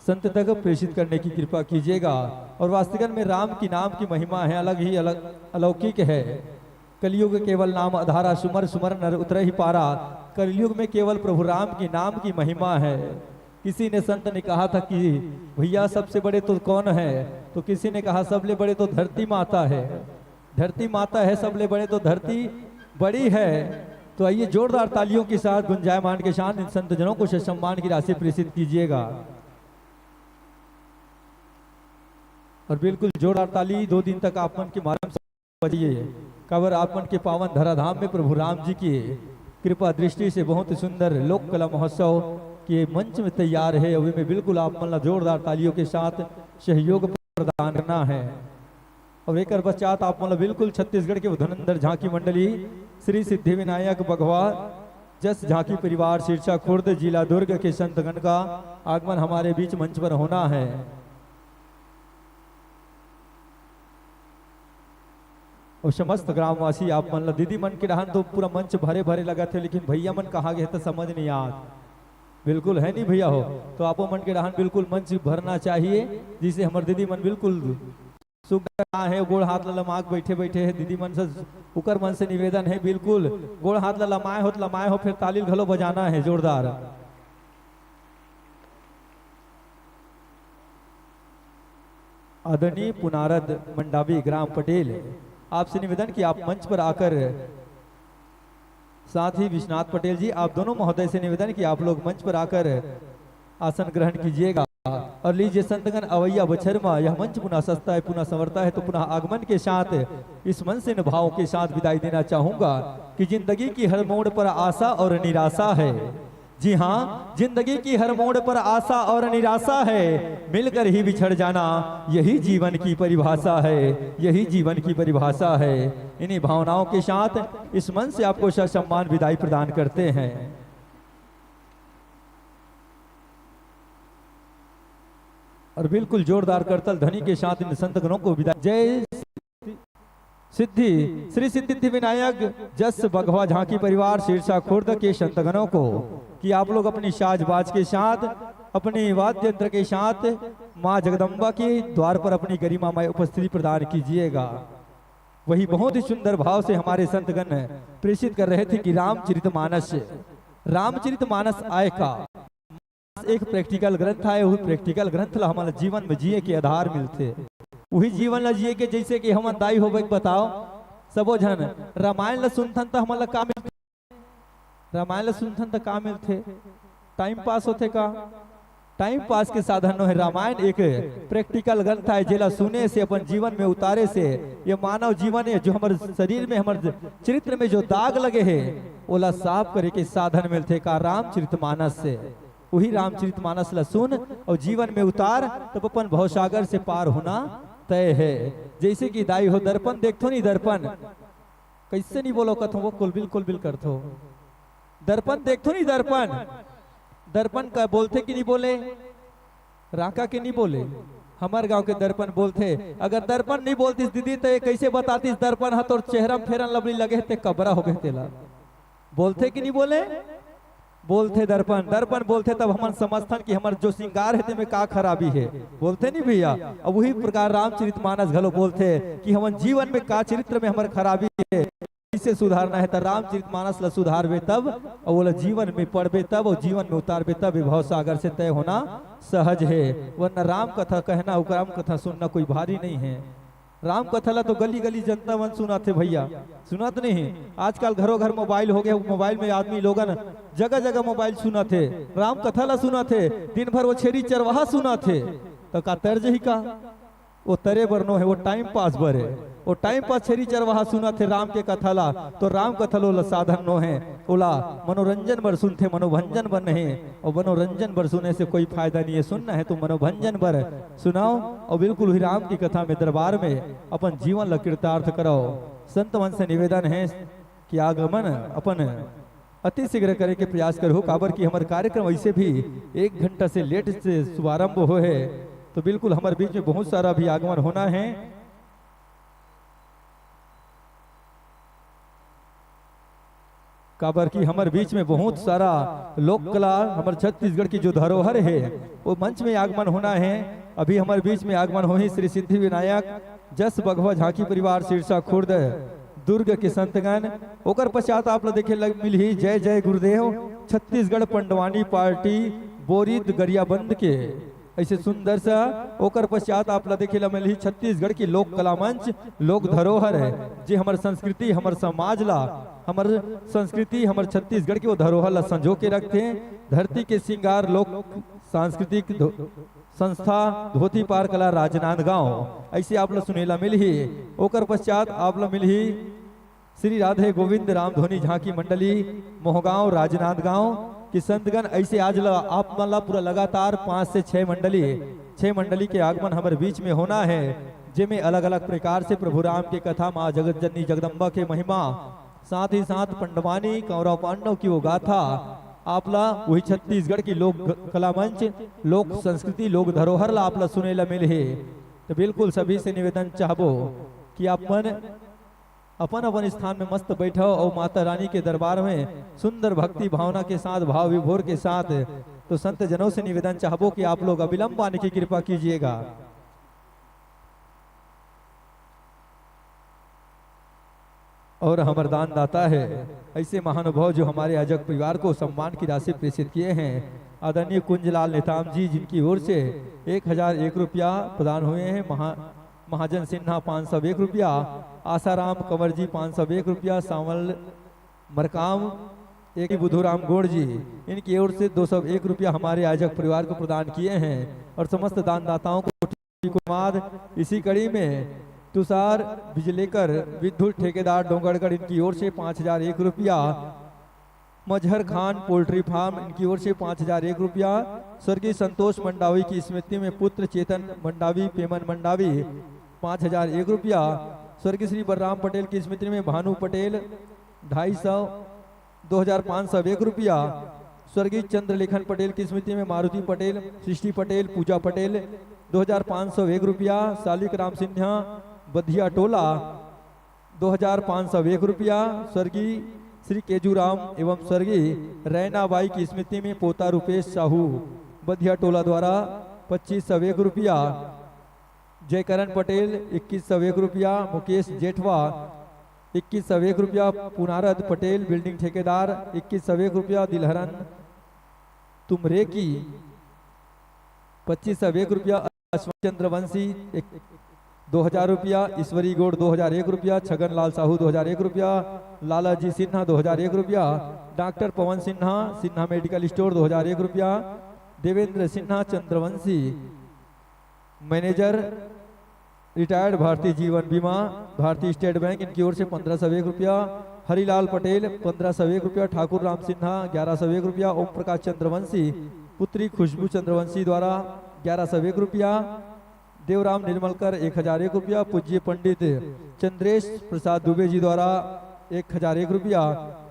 संत तक प्रेषित करने की कृपा कीजिएगा। और वास्तविकन में राम की नाम की महिमा है, अलग ही अलग अलौकिक है। कलयुग केवल नाम आधारा, सुमर सुमर नर उतरहि पारा। कलयुग में केवल प्रभु राम की नाम की महिमा है। किसी ने, संत ने कहा था कि भैया, सबसे बड़े तो कौन है? तो किसी ने कहा, सबले बड़े तो धरती माता है। धरती माता है, सबले बड़े तो धरती बड़ी है। तो आइए, जोरदार तालियों के साथ गुंजायमान के साथ इन संत जनों को सम्मान की राशि प्रेषित कीजिएगा। और बिल्कुल जोरदार ताली दो दिन तक आप मन के माध्यम से बजाइए। काबर आप मन के पावन धराधाम में प्रभु राम जी की कृपा दृष्टि से बहुत ही सुंदर लोक कला महोत्सव के मंच में तैयार है। अभी में बिल्कुल आप मन ला जोरदार तालियों के साथ सहयोग प्रदान करना है। और एकर पश्चात आप मन ला बिल्कुल छत्तीसगढ़ के धुरंधर झांकी मंडली श्री सिद्धि विनायक बघवा जस झांकी परिवार सिरसा खुर्द, जिला दुर्ग के संतगण का आगमन हमारे बीच मंच पर होना है। और समस्त ग्रामवासी आप मन ला, दीदी मन के डहान तो पूरा मंच भरे भरे लगत हे, लेकिन भैया मन कहाँ गए तो समझ नहीं आत। बिल्कुल है नहीं भैया हो, तो आपो मन के डहान बिल्कुल मंच भरना चाहिए, जिससे हमर दीदी मन बिल्कुल सुग्घर हे, गोड़ हाथ ला लमाक बैठे बैठे हे दीदी मन से, उकर मन से निवेदन है, बिल्कुल गोड़ हाथ ला लमाए हो तो लमाए हो, फिर ताली घलो बजाना है जोरदार। आदरणीय पुनारद मंडावी ग्राम पटेल, आपसे निवेदन कि आप मंच पर आकर, साथ ही विश्वनाथ पटेल जी, आप दोनों महोदय से निवेदन कि आप लोग मंच पर आकर आसन ग्रहण कीजिएगा। और लीजिए संतगण, अवैया बछर मा यह मंच पुनः सजता है, पुनः संवरता है, तो पुनः आगमन के साथ इस मन से इन भावों के साथ विदाई देना चाहूंगा कि जिंदगी की हर मोड़ पर आशा और निराशा है। जी हाँ, जिंदगी की हर मोड़ पर आशा और निराशा है, मिलकर ही बिछड़ जाना यही जीवन की परिभाषा है, यही जीवन की परिभाषा है। इन्हीं भावनाओं के साथ इस मन से आपको ससम्मान विदाई प्रदान करते हैं। और बिल्कुल जोरदार करताल ध्वनि के साथ इन संतगणों को विदाई। जय सिद्धि, श्री सिद्धि विनायक जस बघवा झांकी परिवार सिरसा खुर्द के संतगणों को कि आप लोग अपनी साज बाज के साथ, अपने वाद्य यंत्र के साथ माँ जगदम्बा के द्वार पर अपनी गरिमामय उपस्थिति प्रदान कीजिएगा। वही बहुत ही सुंदर भाव से हमारे संतगण प्रेषित कर रहे थे कि रामचरित मानस, रामचरित मानस आय का एक practical ग्रंथ आय, वही practical ग्रंथ ला हमन ला जीवन में जिए के आधार मिलथे। वही जीवन ला जिए के, जैसे कि हमन दाई होबे के बताओ, सबो झन रामायण ला सुनथन त हमन ला का मिलथे? रामायण ला सुनथन त का मिलथे? टाइम पास होथे का? टाइम पास के साधन नोहे। रामायण एक practical ग्रंथ आय, जेला सुने से अपन जीवन में उतारे से ये मानव जीवन, ये जो हमर शरीर में, हमर चरित्र में जो दाग लगे हे, ओला साफ करे के साधन मिलथे का? रामचरित मानस से। वही रामचरित मानस ला सुन और जीवन में उतार, तब अपन भवसागर से पार होना तय है। जैसे कि दाई हो, दर्पण देखथो नहीं, दर्पण कैसे नहीं बोलो कथो, वो कुलबिल कुलबिल करथो। दर्पण देखथो नहीं, दर्पण, दर्पण का बोलथे कि नहीं बोले? राका के नहीं बोले, हमर गांव के दर्पण बोलथे। अगर दर्पण नहीं बोलतीस दीदी, तो ये कैसे बतातीस दर्पण ह तोर चेहरा में फेरन लवली लगे हे, ते कबरा हो गए तेला? बोलथे कि नहीं बोले? बोलथे दर्पण, दर्पण बोलथे तब हमन समझथन कि हमर जो श्रृंगार हे तेमे का खराबी हे, बोलथे नहीं भैया? अब वही प्रकार रामचरित मानस घलो बोलथे कि हमन जीवन में का चरित्र में हमर खराबी हे, कैसे सुधारना हे, त रामचरित मानस ला सुधारबे तब, और ओला जीवन में पढ़बे तब, और जीवन में उतारबे तब, ये भवसागर से तय होना सहज हे। वरना राम कथा कहना और राम कथा सुनना कोई भारी नहीं है। राम कथा ला तो गली गली जनता मन सुनाथे भैया, सुनत नहीं? आजकल घरों घर मोबाइल हो गए, मोबाइल में आदमी लोगन जगह जगह मोबाइल सुनाथे, राम कथा ला सुनाथे, दिन भर वो छेरी चरवाहा सुनाथे, तो का तर्ज ही का? वो तरे बर नो हे, वो टाइम पास बर हे। वो टाइम पास छेरी चरवाहा सुनाथे राम के कथा ला, तो राम कथा लो ला साधन नो हे, ओला मनोरंजन बर सुनथे, मनोभंजन बर नहीं। और मनोरंजन बर सुने से कोई फायदा नहीं है, सुनना है तो मनोभंजन बर सुनाओ। और बिल्कुल ही राम की कथा में दरबार में अपन जीवन ला कृतार्थ कराओ। संत मन से निवेदन है कि आगमन अपन अति शीघ्र करे के प्रयास करहु, काबर कि हमर कार्यक्रम वैसे भी एक घंटा से लेट से शुभारंभ हो है, तो बिल्कुल हमर बीच में बहुत सारा भी आगमन होना है, काबर कि हमर बीच में बहुत सारा लोक कला, हमर छत्तीसगढ़ की जो धरोहर है, वो मंच में आगमन होना है। अभी हमर बीच में आगमन होही श्री सिद्धि विनायक जस बघवा झांकी परिवार सिरसा खुर्द दुर्ग के संतगण। ओकर पश्चात आप ला देखे लग मिलही जय जय गुरुदेव छत्तीसगढ़ पंडवानी पार्टी बोरिद गरियाबंद के ऐसे सुंदर सा। ओकर पश्चात आप ला देखे ला मिलही छत्तीसगढ़ की लोक कला मंच, लोक धरोहर है, जे हमर संस्कृति, हमर समाज ला, हमर संस्कृति, हमर छत्तीसगढ़ के वो धरोहर ला संजो के रखथे। धरती के सिंगार लोक सांस्कृतिक धो-, संस्था धोतीपार कला राजनांदगांव, ऐसे आप ला सुने ला मिलही। ओकर पश्चात आप ला मिलही श्री राधे गोविंद रामधुनी झांकी मंडली मोहगांव राजनांदगांव के संतगण। ऐसे आज ला आप मन ला पूरा लगातार पांच से छह मंडली, छह मंडली के आगमन हमर बीच में होना है, जेमे अलग-अलग प्रकार से प्रभु राम के कथा, माँ जगत जननी जगदम्बा के महिमा, साथ ही साथ पंडवानी कौरव पांडव की वो गाथा आप ला वही छत्तीसगढ़ की लोक ग-, कला मंच, लोक संस्कृति, लोक धरोहर ला आप ला सुने ला मिलही। तो बिल्कुल सभी से निवेदन चाहबो कि आप मन अपन अपन स्थान में मस्त बैठव और माता रानी के दरबार में सुंदर भक्ति भावना के साथ, भाव विभोर के साथ, तो संत जनों से निवेदन चाहबो कि आप लोग अविलंब आने की कृपा कीजिएगा। और हमर दानदाता है ऐसे महानुभाव जो हमारे आयोजक परिवार को सम्मान की राशि प्रेषित किए हैं, आदरणीय कुंजलाल नेताम जी, जिनकी ओर से एक हजार एक रुपया प्रदान हुए हैं। महा महाजन सिन्हा पाँच सौ एक रुपया, आसाराम कंवर जी पाँच सौ एक रुपया, सांवल मरकाम एक बुधुराम गोंड जी, इनकी ओर से दो सौ एक रुपया हमारे आयोजक परिवार को प्रदान किए हैं और समस्त दानदाताओं को टीको माद। इसी कड़ी में तुषार बिजलेकर विद्युत ठेकेदार डोंगरगढ़, इनकी ओर से पाँच हजार एक रुपया, मजहर खान पोल्ट्री फार्म, इनकी ओर से पाँच हजार एक रुपया, स्वर्गीय संतोष मंडावी की स्मृति में पुत्र चेतन मंडावी, पेमन मंडावी पाँच हजार एक रुपया, स्वर्गीय श्री बलराम पटेल की स्मृति में भानु पटेल ढाई सौ, दो हजार पाँच सौ एक रुपया, स्वर्गीय चंद्रलेखन पटेल की स्मृति में मारुति पटेल, सृष्टि पटेल, पूजा पटेल दो हजार पाँच सौ एक रुपया, सालिक राम सिन्हा बधिया टोला दो हजार पाँच सौ एक रुपया, स्वर्गीय श्री केजूराम एवं स्वर्गीय रैनाबाई की स्मृति में पोता रूपेश साहू बधिया टोला द्वारा पच्चीस सौ एक रुपया, जयकरण पटेल इक्कीस सौ एक रुपया, मुकेश जेठवा इक्कीस सौ एक रुपया, पुनारद पटेल बिल्डिंग ठेकेदार इक्कीस सौ एक रुपया, दिलहरन तुमरेकी पच्चीस सौ एक रुपया, अश्विन चंद्रवंशी एक, दो हजार रुपया, ईश्वरी गोड़ दो हजार एक रुपया, छगन लाल साहू दो हजार एक रुपया, लालाजी सिन्हा दो हजार एक रुपया, डॉक्टर पवन सिन्हा, सिन्हा मेडिकल स्टोर दो हजार एक रुपया, देवेंद्र सिन्हा चंद्रवंशी मैनेजर रिटायर्ड भारतीय जीवन बीमा, भारतीय स्टेट बैंक, इनकी ओर से पन्द्रह सौ एक रुपया, हरिलाल पटेल पन्द्रह सौ एक रुपया, ठाकुर राम सिन्हा ग्यारह सौ एक रुपया, ओम प्रकाश चंद्रवंशी पुत्री खुशबू चंद्रवंशी द्वारा ग्यारह सौ एक रुपया, देवराम निर्मलकर एक हजार एक रुपया, पूज्य पंडित चंद्रेश प्रसाद दुबे जी द्वारा एक हजार एक रुपया,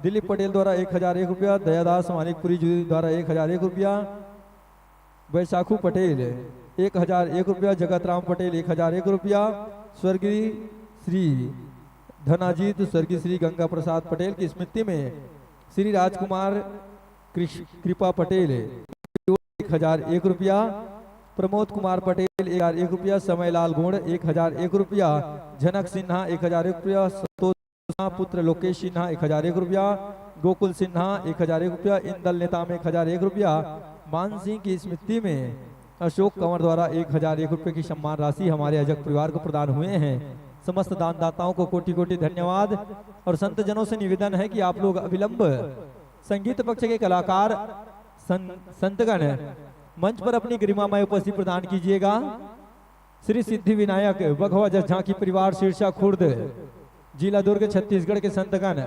दिलीप पटेल द्वारा एक हजार एक रुपया, दयादास मानिकपुरी जी द्वारा एक हजार एक रुपया, बैसाखू पटेल एक हजार एक रुपया, जगत राम पटेल एक हजार एक रुपया, स्वर्गीय श्री धनाजीत, स्वर्गीय श्री गंगा प्रसाद पटेल की स्मृति में श्री राजकुमार कृष-, कृपा पटेल एक हजार एक रुपया, प्रमोद कुमार पटेल एक हजार एक रुपया, समयलाल गोंड एक हजार एक रुपया, झनक सिन्हा एक हजार एक रुपया, संतोष पुत्र लोकेश सिन्हा एक हजार एक रुपया, गोकुल सिन्हा एक हजार एक रुपया, इंदल नेताम एक हजार एक रुपया, मान सिंह की स्मृति में अशोक कंवर द्वारा एक हजार एक रुपये की सम्मान राशि हमारे अजक परिवार को प्रदान हुए हैं। समस्त दानदाताओं को कोटि कोटि धन्यवाद और संतजनों से निवेदन है कि आप लोग अविलंब संगीत पक्ष के कलाकार सं-, संतगण मंच पर अपनी गरिमामय उपस्थिति प्रदान कीजिएगा। श्री सिद्धि विनायक बघवा जस झांकी परिवार शीर्षा खुर्द, जिला दुर्ग, छत्तीसगढ़ के संतगण,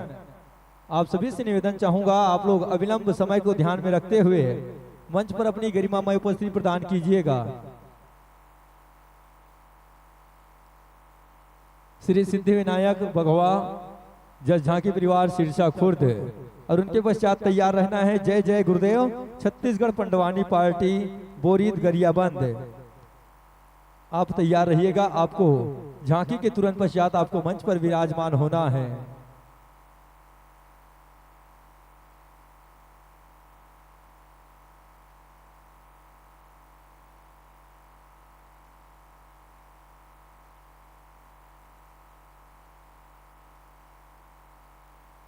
आप सभी से निवेदन चाहूंगा, आप लोग अविलंब समय को ध्यान में रखते हुए मंच पर अपनी गरिमामय उपस्थिति प्रदान कीजिएगा। श्री सिद्धि विनायक बघवा जस झांकी परिवार शीर्षा खुर्द और उनके पश्चात तैयार रहना है जय जय गुरुदेव छत्तीसगढ़ पंडवानी पार्टी बोरीद गरियाबंद। आप तैयार रहिएगा, आपको झांकी के तुरंत पश्चात आपको मंच पर विराजमान होना है।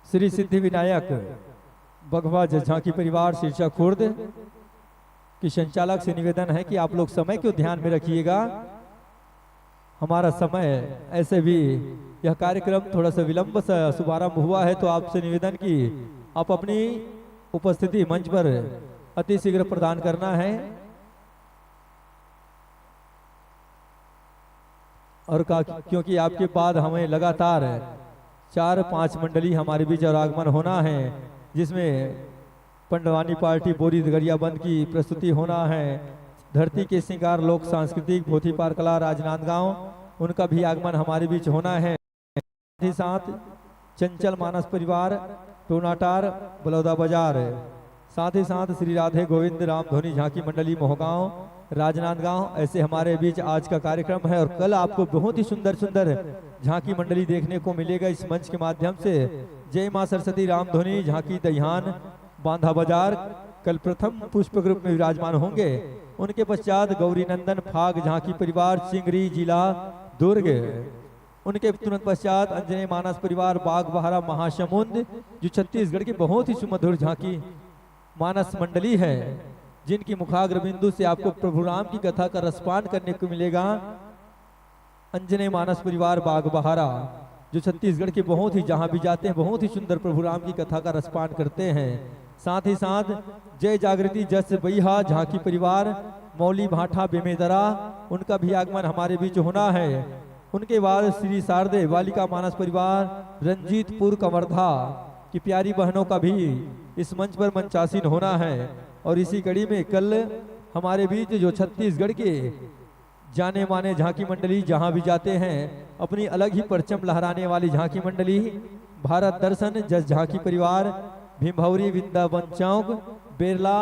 श्री सिद्धि विनायक बघवा जस झांकी परिवार शीर्षा खुर्द कि संचालक से निवेदन है कि आप लोग समय को ध्यान में रखिएगा। हमारा समय, ऐसे भी यह कार्यक्रम थोड़ा सा विलंब से शुभारंभ हुआ है, तो आपसे निवेदन कि आप अपनी उपस्थिति मंच पर अति शीघ्र प्रदान करना है। और का, क्योंकि आपके बाद हमें लगातार चार पांच मंडली हमारे बीच और आगमन होना है, जिसमें पंडवानी पार्टी बोरी गरियाबंद की प्रस्तुति होना है, धरती के श्रृंगार लोक सांस्कृतिक भोथीपार कला राजनांदगांव, उनका भी आगमन हमारे बीच होना है। साथ ही साथ चंचल मानस परिवार टोनाटार बलौदा बाजार, साथ ही साथ श्री राधे गोविंद रामधुनी झांकी मंडली मोहगांव राजनांदगांव, ऐसे हमारे बीच आज का कार्यक्रम है। और कल आपको बहुत ही सुंदर सुंदर झांकी मंडली देखने को मिलेगा इस मंच के माध्यम से। जय माँ सरस्वती रामधुनी झांकी दहियान बांधा बाजार कल प्रथम पुष्प रूप में विराजमान होंगे। उनके पश्चात गौरी नंदन फाग झांकी परिवार चिंगरी जिला दुर्ग, उनके तुरंत पश्चात अंजनेय मानस परिवार बागबहरा महासमुंद, जो छत्तीसगढ़ की बहुत ही सुमधुर झांकी मानस मंडली है, जिनकी मुखाग्र बिंदु से आपको प्रभु राम की कथा का रसपान करने को मिलेगा। अंजनेय मानस परिवार बागबहरा, जो छत्तीसगढ़ के बहुत ही, जहां भी जाते हैं, बहुत ही सुंदर प्रभु राम की कथा का रसपान करते हैं। साथ ही साथ जय जागृति जस बईहा झांकी परिवार मौली भाठा बेमेतरा, उनका भी आगमन हमारे बीच होना है। उनके बाद श्री शारदे बालिका मानस परिवार रंजीतपुर कवर्धा की प्यारी बहनों का भी इस मंच पर मंचासीन होना है। और इसी कड़ी में कल हमारे बीच जो छत्तीसगढ़ के जाने माने झांकी मंडली, जहां भी जाते हैं, अपनी अलग ही परचम लहराने वाली झांकी मंडली, भारत दर्शन जस झांकी परिवार, भीमभौरी वृंदावन चौक, बेरला,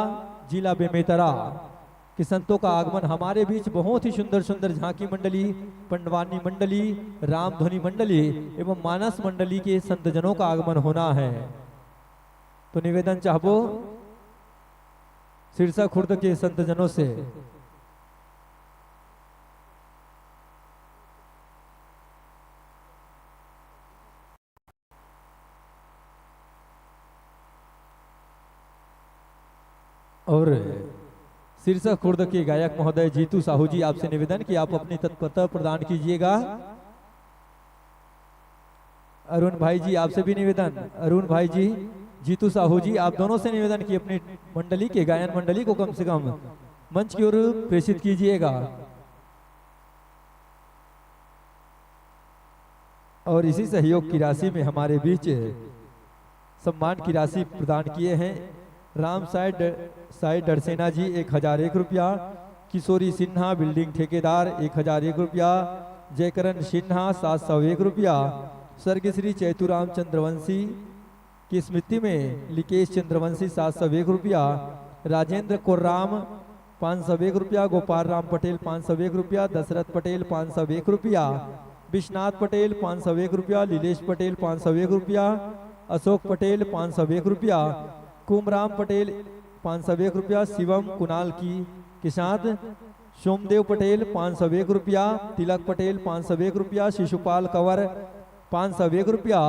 जिला बेमेतरा के संतों का आगमन हमारे बीच। बहुत ही सुंदर सुंदर झांकी मंडली, पंडवानी मंडली, रामधुनी मंडली एवं मानस मंडली के संतजनों का आगमन होना है। तो निवेदन चाहबो सिरसा खुर्द के संतजनों से, और सिरसा खुर्द के गायक महोदय जीतू साहू जी, आपसे निवेदन कि आप अपनी तत्परता प्रदान कीजिएगा। अरुण भाई जी, आपसे भी निवेदन, अरुण भाई जी, जीतू साहू जी, आप दोनों से निवेदन कि अपनी मंडली के गायन मंडली को कम से कम मंच की ओर प्रेषित कीजिएगा। और इसी सहयोग की राशि में हमारे बीच सम्मान की राशि प्रदान किए हैं राम साई ड-, साई डरसेना जी एक हजार एक रुपया, किशोरी सिन्हा बिल्डिंग ठेकेदार एक हजार एक रुपया, जयकरण सिन्हा सात सौ एक रुपया, स्वर्गीय श्री चैतुराम चंद्रवंशी की स्मृति में लिकेश चंद्रवंशी सात सौ एक रुपया, राजेंद्र कोर्राम पाँच सौ एक रुपया, गोपाल राम पटेल पाँच सौ एक रुपया, दशरथ पटेल पाँच सौ एक रुपया, विश्वनाथ पटेल पाँच सौ एक रुपया, लीलेश पटेल पाँच सौ एक रुपया, अशोक पटेल पाँच सौ एक रुपया, कुमराम पटेल पाँच सौ एक रुपया, शिवम कुणाल की के साथ सोमदेव पटेल पाँच सौ एक रुपया, तिलक पटेल पाँच सौ एक रुपया, शिशुपाल कंवर पाँच सौ एक रुपया,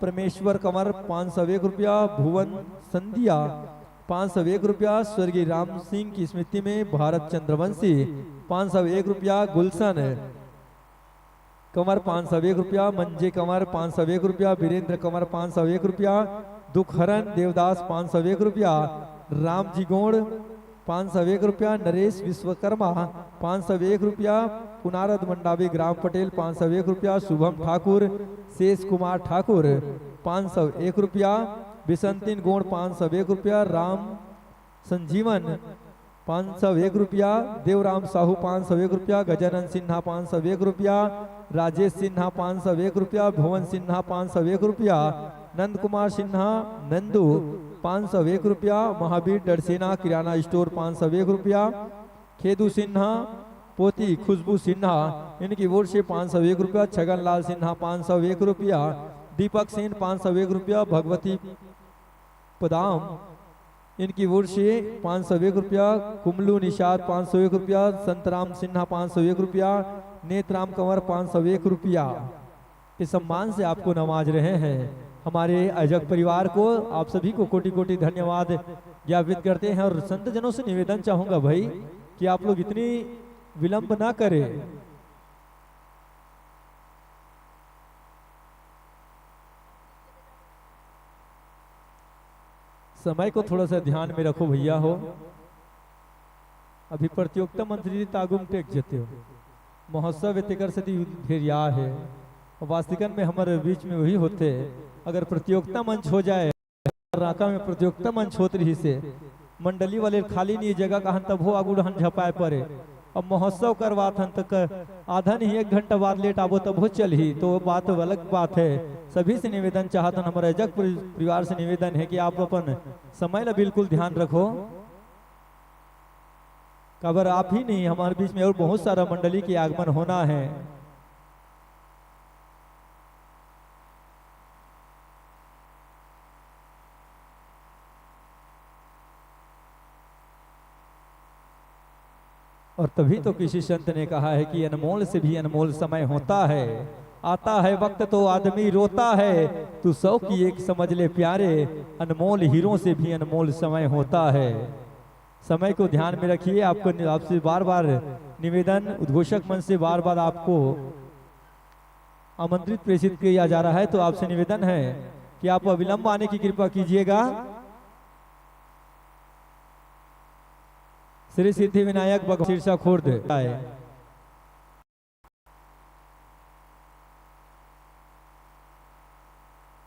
परमेश्वर कंवर पाँच सौ एक रुपया, भुवन संधिया पाँच सौ एक रुपया, स्वर्गीय राम सिंह की स्मृति में भारत चंद्रवंशी पाँच सौ एक रुपया, गुलशन कंवर पाँच सौ एक रुपया, मंजे कंवर पाँच सौ एक रुपया, वीरेंद्र कंवर पाँच सौ एक रुपया, दुखहरन देवदास पाँच सौ एक रुपया, राम जी गोंड़ पाँच सौ एक रुपया, नरेश विश्वकर्मा पाँच सौ एक रुपया, पुनारद मंडावी ग्राम पटेल पाँच सौ एक रुपया, शुभम ठाकुर, शेष कुमार ठाकुर पाँच सौ एक रुपया, बिसंतिन गोंड़ पाँच सौ एक रुपया, राम संजीवन पाँच सौ एक रुपया, देवराम साहू पाँच सौ एक रुपया, गजानन सिन्हा पाँच सौ एक रुपया, राजेश सिन्हा पाँच सौ एक रुपया, भुवन सिन्हा पाँच सौ एक रुपया, नंद कुमार सिन्हा नंदू पाँच सौ एक रुपया, महावीर डरसेना किराना स्टोर पाँच सौ एक रुपया, खेदू सिन्हा पोती खुशबू सिन्हा इनकी ओर से पाँच सौ एक रुपया, छगन लाल सिन्हा पाँच सौ एक रुपया, दीपक सेन पाँच सौ एक रुपया, भगवती पदाम इनकी ओर से पाँच सौ एक रुपया, कुमलू निषाद पाँच सौ एक रुपया, संतराम सिन्हा पाँच सौ एक रुपया, नेतराम कंवर पाँच सौ एक रुपया के सम्मान से आपको नवाज रहे हैं। हमारे आयोजक परिवार को, आप सभी को कोटि कोटि धन्यवाद। ज्ञापित करते हैं और संत जनों से निवेदन चाहूंगा भाई कि आप लोग इतनी विलंब ना करें। समय को थोड़ा सा ध्यान में रखो भैया हो। अभी प्रतियोगिता मंत्री तागुम टेक जते हो, महोत्सव ए तेकर सेती ढेरिया है। वास्तिकन में हमारे बीच में वही होते, अगर प्रतियोगिता मंच हो जाए, रांका में प्रतियोगिता मंच होत रही से, मंडली वाले खाली नहीं जगह कहन तब हो आगू डहन झपाए पड़े। अब महोत्सव करवात हन त क-, आधा नहीं एक घंटा बाद लेट आबो तब हो चलही, तो वो बात अलग बात है। सभी से निवेदन चाहत हन, हमारे अजक परि-, परिवार से निवेदन है कि आप अपन समय ला बिल्कुल ध्यान रखो। काबर आप ही नहीं, हमारे बीच में और बहुत सारा मंडली के आगमन होना है। और तभी तो किसी संत ने कहा है कि अनमोल से भी अनमोल समय होता है, आता है वक्त तो आदमी रोता है। तू सौ की एक समझ ले प्यारे, अनमोल हीरों से भी अनमोल समय होता है। समय को ध्यान में रखिए। आपको, आपसे बार बार निवेदन, उद्घोषक मंच से बार बार आपको आमंत्रित प्रेषित किया जा रहा है, तो आपसे निवेदन है कि आप अविलंब आने की कृपा कीजिएगा। श्री सिद्धि विनायक भगवान सिरसा खुर्द आए।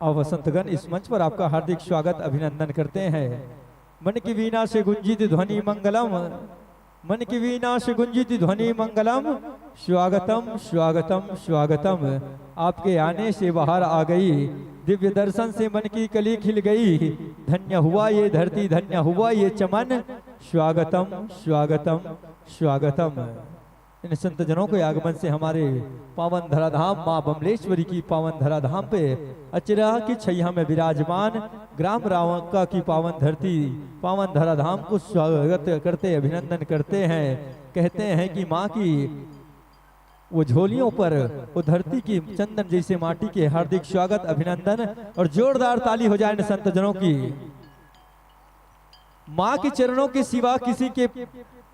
अब संतगण, इस मंच पर आपका हार्दिक स्वागत अभिनंदन करते हैं। मन की वीणा से गुंजित ध्वनि मंगलम, मन की वीणा से गुंजित ध्वनि मंगलम, स्वागतम, स्वागतम, स्वागतम। आपके आने से बाहर आ गई, दिव्य दर्शन से मन की कली खिल गई। धन्य हुआ ये धरती, धन्य हुआ ये चमन। स्वागतम, स्वागतम, स्वागतम। इन संत जनों के आगमन से हमारे पावन धराधाम माँ बमलेश्वरी की पावन धराधाम पे, अचरा की छैया में विराजमान ग्राम रांका की पावन धरती, पावन धराधाम को स्वागत करते, अभिनंदन करते हैं। कहते हैं कि माँ की वो झोलियों पर, वो धरती की चंदन जैसे माटी के हार्दिक स्वागत, अभिनंदन और जोरदार ताली हो जाए इन संत जनों की। माँ के चरणों के सिवा किसी के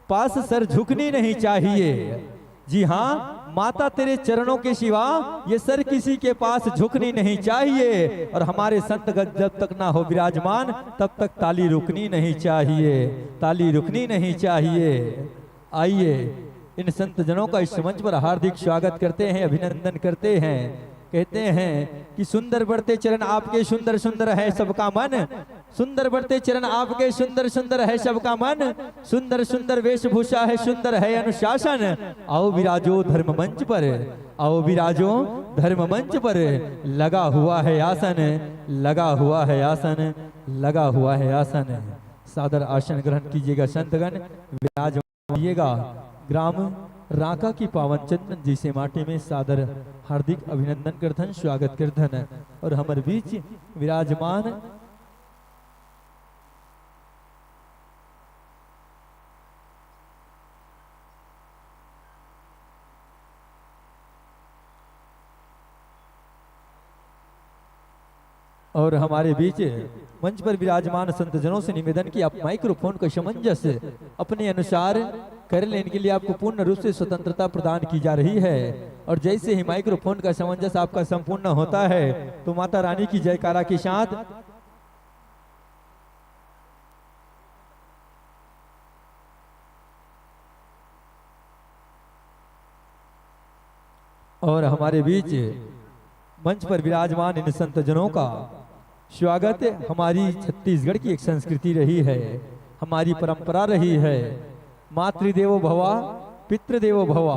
पास सर झुकनी नहीं चाहिए। जी हाँ, माता तेरे चरणों के सिवा ये सर किसी के पास झुकनी नहीं चाहिए। और हमारे संतगण जब तक ना हो विराजमान, तब तक ताली रुकनी नहीं चाहिए, ताली रुकनी नहीं चाहिए। आइए, इन संत जनों का इस मंच पर हार्दिक स्वागत करते हैं, अभिनंदन करते हैं। कहते हैं कि सुंदर बढ़ते चरण आपके, सुंदर सुंदर है सबका मन, सुंदर बढ़ते चरण आपके, सुंदर सुंदर है सबका मन, सुंदर सुंदर वेशभूषा है, सुंदर है अनुशासन। आओ विराजो धर्म मंच पर, आओ विराजो धर्म मंच पर, लगा हुआ है आसन, लगा हुआ है आसन, लगा हुआ है आसन। सादर आसन ग्रहण कीजिएगा संतगण, विराज आइएगा। ग्राम रांका की पावन चंदन जैसे माटी में सादर हार्दिक अभिनंदन करथन, स्वागत करथन। और हमर बीच विराजमान और हमारे बीच मंच पर विराजमान संतजनों से निवेदन कि आप माइक्रोफोन का सामंजस्य अपने अनुसार कर लेने के लिए आपको पूर्ण रूप से स्वतंत्रता प्रदान की जा रही है। और जैसे ही माइक्रोफोन का सामंजस्य आपका संपूर्ण होता है, तो माता रानी की जयकारा के साथ और हमारे बीच मंच पर विराजमान इन संतजनों का स्वागत हमारी छत्तीसगढ़ की एक संस्कृति रही है, हमारी परंपरा रही है। मातृदेवो भवा, पितृदेवो भवा,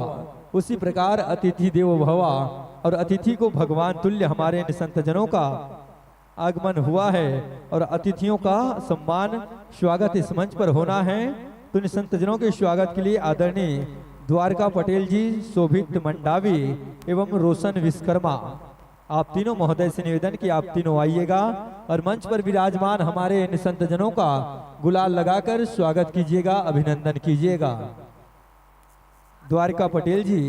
उसी प्रकार अतिथि देवो भवा। और अतिथि को भगवान तुल्य हमारे इन संतजनों का आगमन हुआ है और अतिथियों का सम्मान, स्वागत इस मंच पर होना है। तो इन संतजनों के स्वागत के लिए आदरणीय द्वारका पटेल जी, शोभित मंडावी एवं रोशन विश्वकर्मा, आप तीनों महोदय से निवेदन कि आप तीनों आइएगा और मंच पर विराजमान हमारे इन संतजनों का गुलाल लगाकर स्वागत कीजिएगा, अभिनंदन कीजिएगा। द्वारिका पटेल जी,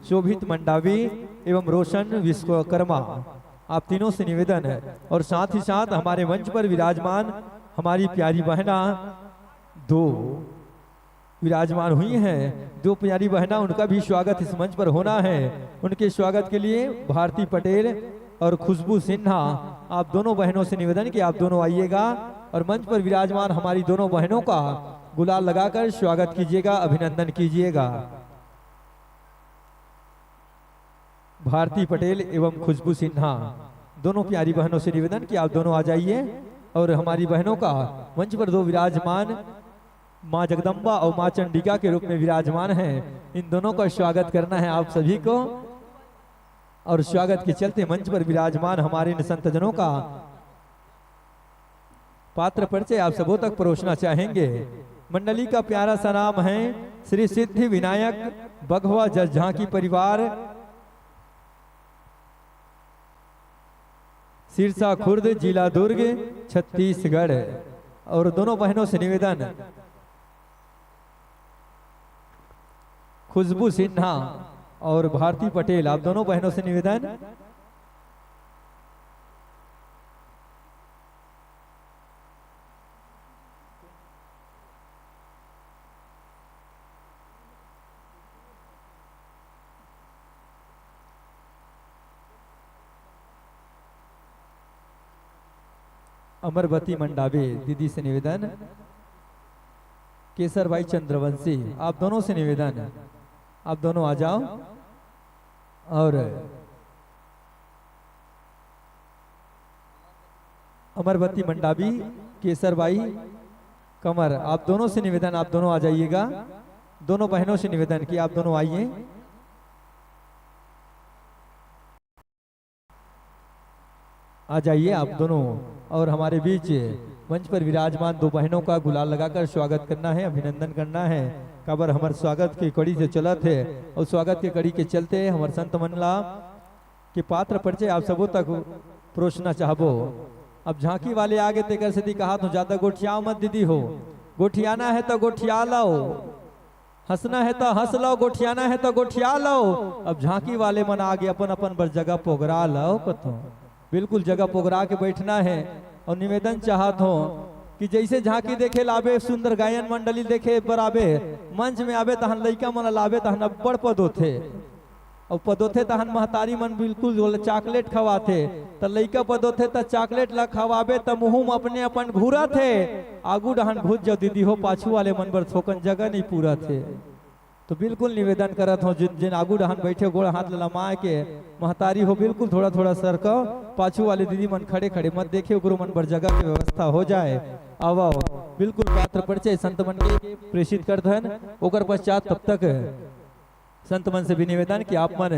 शोभित मंडावी एवं रोशन विश्वकर्मा, आप तीनों से निवेदन है और साथ ही साथ हमारे मंच पर विराजमान हमारी प्यारी बहना दो विराजमान हुई हैं, दो प्यारी बहना, उनका भी स्वागत इस मंच पर होना है। उनके स्वागत के लिए भारती पटेल और खुशबू सिन्हा, आप दोनों बहनों से निवेदन कि आप दोनों आइएगा और मंच पर विराजमान हमारी दोनों बहनों का गुलाल लगाकर स्वागत कीजिएगा, अभिनंदन कीजिएगा। भारती पटेल एवं खुशबू सिन्हा, दोनों प्यारी बहनों से निवेदन कि आप दोनों आ जाइए और हमारी बहनों का मंच पर दो विराजमान माँ जगदम्बा और माँ चंडिका के रूप में विराजमान हैं, इन दोनों का स्वागत करना है आप सभी को। और स्वागत के चलते मंच पर विराजमान हमारे इन संतजनों का पात्र परिचय आप सबों तक परोसना चाहेंगे। मंडली का प्यारा सा नाम है श्री सिद्धि विनायक बघवा जस झांकी परिवार, सिरसा खुर्द, जिला दुर्ग, छत्तीसगढ़। और दोनों बहनों से निवेदन, खुशबू सिन्हा और भारती पटेल, आप दोनों बहनों से निवेदन, अमरबती मंडावी दीदी से निवेदन, केसर भाई चंद्रवंशी, आप दोनों से निवेदन, आप दोनों आ जाओ। और अमरबती मंडावी, केसर भाई कंवर, आप दोनों से निवेदन, आप दोनों आ जाइएगा। दोनों बहनों से निवेदन कि आप दोनों आइए, आ जाइए आप दोनों। और हमारे बीच मंच पर विराजमान दो बहनों का गुलाल लगाकर स्वागत करना है, अभिनंदन करना है। काबर हमर स्वागत के कड़ी से चलत हे और स्वागत के कड़ी के चलते हमर संत मन ला के पात्र परिचय आप सबो तक परोसना चाहबो। अब झांकी वाले आगे तेकर सेती कहात हों, ज्यादा गोठियाव मत दीदी हो, गोठियाना हे त गोठिया लव, हंसना हे त हंस लव, गोठियाना हे त गोठिया लव। अब झांकी वाले मन आगे अपन अपन बर जगह पोगरा लव कथों, बिल्कुल जगह पोगरा के बैठना हे। और निवेदन चाहत हों कि जैसे झांकी देखे लाबे, सुंदर गायन मंडली देखे बर आबे, मंच में आबे तहन लइका मन लाबे तहन अब्बड़ पद होथे। अउ पदोथे तहन महतारी मन बिल्कुल ओला चॉकलेट खवाथे, त लइका पदोथे त चॉकलेट ला खवाबे त मुहूं म अपने अपन घूरत हे। आगू डहन घुस जाओ दीदी हो, पाछू वाले मन बर थोकन जगह नइ पूरत हे। तो बिल्कुल निवेदन करत हों, जिन जिन आगू डहन बैठे गोड़ हाथ ला लमाए के महतारी हो, बिल्कुल थोड़ा थोड़ा सरकव, पाछू वाले दीदी मन खड़े खड़े मत देखे, ओकरो मन बर जगह के व्यवस्था हो जाए। आवव, बिल्कुल पात्र परिचय संत मन के प्रेषित कर धन, ओकर पश्चात तब तक संत मन से भी निवेदन कि आप मन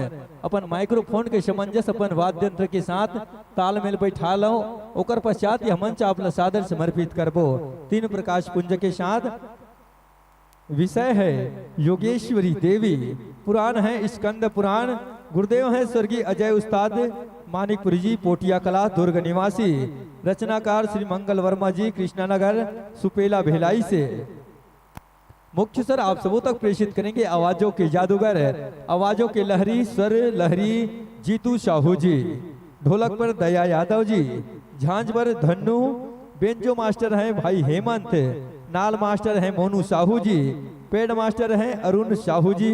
अपन माइक्रोफोन के समंजस अपन वाद्य यंत्र के साथ तालमेल बैठा लव। ओकर पश्चात यह मंच आप ला सादर समर्पित करबो तीन प्रकाश पुंज के साथ। विषय है योगेश्वरी देवी, पुराण है स्कंद पुराण, गुरुदेव हैं स्वर्गीय अजय उस्ताद मानिकपुरी जी, पोटिया कला, दुर्ग निवासी, रचनाकार श्री मंगल वर्मा जी, कृष्णानगर, सुपेला भिलाई से। मुख्य स्वर आप सबों तक प्रेषित करेंगे आवाजों के जादूगर, आवाजों के लहरी, स्वर लहरी जीतू साहू जी, ढोलक पर दया यादव जी, झांझ पर धन्नू, बेंजो मास्टर हैं भाई हेमंत, नाल मास्टर हैं मोनू साहू जी, पैड मास्टर हैं अरुण साहू जी,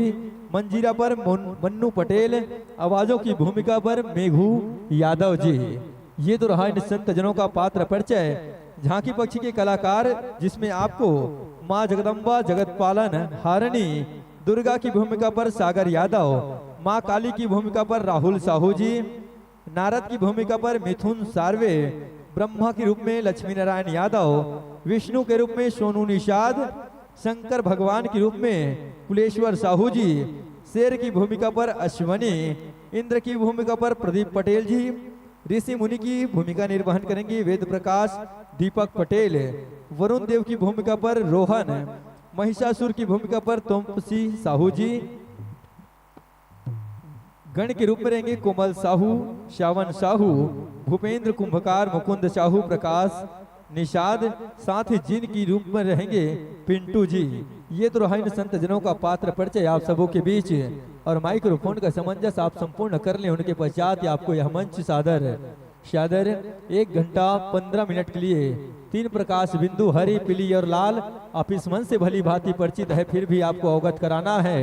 मंजीरा पर मुन-, मन्नू पटेल, आवाजों की भूमिका पर मेघू यादव जी। ये तो रहा इन संत जनों का पात्र परिचय। झांकी पक्ष के कलाकार, जिसमें आपको माँ जगदम्बा, जगत पालन हारणी, दुर्गा की भूमिका पर सागर यादव, माँ काली की भूमिका पर राहुल साहू जी, नारद की भूमिका पर मिथुन सार्वे, ब्रह्मा के रूप में लक्ष्मी नारायण यादव, विष्णु के रूप में सोनू निषाद, शंकर भगवान के रूप में कुलेश्वर साहू जी, शेर की भूमिका पर अश्वनी, इंद्र की भूमिका पर प्रदीप पटेल जी, ऋषि मुनि की भूमिका निर्वहन करेंगे वेद प्रकाश, दीपक पटेल, वरुण देव की भूमिका पर रोहन, महिषासुर की भूमिका पर तोमसी साहू जी, गण के रूप में रहेंगे कोमल साहू, श्यावन साहू, भूपेंद्र कुंभकार, मुकुंद साहू, प्रकाश निषाद, साथ ही जिन की रूप में रहेंगे पिंटू जी। ये तो रहा इन संत जनों का पात्र परिचय आप सबों के बीच। और माइक्रोफोन का समंजस आप संपूर्ण कर लें, उनके पश्चात ही आपको यह मंच सादर सादर एक घंटा पन्द्रह मिनट के लिए तीन प्रकाश बिंदु हरी, पीली और लाल, आप इस मंच से भली भांति परिचित है, फिर भी आपको अवगत कराना है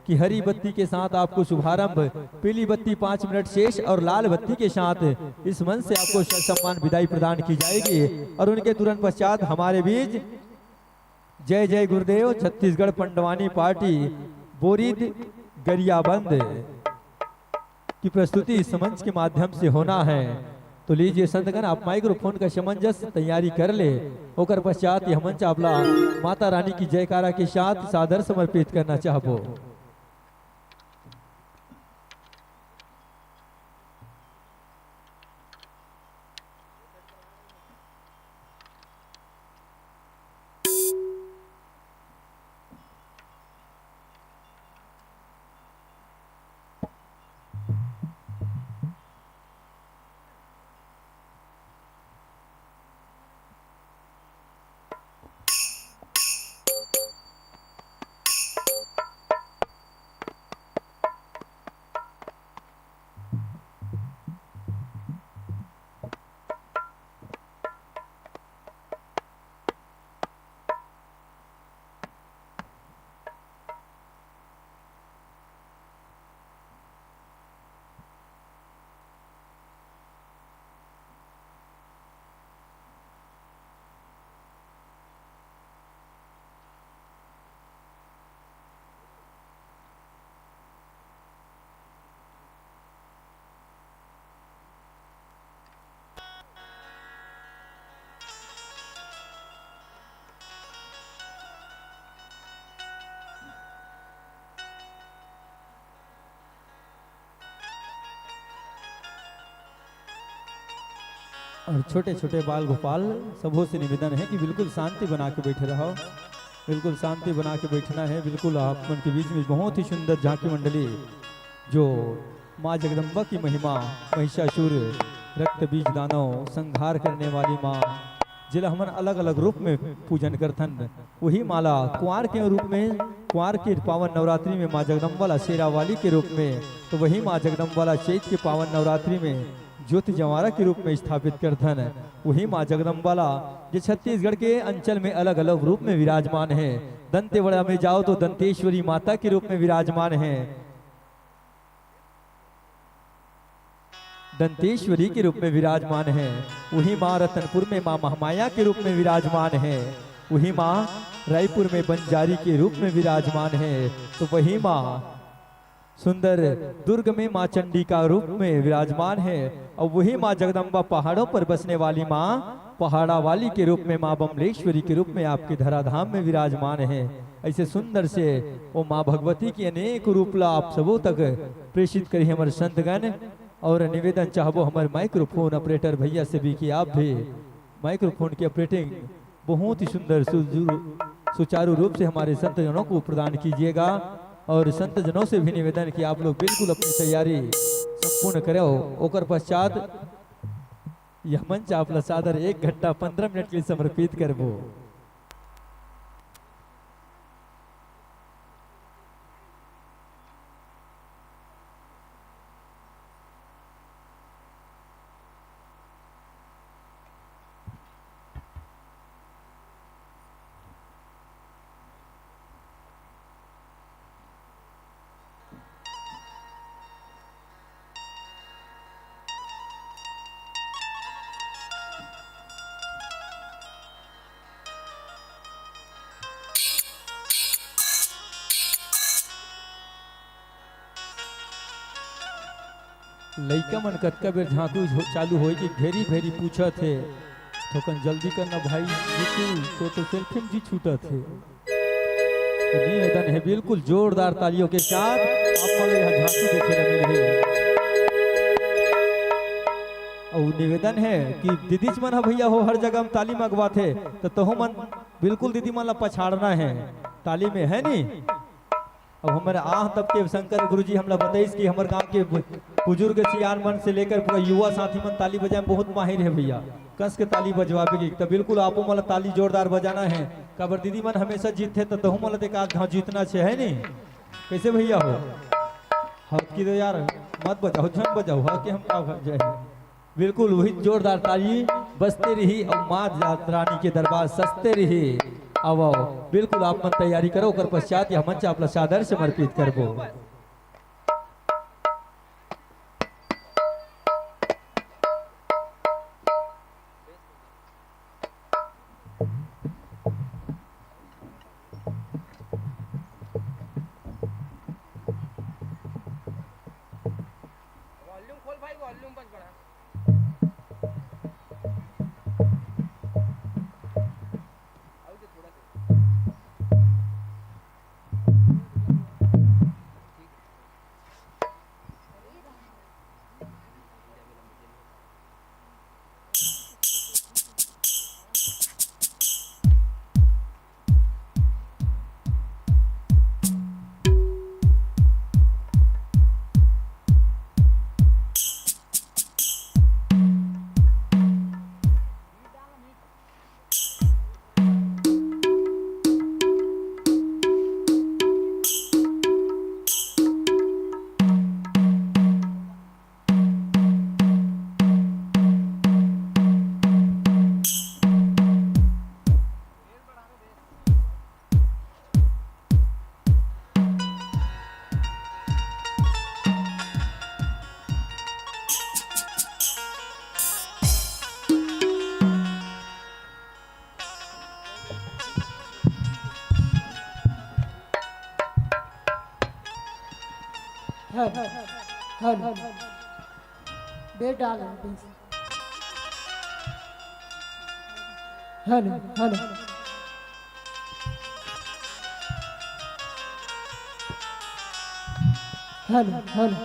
कि हरी बत्ती के साथ आपको शुभारंभ, पीली बत्ती पाँच मिनट शेष और लाल बत्ती के साथ इस मंच से आपको सम्मान विदाई प्रदान की जाएगी। और उनके तुरंत पश्चात हमारे बीच जय जय गुरुदेव छत्तीसगढ़ पंडवानी पार्टी बोरिद गरियाबंद की प्रस्तुति इस मंच के माध्यम से होना है। तो लीजिए संतगण, आप माइक्रोफोन का समंजस तैयारी कर ले। ओकर पश्चात यह मंच आपला माता रानी की जयकारा के साथ सादर समर्पित करना चाहबो। और छोटे छोटे बाल गोपाल, सबों से निवेदन है कि बिल्कुल शांति बना के बैठे रहो, बिल्कुल शांति बना के बैठना है। बिल्कुल आप मन के बीच में बहुत ही सुंदर झांकी मंडली, जो माँ जगदम्बा की महिमा, महिषासुर रक्त बीज दानव संहार करने वाली माँ, जिला हमन अलग-अलग रूप में पूजन करथन, वही माँ ला कुंवार के रूप में, कुंवार के पावन नवरात्रि में माँ जगदम्बा ला शेरा वाली के रूप में, तो वही माँ जगदम्बा ला चैत के पावन नवरात्रि में ज्योति जवारा के रूप में स्थापित करथन। वही माँ जगदम्बा ला, जे छत्तीसगढ़ के अंचल में अलग-अलग रूप में विराजमान है। दंतेवाड़ा में जाओ तो दंतेश्वरी माता के रूप में विराजमान है, दंतेश्वरी के रूप में विराजमान है। वही माँ रतनपुर में माँ महामाया के रूप में विराजमान है। वही माँ रायपुर में बंजारी के रूप में विराजमान है। तो वही माँ सुंदर दुर्ग में माँ चंडी का रूप में विराजमान है। और वही माँ जगदम्बा पहाड़ों पर बसने वाली माँ पहाड़ा वाली के रूप में, माँ बमलेश्वरी के रूप में आपके धराधाम में विराजमान है। ऐसे सुंदर से वो माँ भगवती की अनेक रूप ला आप सबों तक प्रेषित करी हमर संतगण। और निवेदन चाहबो हमर माइक्रोफोन ऑपरेटर भैया से भी कि आप भी माइक्रोफोन की ऑपरेटिंग बहुत ही सुंदर, सुजु-, सुचारू रूप से हमारे संतजनों को प्रदान कीजिएगा। और संतजनों से भी निवेदन कि आप लोग बिल्कुल अपनी तैयारी संपूर्ण करो। ओकर पश्चात यह मंच आप ला सादर एक घंटा पन्द्रह मिनट के लिए समर्पित करबो। लइका मन कतका बेर झांकू झो-, चालू होए कि घेरी भेरी पूछत हे, "थोकन जल्दी करना भाई, रुकू, तो, तो सेल्फी में जी छूटत हे।" तो निवेदन है बिल्कुल जोरदार तालियों के साथ आप मन ला यह झांकी देखे ला मिलही। अउ निवेदन है कि दीदीच मन ह भैया हो हर जगह में ताली मगवाथे, तो तहु मन बिल्कुल दीदी मन ला पछाड़ना है ताली में, है नी? अब हमर आह तब के शंकर गुरुजी हमला बताइस कि हमर गांव के बु-, बुजुर्ग सियान मन से लेकर पूरा युवा साथी मन ताली बजाए में बहुत माहिर है भैया। कस के ताली बजवाबे के, त बिल्कुल आपो मन ला ताली जोरदार बजाना है। काबर दीदी मन हमेशा जीतथे, त तहू मन ला एकाध घाव जीतना छे, है नी? कैसे भैया हो? हव कि तो यार, मत बजाओ, झन बजाओ, हव कि हम का जाए। बिल्कुल वही जोरदार ताली बजते रही अउ माँ जात रानी के दरबार सजते रही। आओ, आओ, बिल्कुल आप मन तैयारी करो, ओकर पश्चात यह मंच आप ला सादर समर्पित करबो। वॉल्यूम खोल भाई, वॉल्यूम बंद पड़ा। Hello, hello. बेस डाल, bass. Hello, hello. Hello, hello.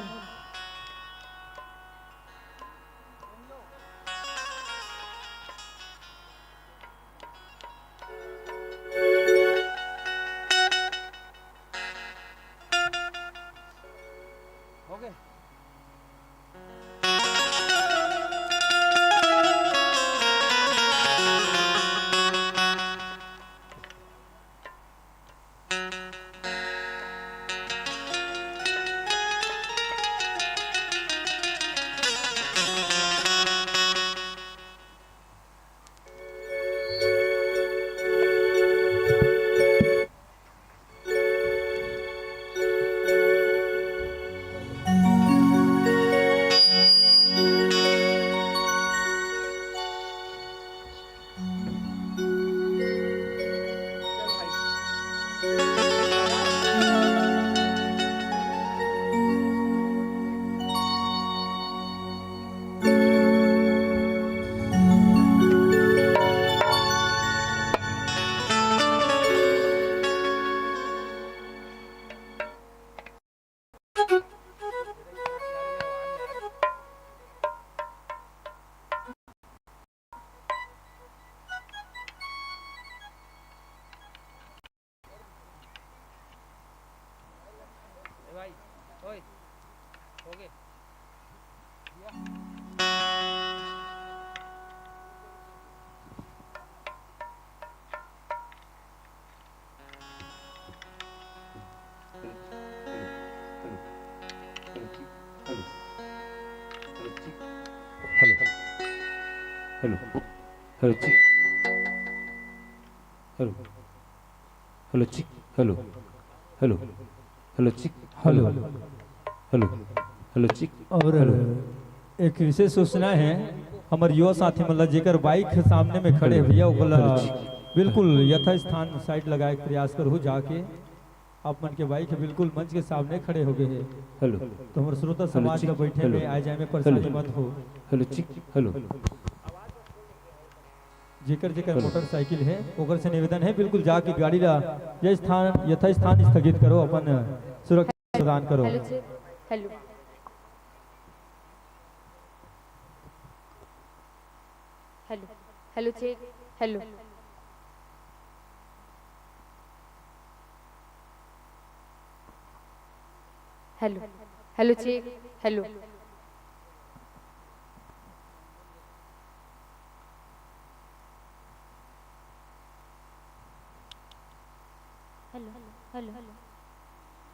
ए भाई, ओए, हो गए। Hello, hello, hello, check. Hello, hello, check. Hello, hello, hello, check. Hello, hello, hello, check. और हेलो। एक विशेष सूचना है, हमर युवा साथी मन ला, जेकर बाइक सामने में खड़े हे भैया, ओकर ला बिल्कुल यथास्थान साइड लगाए के प्रयास करहू जाके। आप मन के बाइक बिल्कुल मंच के सामने खड़े हो गए हे। हेलो। तो हमर श्रोता समाज ला बैठे में, आए जाए में परेशानी मत हो। Hello, check. हेलो। जेकर जेकर मोटरसाइकिल हे, ओकर से निवेदन हे, बिल्कुल जाके गाड़ी ला यथास्थान, यथास्थान स्थगित करो, अपन सुरक्षा प्रदान करो। Hello, check. Hello. Hello, hello, check. Hello. Hello, hello, check. Hello. Hello, hello,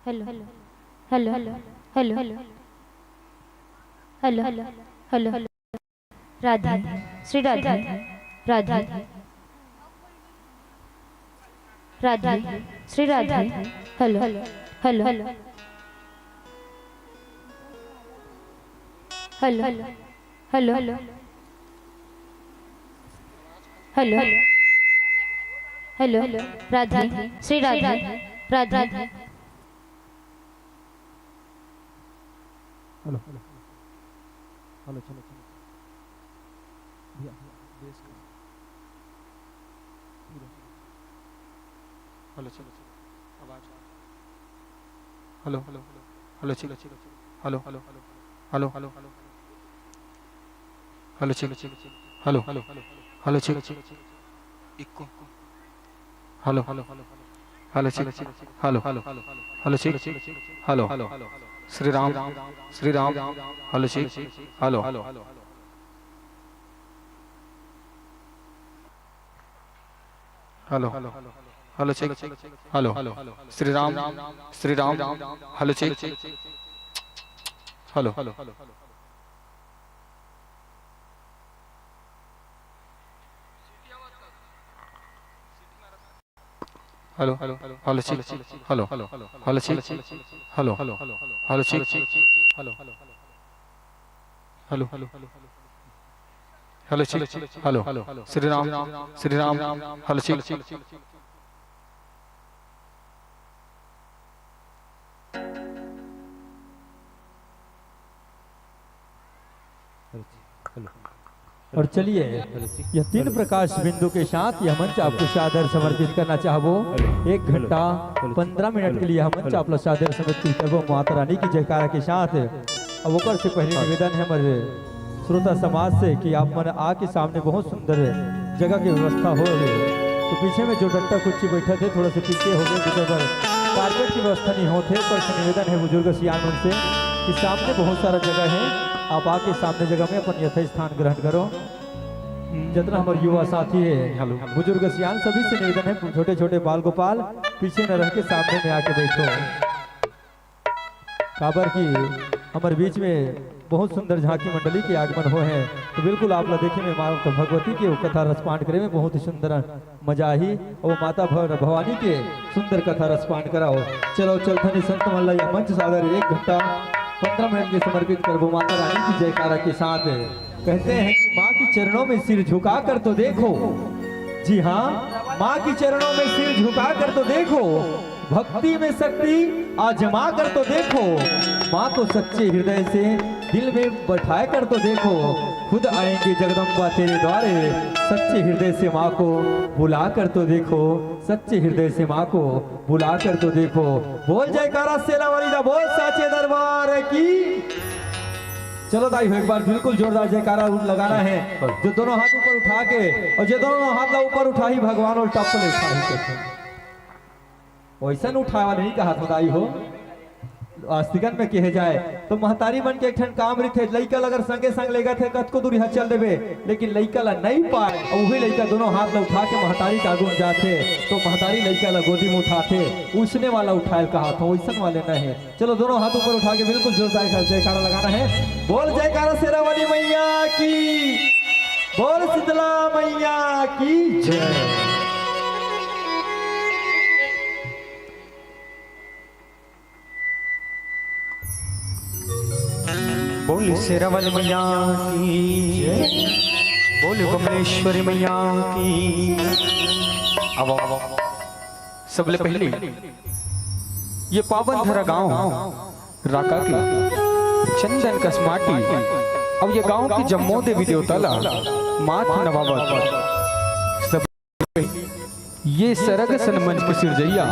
hello, hello, hello, hello, hello, hello, hello, hello, hello, hello, hello. राधे, श्री राधे, राधे, राधे, Shri Radhe. Hello, hello, hello, hello, hello, hello, राधे, श्री राधे, राधे। हेलो, हेलो, हेलो, चलो, चलो, भैया, base करो। Hello, चलो, चलो, आवाज। Hello, hello, hello, चलो, चलो, hello, hello, hello, hello, hello, hello, चलो, चलो, हेलो, हेलो, हेलो, चलो, चलो, इक्को। Hello, hello, check, hello, hello, check, hello. Shri Ram, Shri Ram, hello, check, hello. Hello, hello, check, hello. Shri Ram, Shri Ram, hello, check, hello. Hello, hello, check, hello, hello, check, hello, hello, check, hello, hello, check, hello, hello, check, hello, Shri Ram, Shri Ram, hello, check. और चलिए, यह तीन प्रकाश बिंदु के साथ यह मंच आपको सादर समर्पित करना चाहबो। एक घंटा पंद्रह मिनट के लिए यह मंच आप लोग सादर समर्पित करबो माता रानी की जयकारा के साथ। अब ओकर से पहले निवेदन है हमारे श्रोता समाज से कि आप मन आके सामने बहुत सुंदर जगह की व्यवस्था हो रही है, तो पीछे में जो डट्टा कुर्सी बैठा थे, थोड़ा सा पीछे हो गए, जिधर पर कारपेट की व्यवस्था नहीं होते, पर से निवेदन है बुजुर्ग सियान मन से कि सामने बहुत सारा जगह है, आप आके सामने जगह में अपन यथास्थान ग्रहण करो। जितना हमारे युवा साथी है, हेलो, बुजुर्ग सियान, सभी से निवेदन है, छोटे छोटे बाल गोपाल पीछे न रह के सामने में आके बैठो। काबर कि हमर बीच में बहुत सुंदर झांकी मंडली के आगमन हो है, तो बिल्कुल आप ला देखे में माँ भगवती के वो कथा रसपान करे में बहुत ही सुंदर मजा आही। और माता भव-, भवानी के सुंदर कथा रसपान कराओ। चलो, चल धनी संत मन ला या मंच सादर एक घंटा पंद्रह मिनट के समर्पित करबो माता रानी की जयकारा के साथ। कहते हैं कि माँ की चरणों में सिर झुका कर तो देखो। जी हाँ, माँ की चरणों में सिर झुका कर तो देखो। भक्ति में शक्ति आजमा कर तो देखो, माँ को सच्चे हृदय से दिल में बैठा कर तो देखो, खुद आएंगे जगदम्बा तेरे द्वारे। सच्चे हृदय से माँ को बुला कर तो देखो, सच्चे हृदय से माँ को बुला कर तो देखो। बोल जयकारा शेरा वाली दा, बोल साचे दरबार की। चलो दाई हो, एक बार बिल्कुल जोरदार जयकारा लगाना है। जो दोनों हाथ ऊपर उठा के, और जो दोनों हाथ ला ऊपर उठाही भगवान और टप ले उठाही करके। वैसन उठाए वाले नहीं कहा था दाई हो। आस्तिकन में कहे जाए तो महतारी मन के एक ठन काम रहिथे, लइका ल अगर संगे संग लेगत हे कतको दूरिहा चल देबे, लेकिन लइका ल नहीं पाए, और वही लइका दोनों हाथ ल उठा के महतारी के आगू म जाथे, तो महतारी लइका ल गोदी में उठाथे, उसने वाला उठाए ल कहा था, वैसन वाले नहीं। चलो दोनों हाथ ऊपर उठा के बिल्कुल जोरदार जयकारा लगाना है। बोल जयकारा शेरा वाली मैया की, बोल शीतला मैया की जय। बोल शेरा वाली मैया की जय। बोल बमलेश्वरी मैया की। अब, अब सबले पहले ये पावन धरा गांव राका के चंदन कस माटी, अब ये गांव के जम्मो देवी देवता ला माथ नवावत सब ये सरग सन मंच के सिरजैया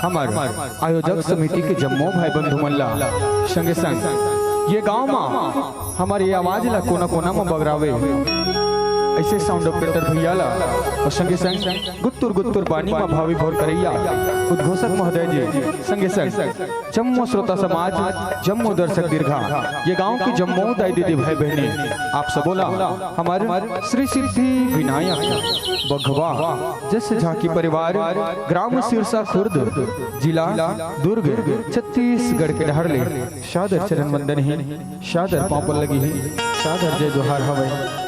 हमर आयोजक समिति के जम्मो भाई बंधु मन ला, संगे संग ये गांव मा हमर ये आवाज ला कोना कोना मा बगरावे ऐसे साउंड ऑपरेटर भैया ला, और संगे संग गुत्तुर गुत्तुर बानी मा भावी भोर करैया उद्घोषक महोदय जी, संगे संग जम्मो श्रोता समाज, जम्मो दर्शक दीर्घा, ये गांव के जम्मो दाई दीदी भाई बहने, आप सबो ला हमर श्री सिद्धि विनायक बघवा जस झांकी परिवार, ग्राम सिरसा खुर्द, जिला दुर्ग, छत्तीसगढ़ के डहर ले सादर चरण वंदन हे, सादर पांव पल्ला लगी हे, सादर जय जोहार हवय।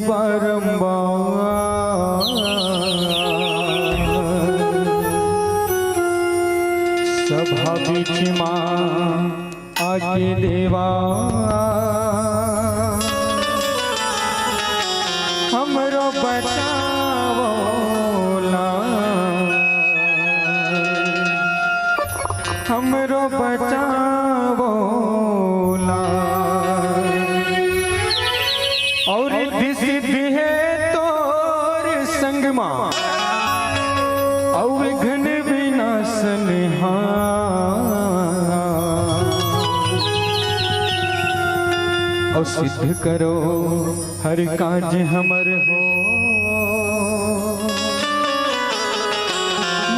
बारंबार सभा बीच मा आके देवा हमरो बचावो ला, हमरो बचावो ला। और रिद्धि सिद्धि हे तोर संग मा, अउ विघ्न विनाशन हा। अउ सिद्ध करो हर काज हमर हो,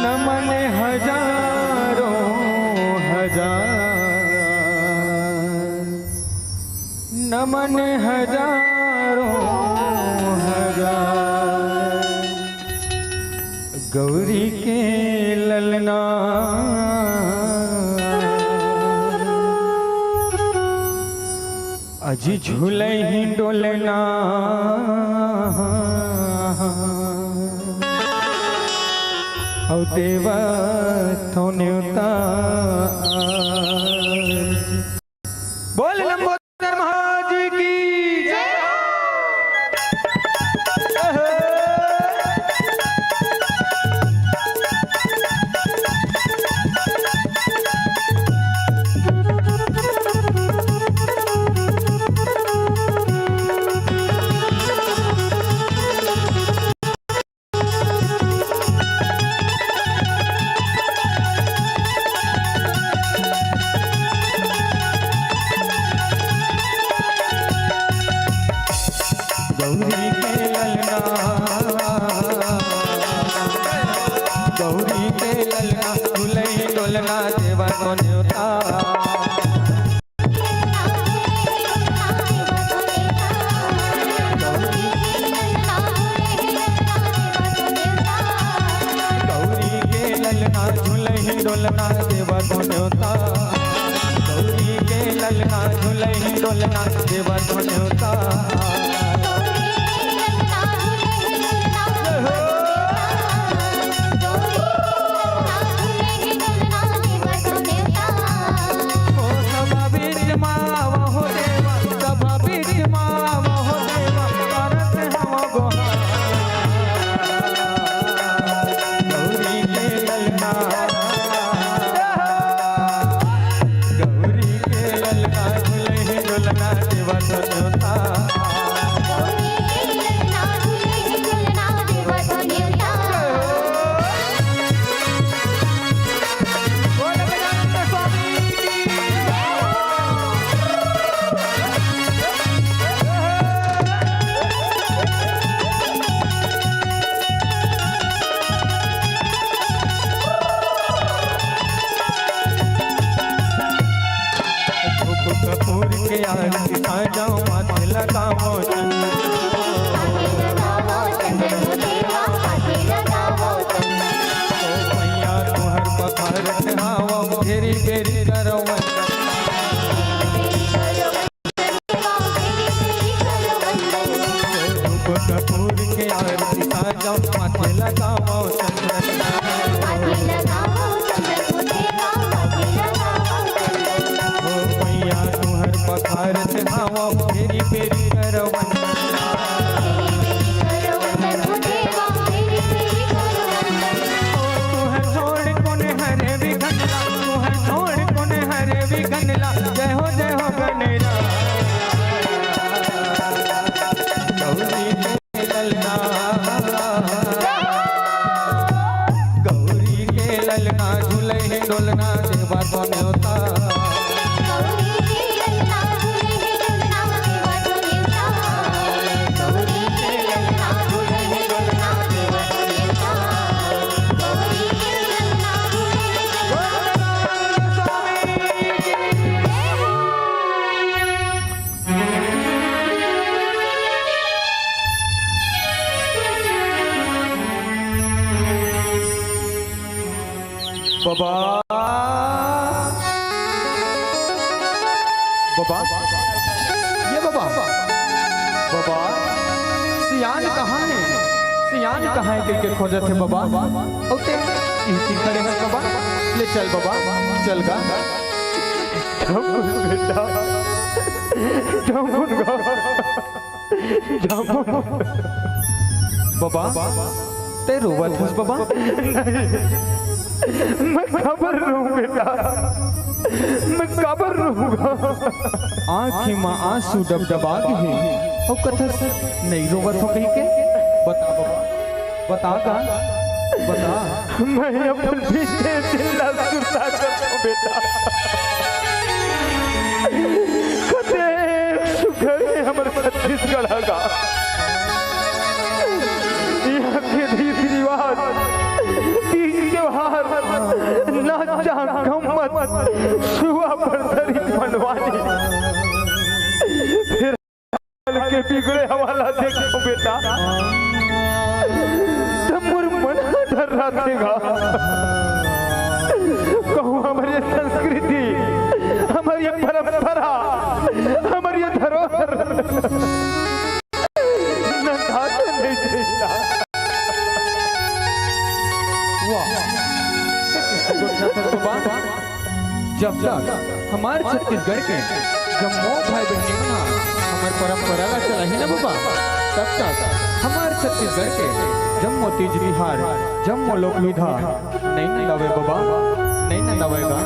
नमन हजारों हजार, नमन हजारों हजार। गौरी के ललना अजी झूलही डोलना, अउ देवा थो न्योता। बोल लंबोदर महाराज की जय। गौरी के ललना, गौरी के ललना, झुलई डोलना देवा तो न्योता। गौरी के ललना झुलही डोलना देवा तो न्योता। गौरी के ललना झुलही डोलना देवा तो न्योता। ओ सभा बीच मा आवा हो देवा, सभा बीच मा आवा हो देवा, करत हव गोहार। गौरी के ललना, गौरी के ललना, झुलही डोलना देवा तो न्योता। धूप कपूर के आरती साजाओ, माथे लगाओ चंदन। ओ मैया तुहर पखारत हावो, बेरी बेरी करो वंदन। धूप कपूर के आरती साजाओ, माथे लगाओ चंदन। ओ मैया तुहर पखारत हावो, बेरी बेरी करो वंदन। ओ तुहर छोड़ कोन हरे विघन ला, तुहर छोड़ कोन हरे विघन ला। जय हो, जय हो गणराज। गौरी के ललना, गौरी के ललना, झुलही डोलना देवा तो न्योता। बाबा, बाबा, ये बाबा, बाबा। सियान कहाँ हे? सियान कहाँ हे कहिके खोजत हे बबा। अउ ते इही करे हस बबा। ले चल बबा, चल गा। जामुन बेटा, जामुन गा, जामुन। बबा, ते रोवत हस बबा? मैं काबर रोऊं बेटा, मैं काबर रोऊंगा? आँखी म आंसू डबडबा गे हे, अउ कथस नइ रोवत हों कहिके। बता बबा, बता गा, बता। मैं अपन बीते दिल ला सुरता करथों बेटा। कतेक सुघर हे हमर छत्तीसगढ़ ह गा। इहाँ के रीति रिवाज, तीज त्योहार, नाचा गम्मत, सुआ पर धरी मनवानी। फेर के बिगड़े हवा ला देखथों बेटा, त मोर मन ह थर्राथे गा। कहूँ हमर ये संस्कृति, हमर ये परंपरा, हमर ये धरोहर नंदा तो नइ जही गा। वाह। जब तक हमर छत्तीसगढ़ के जम्मो भाई बहिनी मन ह हमर परंपरा ला चलाही ना बबा, तब तक हमर छत्तीसगढ़ के जम्मो तीज तिहार, जम्मो लोक विधा नइ नंदावय बबा, नइ नंदावय गा।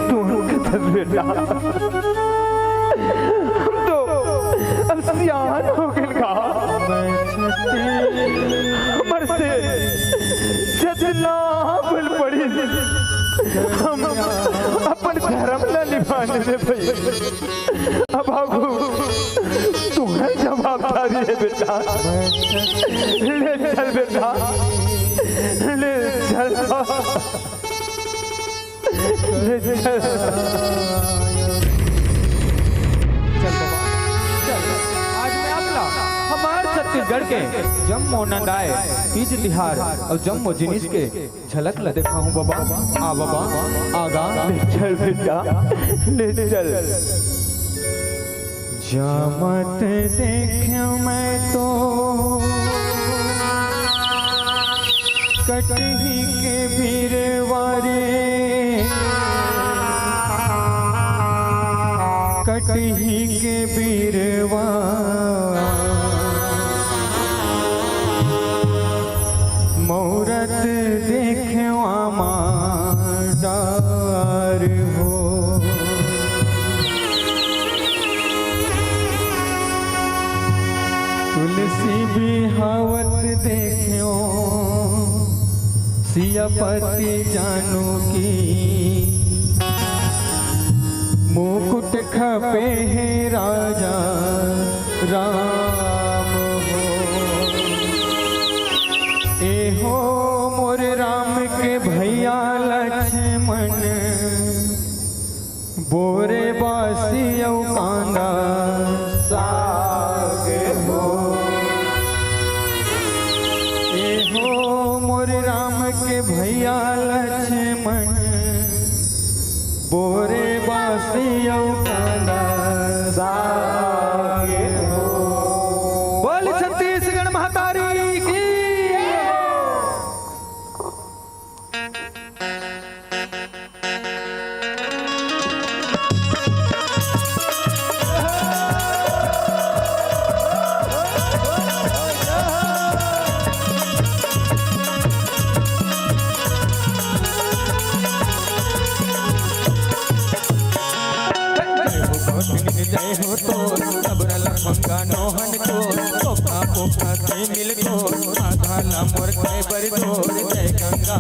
तू हमके दस बेटा, हम तो अब सियान हो गेन गा। हमर से जतना बल पड़ी, हम अपन धरम ला निभाने में भई। अब आगू तुम्हर जवाबदारी हे बेटा। ले चल बेटा, ले चल, ले चल। चल बबा, चल। आज मैं आप ला हमर छत्तीसगढ़ के जम्मो नंदाय तीज तिहार अउ जम्मो जिनिस के झलक ला देखाहूँ बबा। आ बबा, आ गा। ले चल बेटा, ले चल। जामत देखेंव मैं तो कटही के बिरवा रे, कटही के बिरवा। मौरत देखेंव आमा डार हो। तुलसी बिहावत देखेंव सियापति जानू की। मुकुट खपे हे राजा राम हो। ए हो मोर राम के भैया लक्ष्मण, बोरे बासी अउ कांदा साग हो। ए हो मोर राम के भैया लक्ष्मण, बोरे बासी अउ कांदा साग हो। बोल छत्तीसगढ़ महतारी की। जय हो गौतमी जय हो तो, सबरल मंगा नोहन को, पोखा पोखा से मिल को, आधा ला मोर खाए बर जोर, जय गंगा।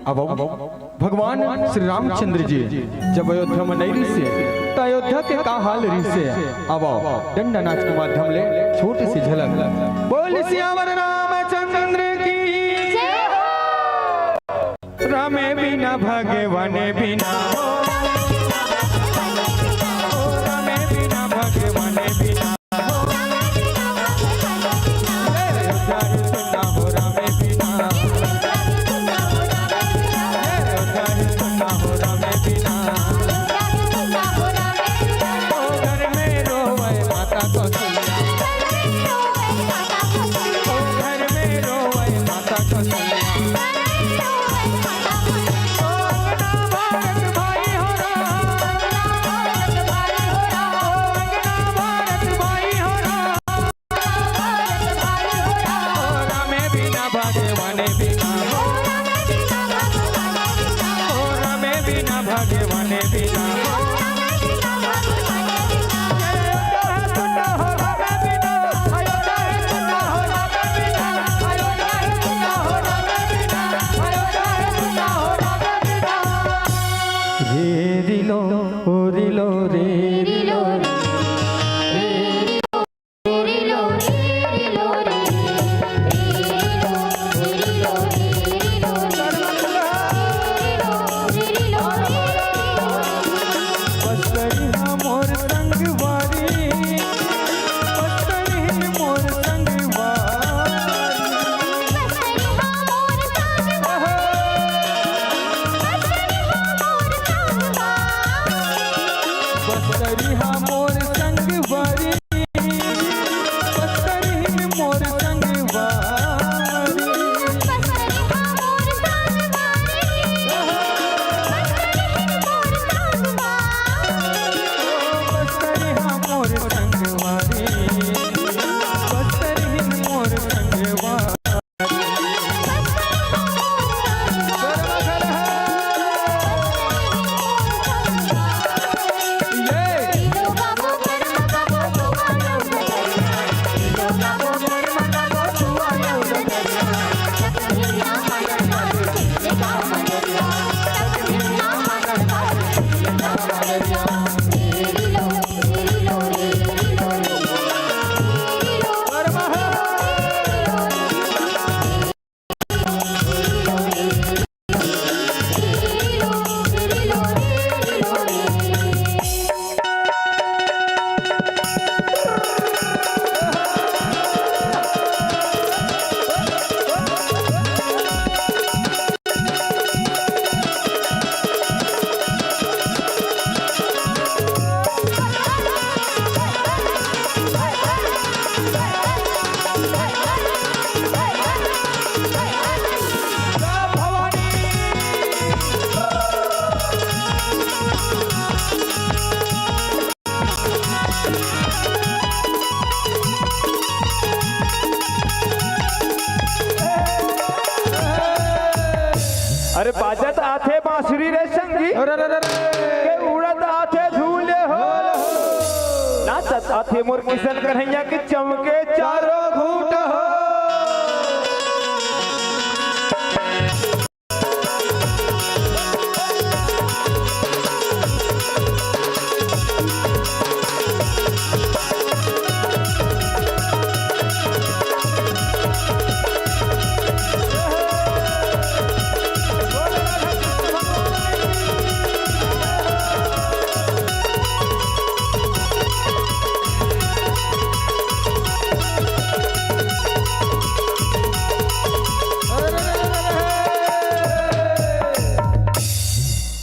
अब भगवान श्री रामचंद्र जी जब अयोध्या म नइ रिहिसे, त अयोध्या के का हाल रिहिसे, अब डंडा नाच के माध्यम ले छोटे से झलक। बोल सियावर रामचंद्र की जय हो। रामे बिना भगवाने बिना हो। ओ रामे बिना भगवाने बिना हो। ए, अयोध्या रे सुना हो रामे बिना। ए, अयोध्या रे सुना हो रामे बिना। ओ घर में रोवे माता कौशल्या। ओ घर में रोवे माता कौशल्या। ओ अंगना भारत भाई हो राम। ओ अंगना भारत भाई हो राम। ओ रामे बिना भगवाने बिना। ओ रामे बिना भगवाने बिना। हे रिलो, ओ रिलो रे। बस करिहा मोर संगवारी, बस करिहा मोर संगवारी। बस करिहा मोर संगवारी, बस करिहा मोर संगवारी। बस करिहा मोर संगवारी, बस करिहा मोर संगवारी। अरे बाजत आथे बांसुरी रे संगी, अरे, अरे, अरे, अरे। के उड़त आथे धूल हो। नाचत आथे मोर किशन कन्हैया के चमके चारों घूंट हो।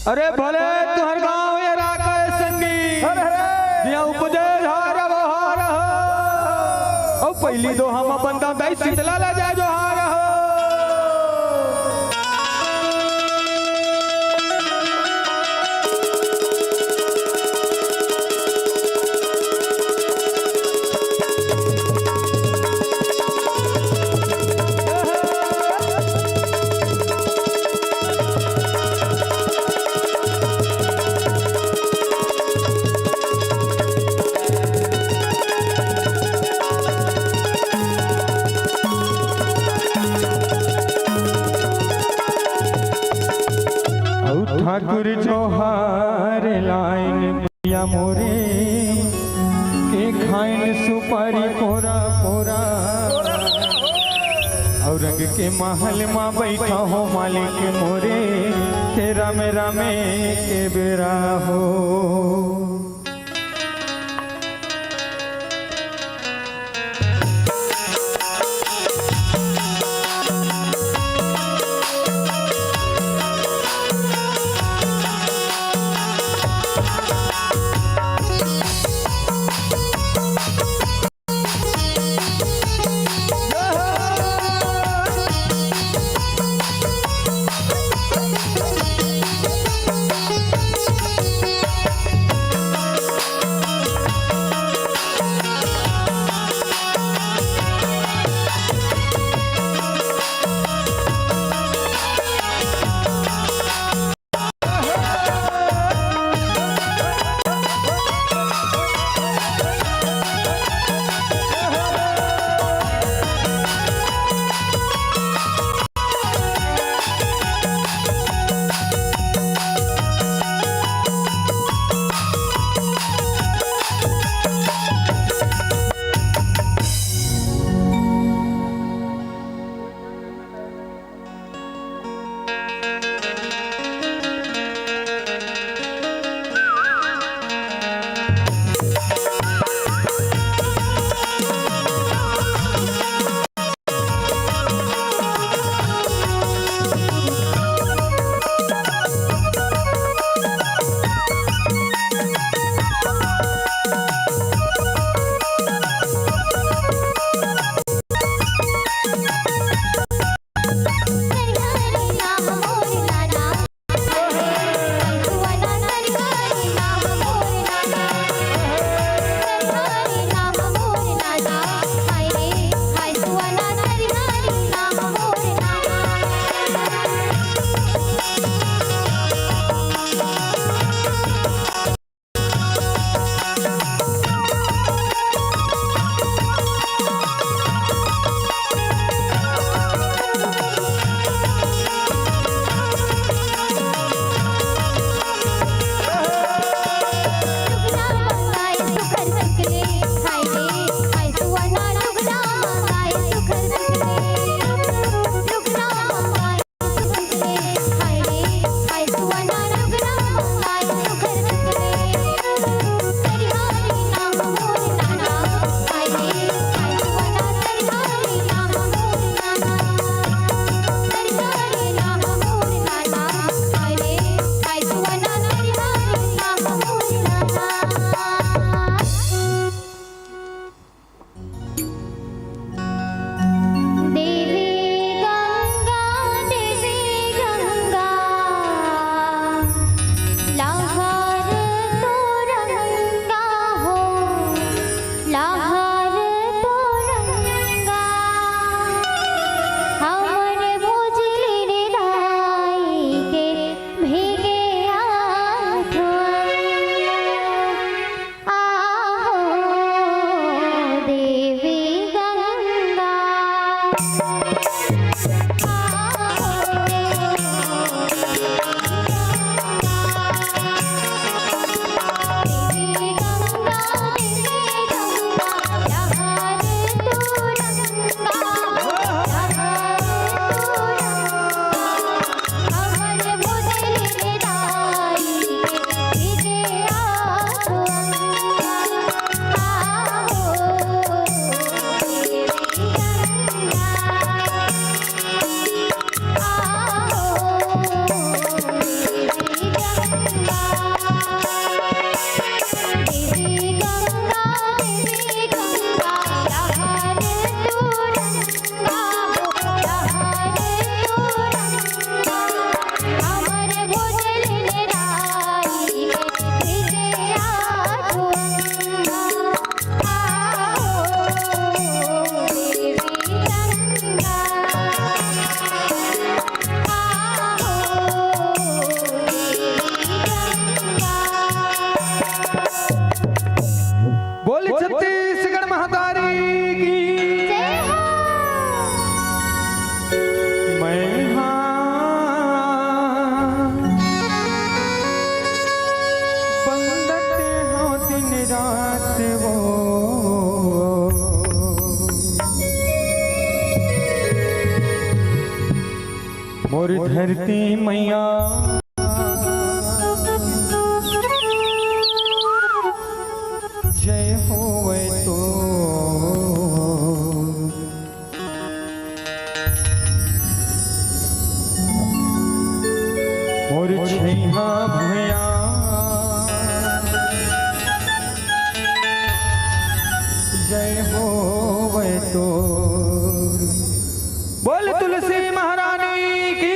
अरे भले तुंहर गांव ये राखय संगी, अरे, अरे। जिहां उपजे झार बहार हो। अउ पहिली तो हम अपन गांव दाई शीतला ला जय जोहार हो। ठाकुर जोहार लाइन भैया मोरे, के खाइन सुपारी पोरा पोरा। अउ रंग के महल मा बैठा हो मालिक मोरे, के रामे रामे के बेरा हो। धरती मैया जय होवै तो। मोर छैहा भुइयां जय होवै तोर। बोल तुलसी महारानी की।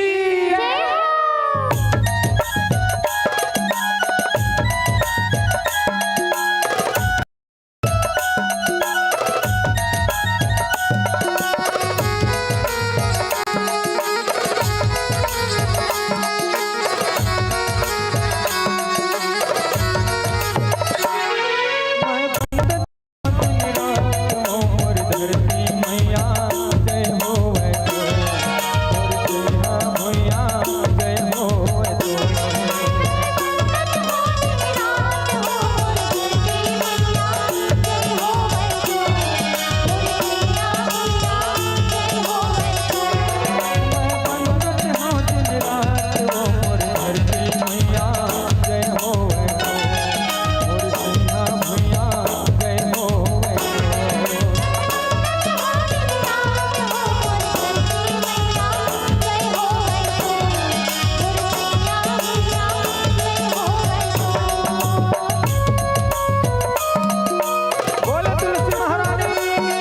बोलो तुलसी महारानी की।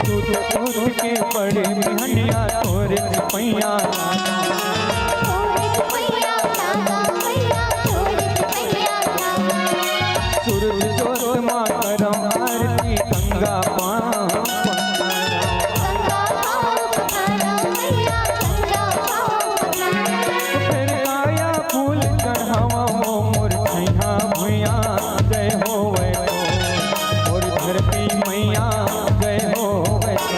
दूध दूध के बड़े बिहनिया तोरे पैया। सूरज जोत मा करम आरती गंगा पाँव। फेर काया फूल चढ़ावा मोर छैहा भुइयां जय होवै तो। मोर धरती मैया जय होवै तो।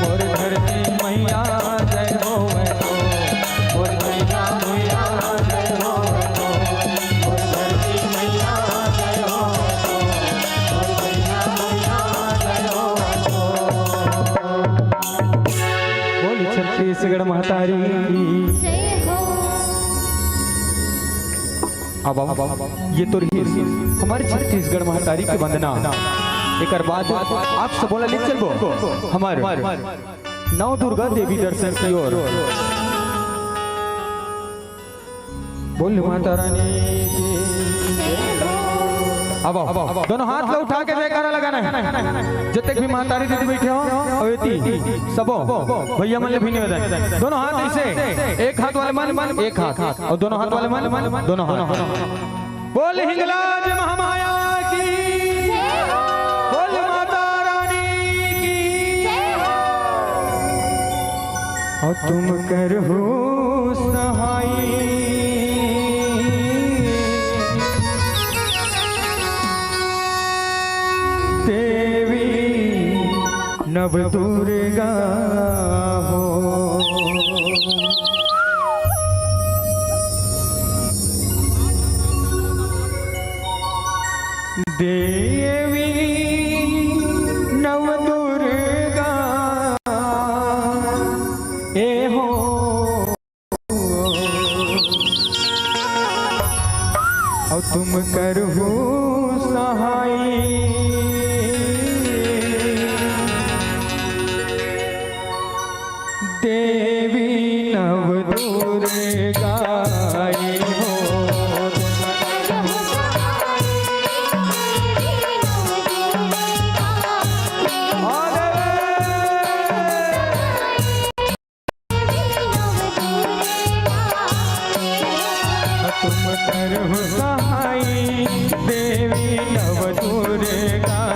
मोर धरती मैया जय होवै तो। मोर छैहा भुइयां जय होवै तो। मोर धरती मैया जय होवै तो। मोर छैहा भुइयां जय होवै तो। बोल छत्तीसगढ़ महतारी की। जय हो। अब, अब, अब ये तो रही हमारे छत्तीसगढ़ महतारी की वंदना। एकर बाद आप सब बोला ले चलबो हमारे नव दुर्गा देवी दर्शन की ओर। बोल माता रानी की। अब आओ, दोनों हाथ ला उठा के जयकारा लगाना है। जितने भी मातारी दीदी बैठे हो, अवेती, सबो, भैया मन ले भी निवेदन। दोनों हाथ ऐसे, एक हाथ वाले मन, एक हाथ, और दोनों हाथ वाले मन, दोनों हाथ। बोल हिंगलाज महामाया की, बोल माता रानी की। और तुम करहु सहाय देवी नव दुर्गा हो। देवी नव दुर्गा ए हो। और तुम करहु सहाय देवी नव दुर्गा ए हो। तुम करहु सहाय देवी नव दुर्गा।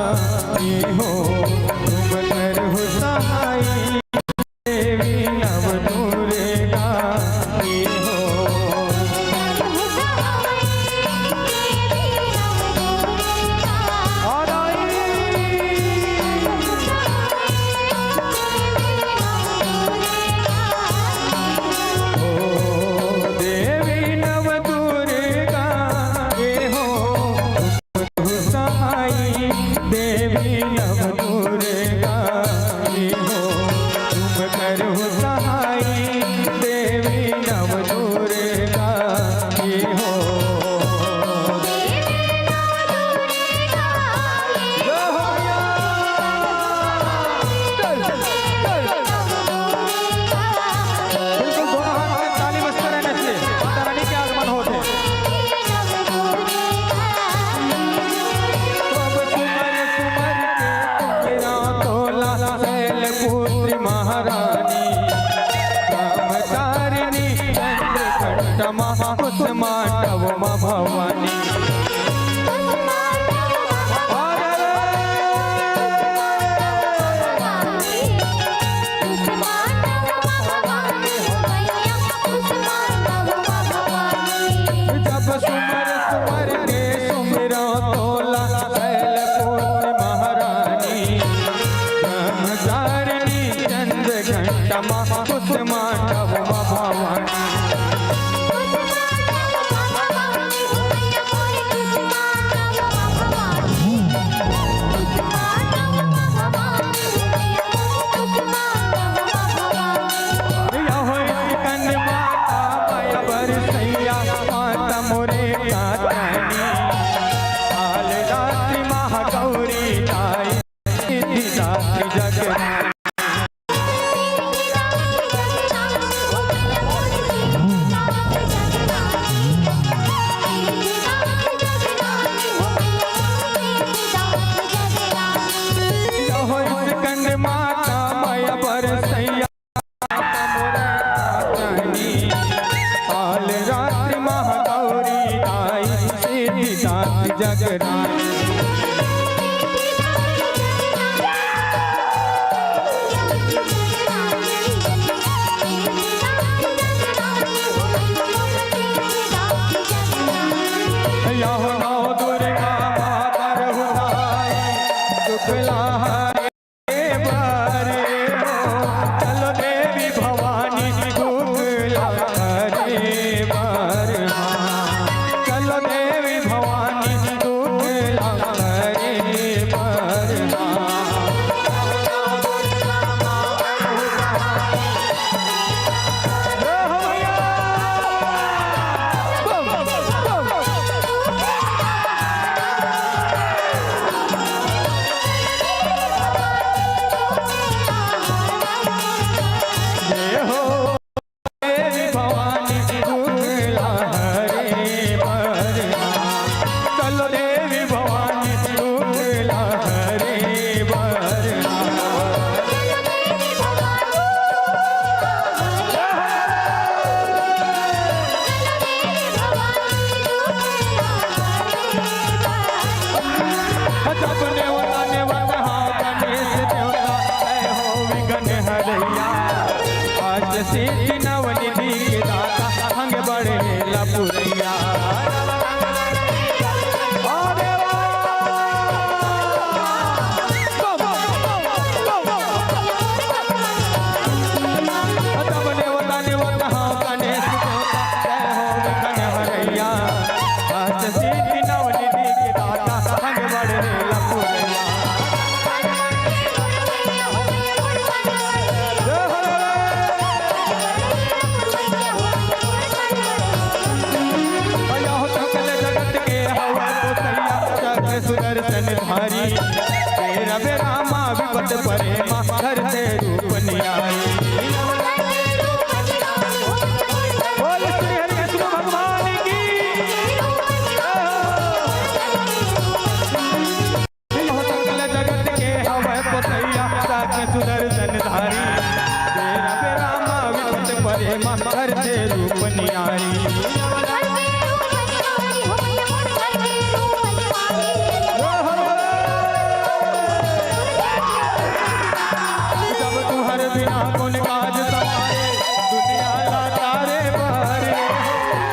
जगरानी। या हो नौ दुर्गा माँ करहु सहाय, दुख लाहे बारे हो, चलो देवी भवानी दुख ला हरे बार। हाँ, चलो देवी भवानी दुख ला हरे बार। हाँ। जब नेवता नेवत हा गणेश देवता, ऐ हो विघ्न हरैया। अष्ट सिद्धि नव निधि के दाता, हंग बड़े ला पुरैया। जब नेवता नेवत हा गणेश देवता, ऐ हो विघ्न हरैया। अष्ट सिद्धि नव निधि के दाता, हंग बड़े ला पुरैया। भैया हो सकल जगत के हवा गोसैया, चक्र सुदर्शन धारी। तेरा बेरा मा विपत परे मा, धरते रूप निहारी। बोल श्री हरि विष्णु भगवान की। सकल जगत के हवै पोसैया, साथ सुदर्शन धारी। बेरा बेरा मा विपत परे मा, धरते रूप निहारी। जब तुम्हरे बिना कौन काज संवारे, दुनिया ला तारे बारे।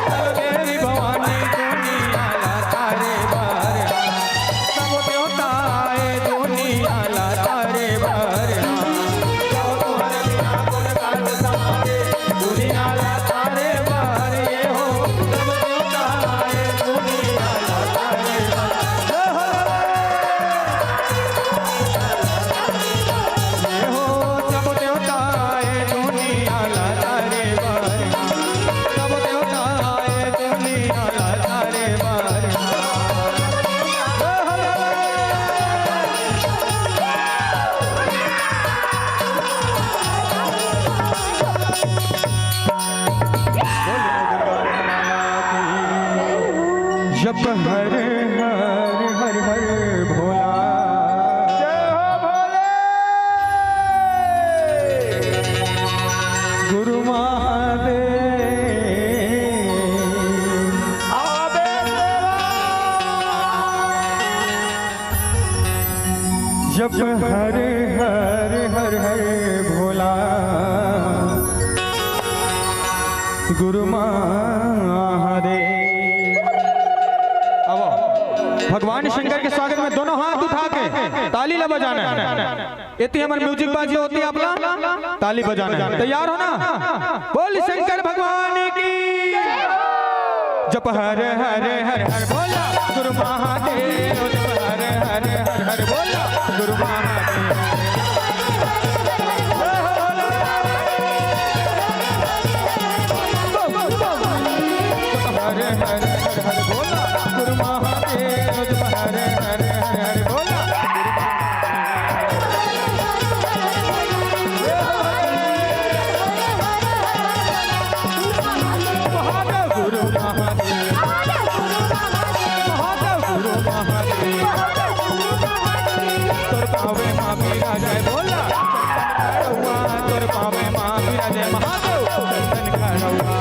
चलो देवी भवानी दुनिया ला तारे बार। सब देवता आए दुनिया ला तारे बार। सब तुम्हारे बिना कौन काज संवारे, दुनिया ला तारे बार। ये हो, सब देवता आए दुनिया ला तारे बार। ये हो, सब देवता आए दुनिया ला तारे बार। सब देवता आए दुनिया ला तारे बार। जप हर हर हर हर भोला। जय हो भोले। गुरु महादेव। आवे देवा। जप हर हर हर हर भोला। गुरु महादेव। अब भगवान शंकर के स्वागत में दोनों हाथ उठा के ताली ला बजाना है। इतनी हमर music बाजी होती है, आप ला ताली बजाना है। तैयार हो ना? बोल शंकर भगवान की। जप हर हर हर हर भोला गुरु महादेव। जप हर हर हर हर भोला गुरु महादेव। हर हर हर हर भोला गुरु महादेव। हर हर हर हर भोला गुरु महादेव। महादेव गुरु महादेव। महादेव गुरु महादेव। तोर पावे मा बिराजे भोला। तोर पावे मा बिराजे महादेव। चंदन करौआ।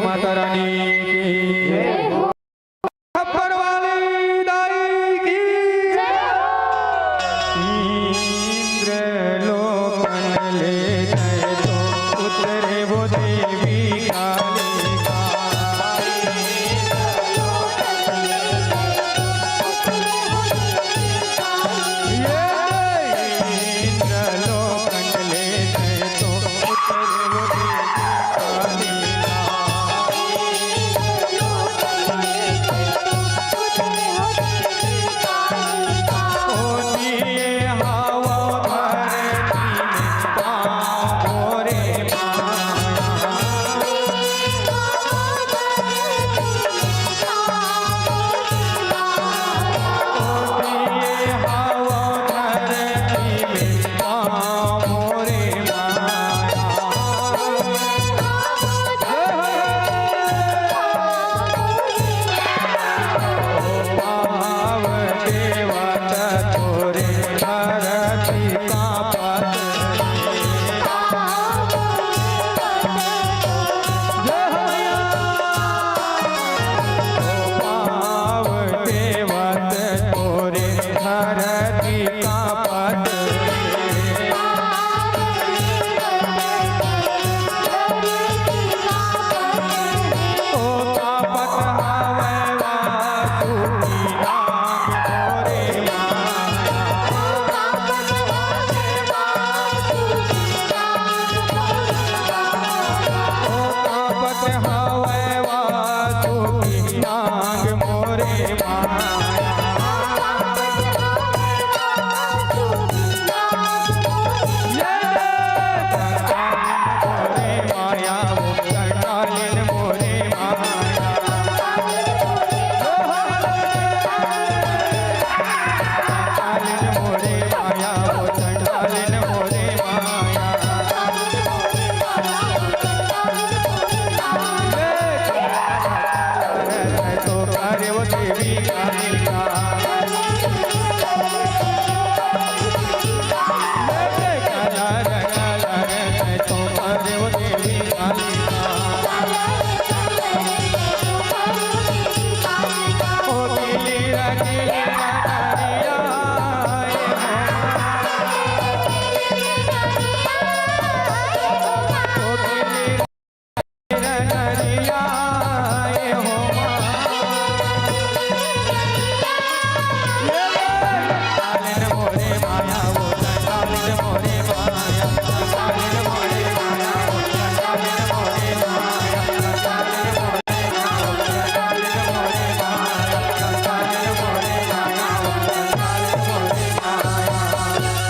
माता रानी की। खप्पर वाली दाई की। इंद्र लोकन ले जय तो उतरे वो देवी कालिका। ये इंद्र लोकन ले जय तो उतरे वो देवी कालिका।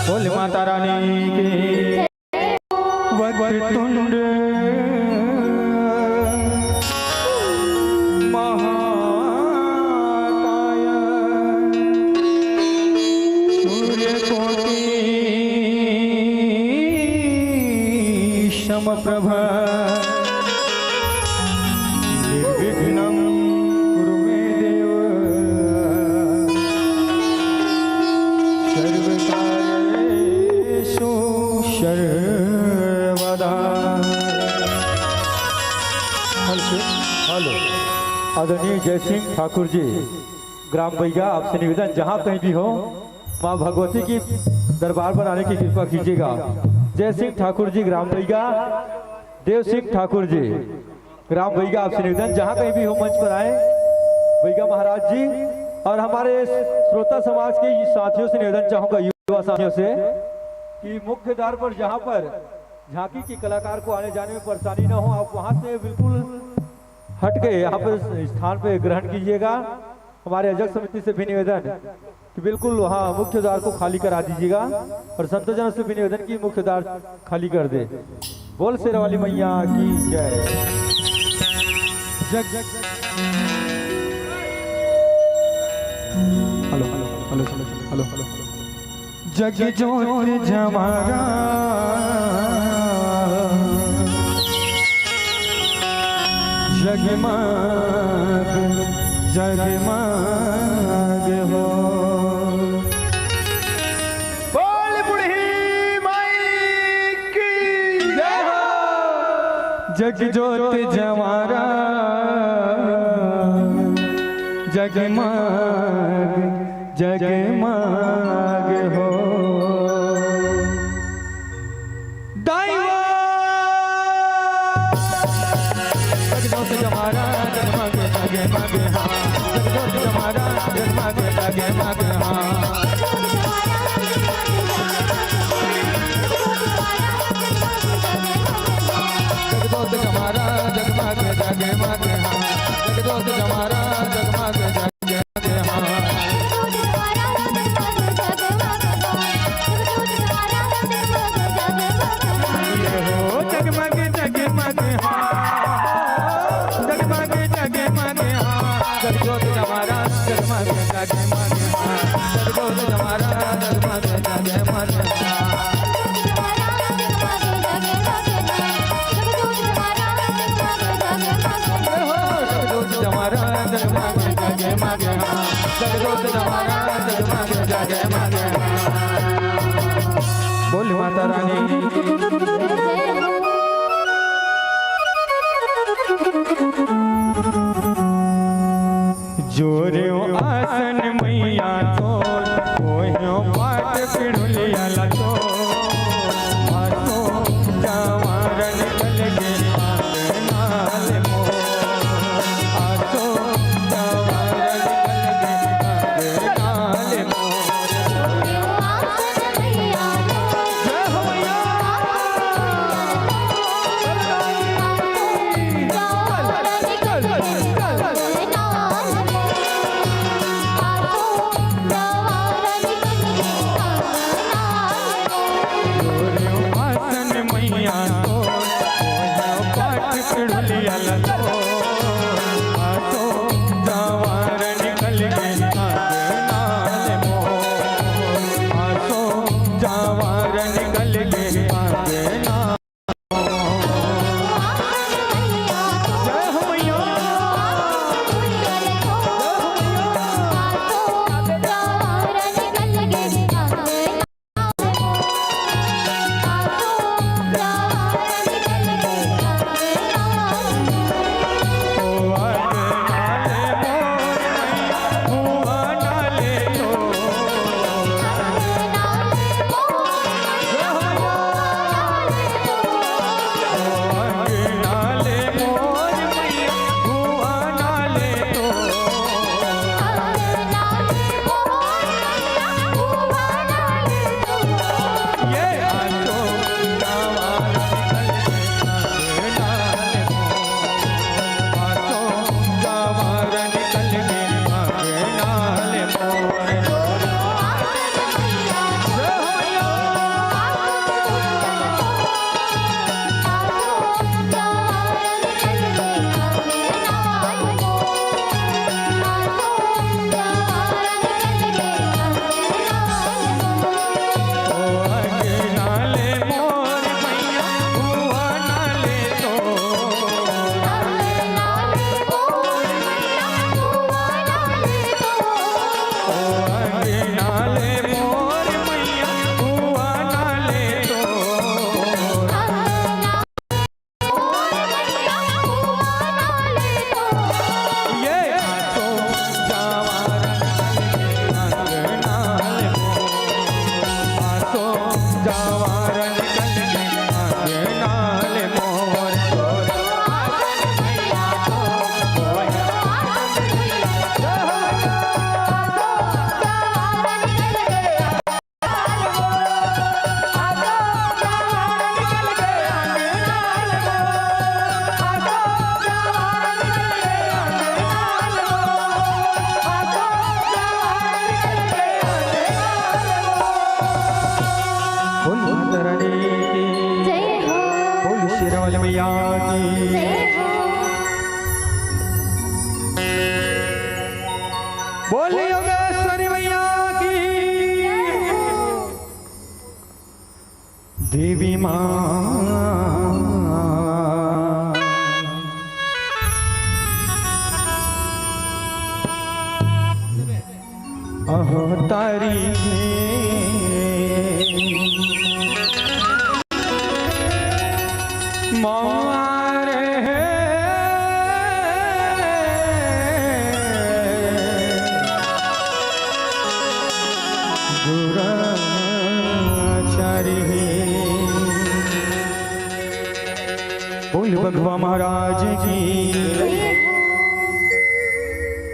बोल माता रानी की। वक्रतुंड महाकाय सूर्यकोटि समप्रभ निर्विघ्नं कुरु मे देव सर्वकार्येषु सर्वदा। Hello, hello. आदरणीय जय सिंह ठाकुर जी, ग्राम बैगा, आपसे निवेदन, जहाँ कहीं भी हो, माँ भगवती की दरबार पर आने की कृपा कीजिएगा। जय सिंह ठाकुर जी, ग्राम बैगा, देव सिंह ठाकुर जी, ग्राम बैगा, आपसे निवेदन, जहाँ कहीं भी हो, मंच पर आए, बैगा महाराज जी, और हमारे श्रोता समाज के साथियों से निवेदन चाहूँगा, युवा साथियों से, कि मुख्य द्वार पर, जहाँ पर झांकी के कलाकार को आने जाने में परेशानी ना हो, आप वहाँ से बिल्कुल हट के यहाँ पर स्थान पे ग्रहण कीजिएगा। हमारे आयोजक समिति से भी निवेदन कि बिल्कुल वहाँ मुख्य द्वार को खाली करा दीजिएगा, और संतजनों से भी निवेदन कि मुख्य द्वार खाली कर दे। बोल शेरावाली मैया की जय। जग, जग, hello, hello, hello, hello, hello, hello. जग जोत जमारा, जगमग जगमग हो। बोल बुढ़ी माई की जय हो। जग जोत जवारा, जगमग जगमग हो। दाई हो। जग जोत जवारा, जगमग जगमग हाँ। जग जोत जवारा, जगमग जगमग हाँ। जग जोत जवारा, जगमग जगमग हाँ। जग जोत जवारा, जगमग जगमग हाँ। ये हो जगमग जगमग हाँ। जगमग जगमग हाँ। जग जोत जवारा, जगमग जगमग हाँ। जग जोत जवारा, जगमग जगमग हाँ। जगमग जगमग हाँ। जगमग जगमग हाँ। जगमग जगमग हाँ। बोल माता रानी। जोरे आसन मैया तो, ओह्यो पाट पिड़ुलिया ला तो, आसो जवारन कलगे आंगनाल मोर, आसो जवारन कलगे आंगनाल मोर। जय हो मैया। आसन मैया तो, पाट पिड़ुलिया ला तो, आसो जवार निकल गे आंगनाल मोर, आसो जवार निकल गे आंगनाल। जय हो मैया। बोल माता रानी की। जय हो। बोल शेरा वाली मैया की। जय हो। बोल योगेश्वरी मैया की। जय हो। देवी माँ अवतारी हे। माँ रे बोल बघवा महाराज की।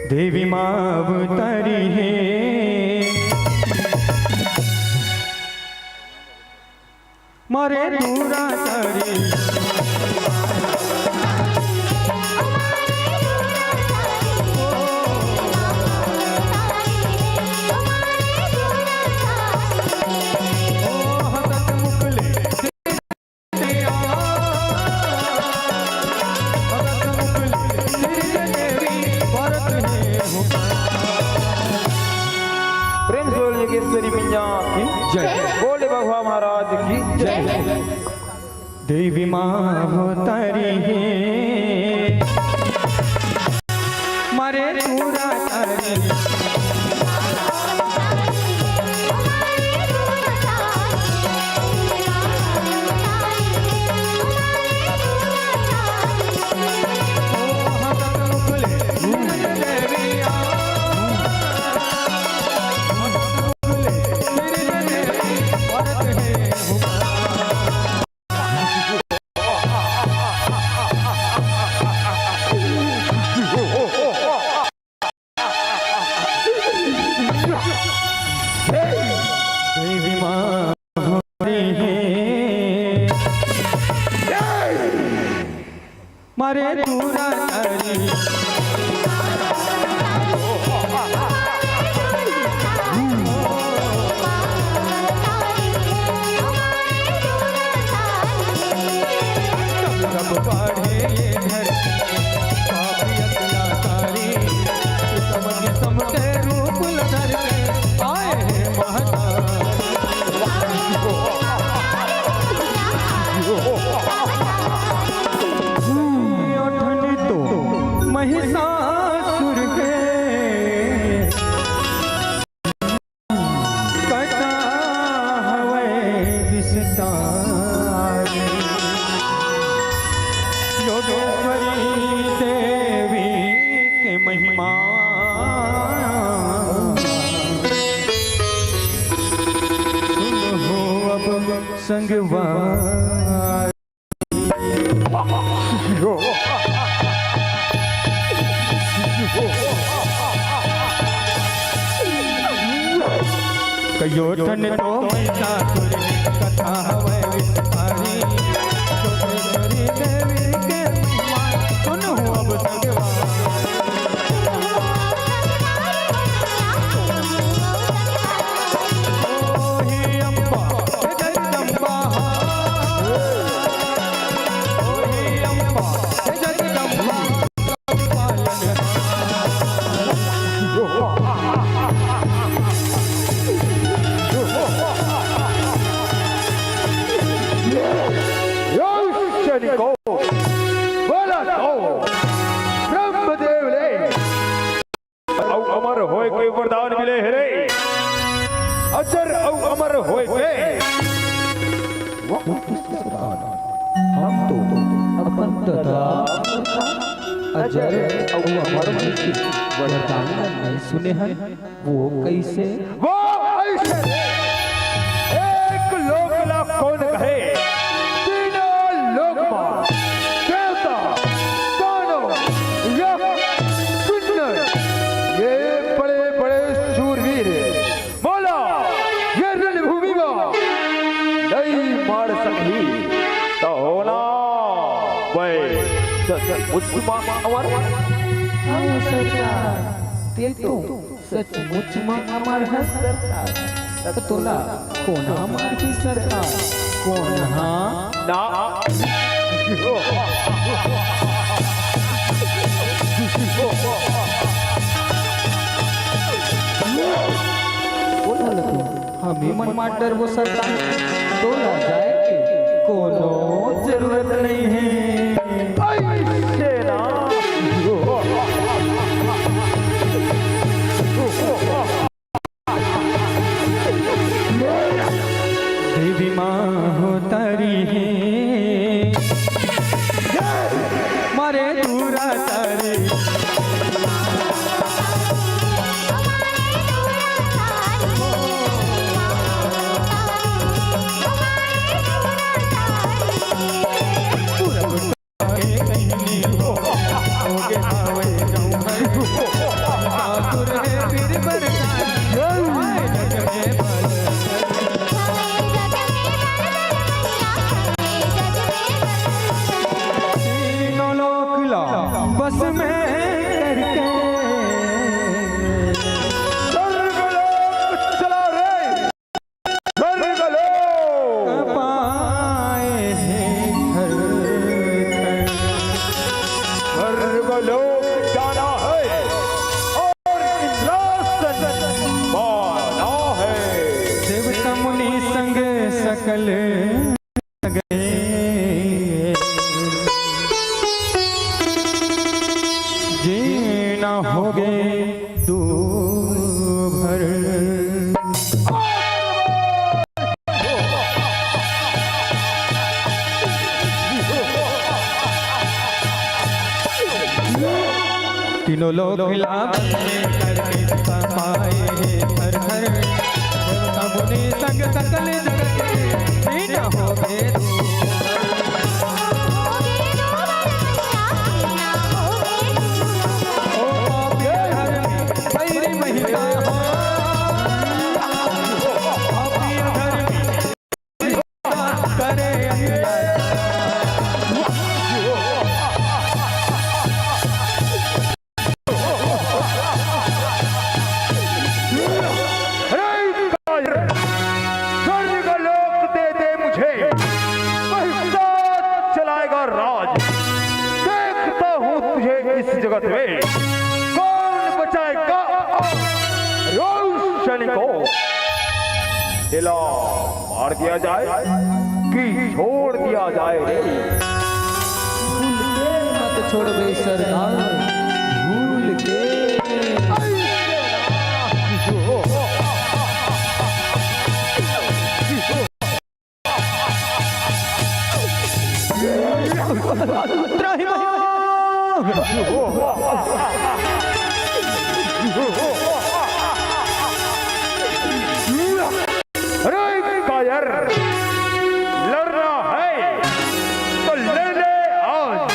देवी माँ अवतरी हे। मारे दूरा तारी। प्रेम से बोल योगेश्वरी मैया की जय। बोले बघवा महाराज की जय। देवी माँ अवतरी हे। मारे दूरा तारी। मारे दूरा तारी। कयो ठन तो मैना तुर कथा हवै विस्तारी। जोगेश्वरी देवी के महिमा सुनहु अब संगवा। ओही अम्बा जगदम्बा। ओही अम्बा जगदम्बा। अउ अमर होए के वरदान मिले हे रे। अजर अउ अमर होए के। हम तो अपन ददा अजर अउ अमर होए के वरदान नहीं सुने हन। वो कैसे? वो ऐसे। एक लोक ला कोन कहे? तीनों लोक मा देवता, दानव, यक्ष, किन्नर, ये बड़े-बड़े शूरवीर मोला ये रणभूमि मा नइ मार सकही, त होना वै सचमुच मा अमर। हाँ सरकार, ते तो सचमुच म अमर हस। त तोला कोन ह मारही सरकार? कोन ह? ना। बोल न तू, हमी मन मार डरबो सरकार। तोला जाए के कोनो जरूरत नइ हे। अइसे ना। देवी माँ अवतरी हे, मारे दूरा तारी। लोक जाना है और इंद्रासन पाना है। देवता मुनि संग सकल गए, जे ना होगे दूभर। तीनों लोक ला बंद करके पाए हे थर थर। देवता मुनि संग सकल जगत के, तीन हो गए। ओ पापी अधर्मी, बैरी महिता हो। पापी अधर्मी, करे अन्याय। अरे कायर, स्वर्ग लोक दे दे मुझे, वही साथ चलाएगा राज। देखता हूँ तुझे इस जगत में कौन बचाएगा रोशन को। दिला मार दिया जाए कि छोड़ दिया जाए रे? भूल के मत छोड़बे सरकार, भूल के। त्राहिमाम। अरे कायर, लड़ना है तो लड़ ले आज,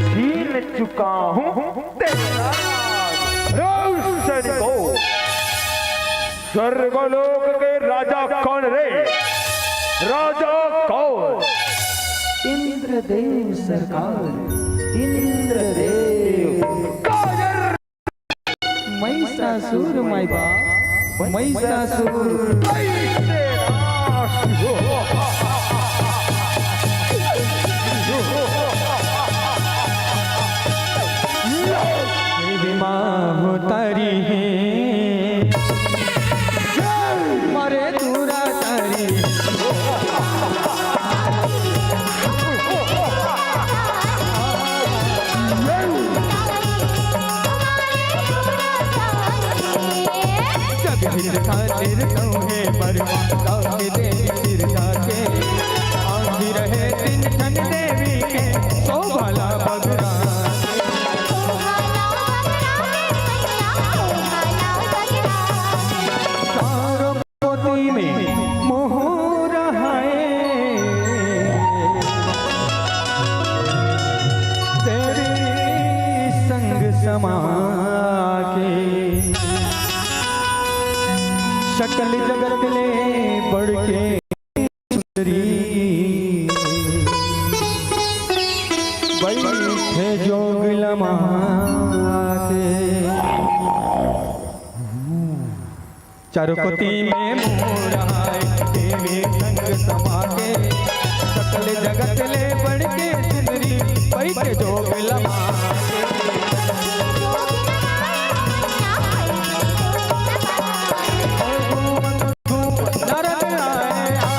छीन चुका हूँ तेरा राज। रे सैनिकों, स्वर्गलोक के राजा कौन रे? राजा कौन? इंद्रदेव सरकार, इंद्रदेव। कायर महिषासुर माई बाप, महिषासुर। देवी माँ हो तारी है, मारे दूरा तारी। जग हित खातिर तौहे बरवा, ताके देवी सिरसा के। आँखी रहे तीन ठन देवी के, सो भला बगरा। चारों कोती में मोहरा है, तेरी संग समा के। सकल जगत ले बढ़ के सुंदरी, बैठे जोग लमा के। चारों कोती में मोर आए, देवी संग समा के। सकल जगत ले बढ़ के सुंदरी, बैठे जोग लमा के। घूमत घूमत नारद आए, आ।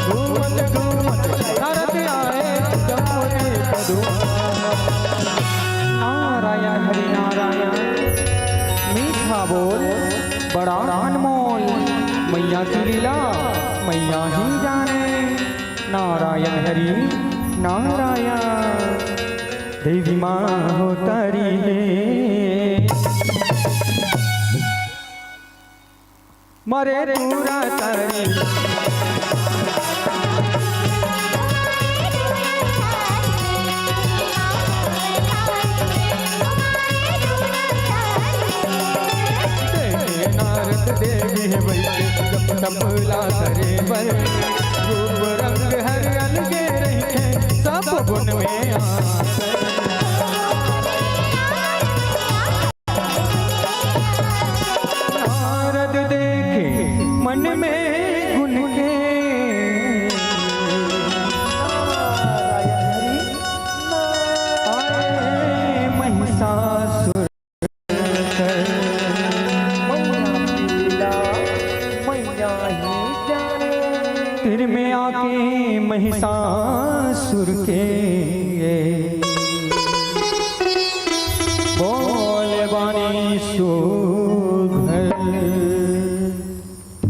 घूमत घूमत नारद आए, जमुने पदुआ। नारायण हरि नारायण, मीठा बोल बड़ा अनमोल, मैया की लीला मैया ही जाने। नारायण हरि नारायण, देवी माँ हो तारी है। मरे पूरा तारी। देखे नारद देवी है बैठे, जप तप ला करे बर। रूप रंग हर अलगे रहिथे, सब गुण में आकर। नारद देखे मन में गुण के। महिषासुर के बोले बानी सुघर।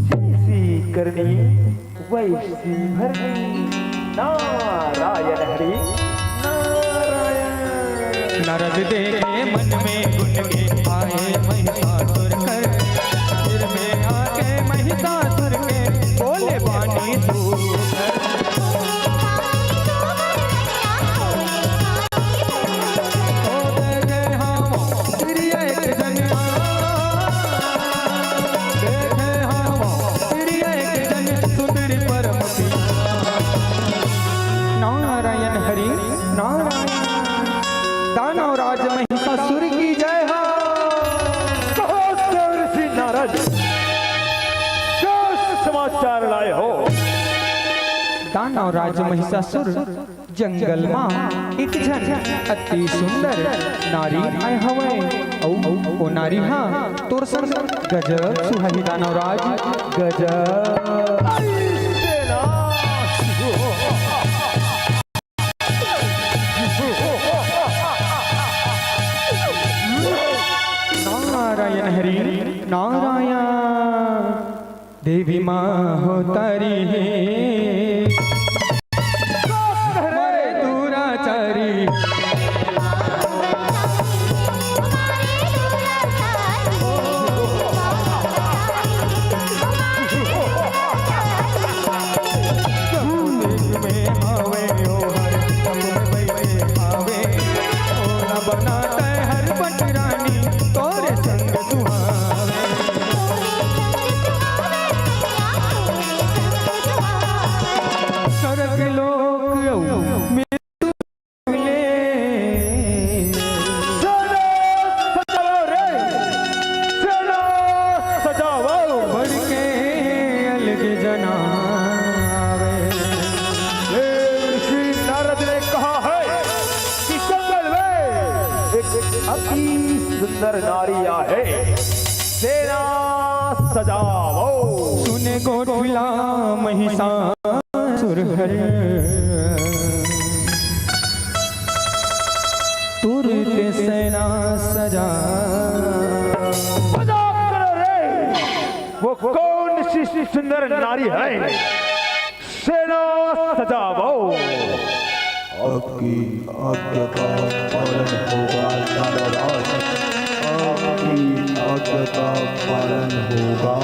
जैसी करनी वैसी भरनी। नारायण हरि नारायण। नारद देखे मन में गुण के आए महिषासुर कर। सिर में आके महिषासुर के बोले बानी सुघर। ओ देखे हम प्रिय एक जन, देखे हम प्रिय एक जन सुंदर परम पिया। नारायण हरि नारायण। दानव राज महिषासुर की जय हो। कहो देव ऋषि नारद, क्या समाचार लाए हो? दानव राज महिषासुर जंगल मा एक झन अति सुंदर नारी आय हवय। अउ ओ नारी हा तोर संग गजब सुहाही दानव राज, गजब। नारायण हरि नारायण। देवी माँ हो तारी हे, मारे दुराचारी। तू देख में आवे ओ हर, तब में बैठे आवे। ओ न बनाते हर पटरानी, तोरे संग सुहावे। स्वर्ग लोक अउ मृत्यु ले। सेना सजाओ रे, सेना सजाओ। बढ़ के अलग जनावे। देव ऋषि नारद ने कहा है कि जंगल में एक अति सुंदर नारी आहे। सेना सजाओ। सुने गोठला महिषासुर हर, तुरते सेना सजा। मजाक करो रे, वो कौन सी सुंदर नारी है? सेना सजाओ। आपकी आज्ञा का पालन होगा दानवराज, आपकी आज्ञा का पालन होगा।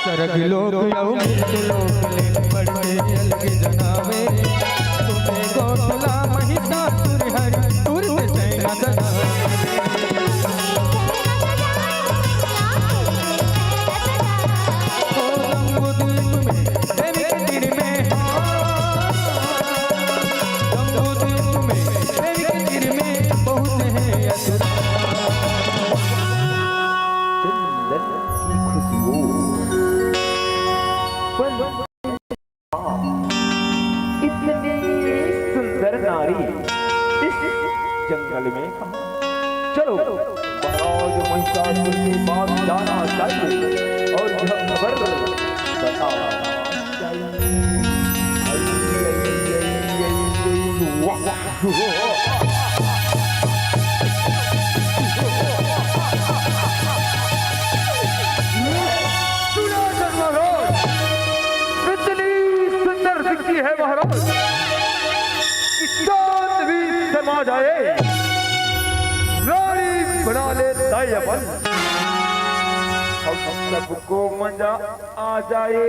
सरग लोक अउ मृत्यु लोक ले बढ़ के अलग जनावे। सुने गोठला महिषासुर हर, तुरते सेना सजावे। ओ जम्बूद्वीप में देवी के तीर में, जम्बूद्वीप में देवी के तीर में बहुत है असुर। चंदन की खुशबू। इतनी सुंदर नारी इस जंगल में कहाँ? चलो, महाराज महिषासुर के पास जाना चाहिए और यह खबर बताना चाहिए। वाह, वाह। सुना जन्म रोज, इतनी सुंदर दिखती है महाराज, कि चांद भी शर्मा जाए, रानी बना लेता है अपन। हम सबको मजा आ जाए।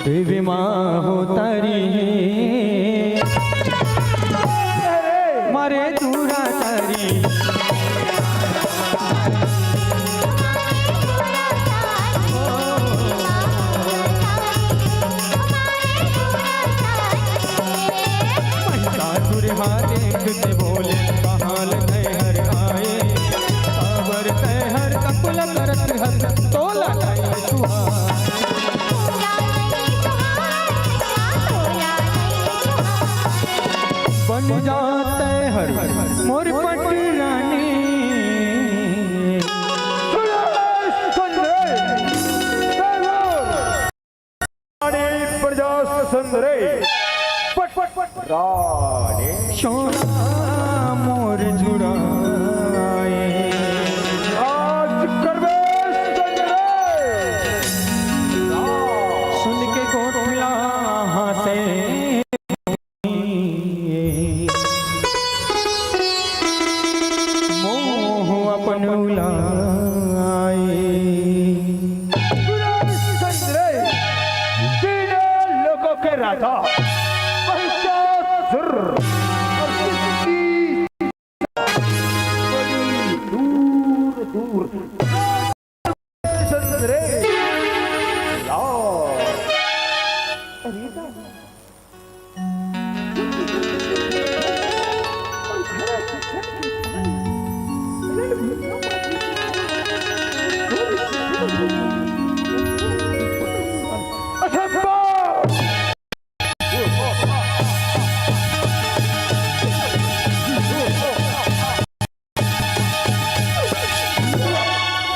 देवी माँ हो तारी, मारे दूरा तारी। महिषासुर हा देख के बोले, कहाँ ले तैं हर आए, काबर तैं हर कपला करत हस, तोला लाई सुहाए। जाते हरि मोर पटरानी। सुरेश चंद्र, रानी प्रजा चंद्र, पट, पट, पट, रानी। सोना मोर जुड़ाए। आज करबे चंद्र। सुन के कोठला हाँसे। मोह अपन उलाए। तीनों लोकों के राजा महिषासुर और किसकी बड़ी दूर दूर। चंद्र, लाओ।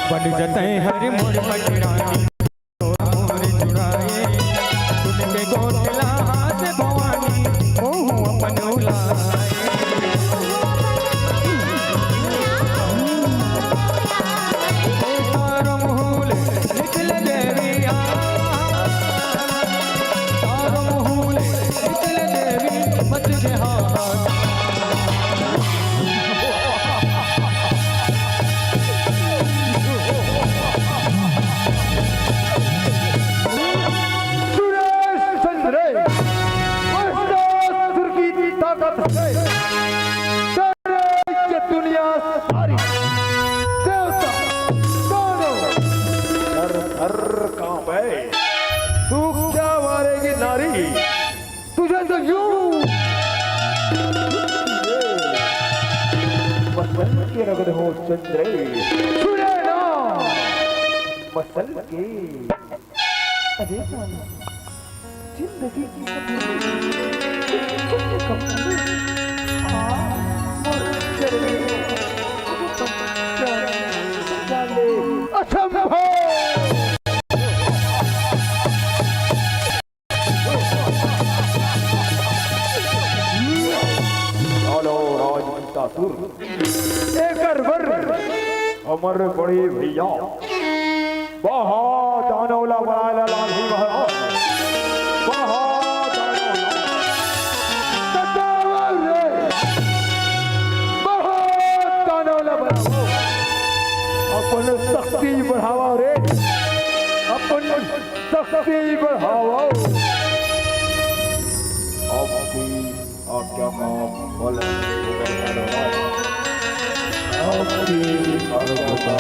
बन जतई हरि मोर पटरानी, मोर जुड़ाए, सुन के कोठला हाँसे भवानी, मोह अपन उलाए। तारो मुँह ले निकले देवी आ, तारो मुँह ले निकले देवी, मच के हाहाकार। सुरेश चंद्र, महिषासुर की ताकत से सारे ये दुनिया सारी देवता दोनों थर थर कांपे। तू क्या मारेगी नारी? तुझे तो यूं मसल के रगड़ हो चंद्र। सुने ना, मसल के। अरे जान, जिंदगी की सब कम आ, मर चले। असंभव। चलो राजपिता सुर, एकर बर हमर बड़े भैया बहा दानव ला बलाए ला लागी महाराज। बहा दानव ला। बताओ रे, बहा दानव ला बलाओ। अपन शक्ति बढ़ावा रे, अपन शक्ति बढ़ावा। आपकी आज्ञा का पालन होगा। आपकी आज्ञा का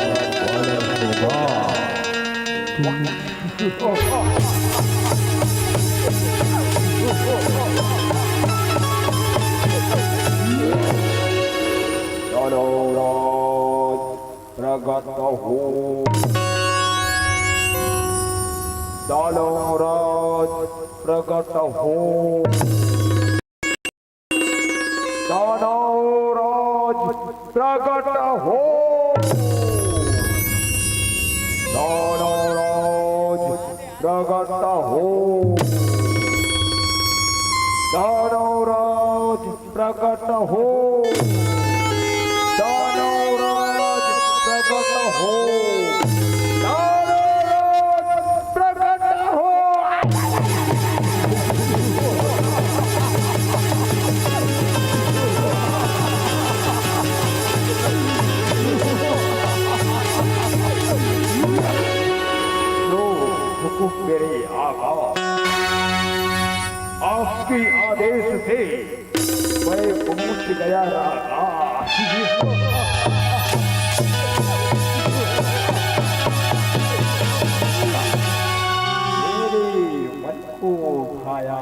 पालन होगा। चलो राज प्रगट हो। दानवराज प्रगट हो। दानवराज प्रगट हो। दानवराज प्रगट हो। दानवराज प्रगट हो। दानवराज प्रगट हो। दानवराज प्रगट हो। जो हुकुम मेरे आका, आपके आदेश से मैं पहुंच गया राजा। मेरे मन को भाया,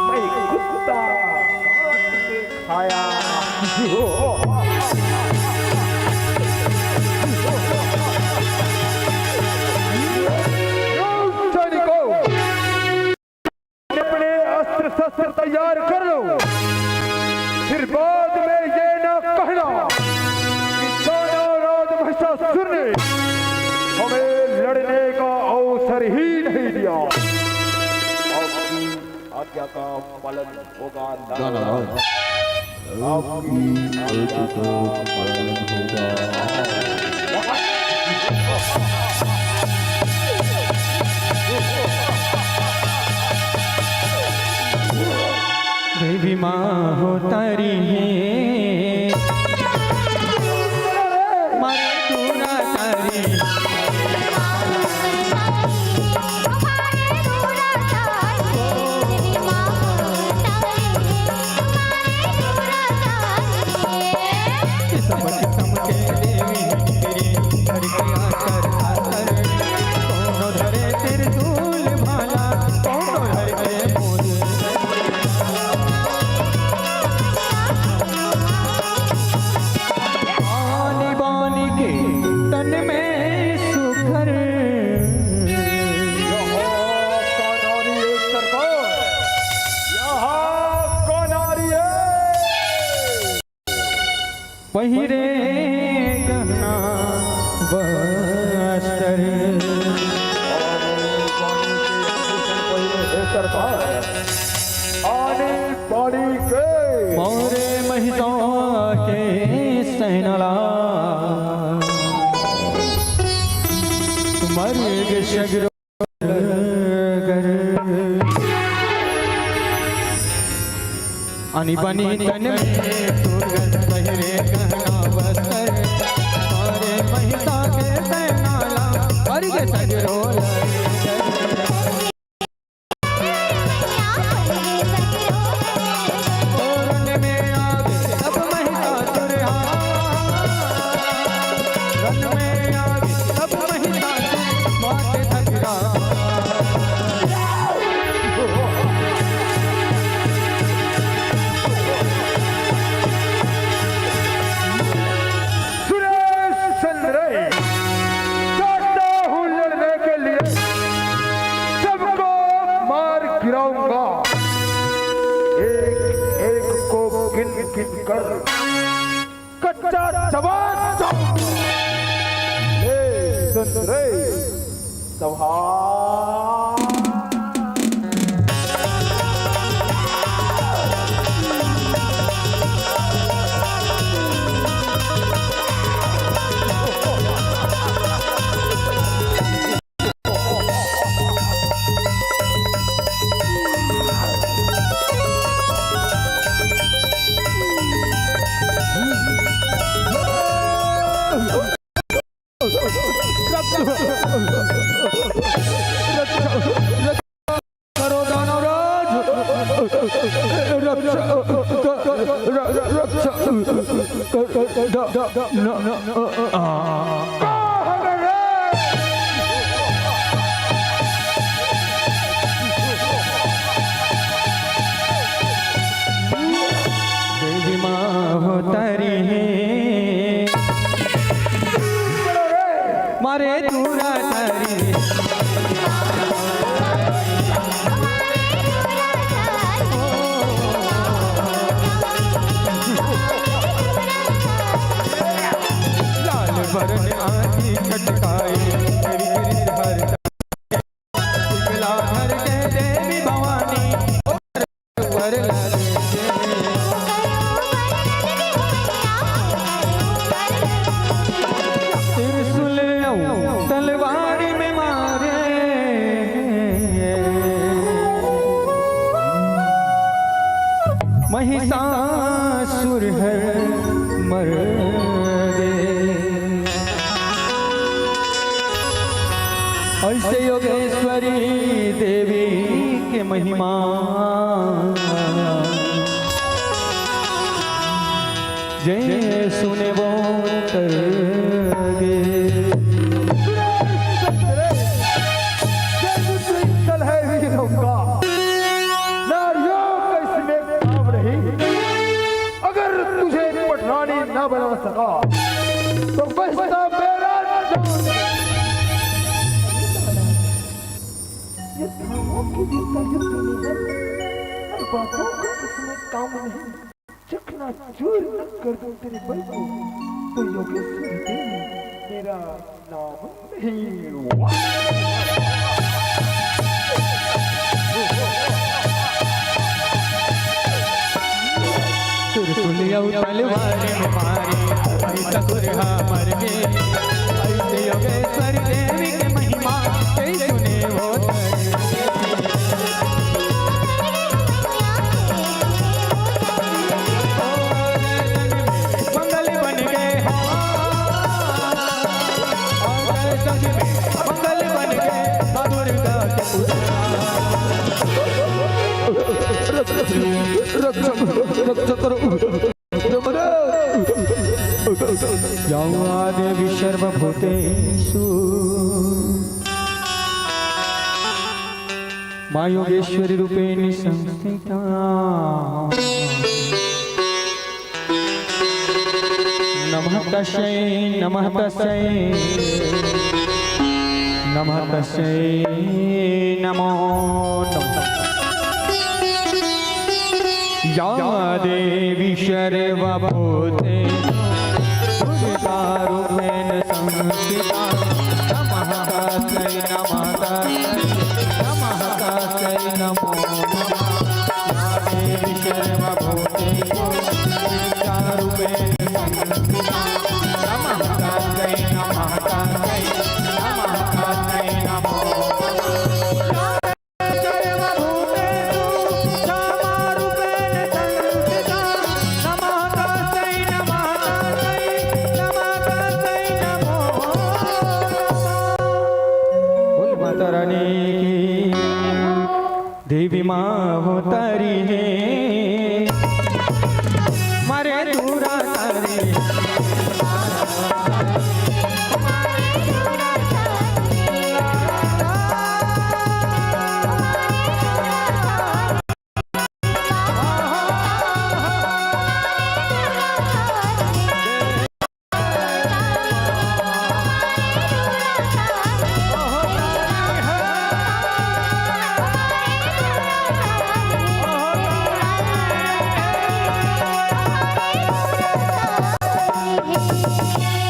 मैं कुत्ता काट के खाया। सैनिकों, अपने अस्त्र शस्त्र तैयार कर लो। नहीं दिया। आपकी आज्ञा का पालन होगा। गाना। आपकी आज्ञा का पालन होगा। देवी माँ हो तारी है, मारे दूरा तारी। किस्मत चमके देवी तेरी, धर के आकर आकर। कोनो धरे त्रिशूल भाला, कोनो धर के मोर। आनी बानी के तन में सुघर। यहाँ कौन आ रही है सरकार? यहाँ कौन आ रही है? पहिरे गहना बस्तर। आने बानी के आभूषण पहिरे हे सरकार। आने बानी के। मोरे महिषा के सेनाला। मर्ग सगरो कर। आनी बानी तन में सुघर, पहिरे गहना बस्तर। मोरे महिषा के सेनाला, मर्ग सगरो लहर। रन में आवे सब महिषासुर, हाँ। रन में आवे सब महिषासुर, माथे धगरा। सुरेश चंद्र, चाहता हूँ लड़ने के लिए, सबको मार गिराऊंगा, एक एक को गिन गिन कर कच्चा चबा जाऊंगा। ले सुन रे, सभा। करो दानवराज, रक्षा, रक्षा, देवी माँ हो तारी है, मारे दूरा तारी। लाल बरन आँखी खटकाई, तेरी गिरधर शीतला धर के देवी भवानी, ओ वर लागे तेरे। त्रिशूल अउ तलवार में मारे, महिषासुर हर मर गे। ऐसे योगेश्वरी देवी के महिमा जय सुने वो कर गे। जय श्री कलह वीरों का। नारियों का इसमें काम नहीं। अगर तुझे पटरानी ना बना सका, तो बस्ता मेरा जान। ये थामों की भी तकलीफ नहीं है, और बातों का इसमें काम नहीं। चकनाचूर न कर दूं तेरे बल को, तो योगेश्वरी देवी मेरा नाम नहीं। वाह! तलवार में मारे, भाई ससुर हा मर गे। ऐसे योगेश्वर देव के महिमा, कई सुने वो मंगल बन गए। मंगल बन गए, दुर्गा के पूजा। रक्षा, रक्षा करो। या आदेवी सर्वभूतेषु मा योगेश्वरी रूपेण संस्थिता। नमः तस्यै, नमः तस्यै, नमः तस्यै, नमो नमः। या देवी सर्वभूतेषु दुर्गारूपेण संस्थिता। नमः तस्यै, नमः तस्यै, नमः तस्यै, नमो नमः। या देवी सर्वभूतेषु दुर्गारूपेण संस्थिता। नमः तस्यै, नमः तस्यै, नमः तस्यै, नमो नमः। बोल माता रानी की, देवी माँ अवतारी है, मारे दूरा तारी।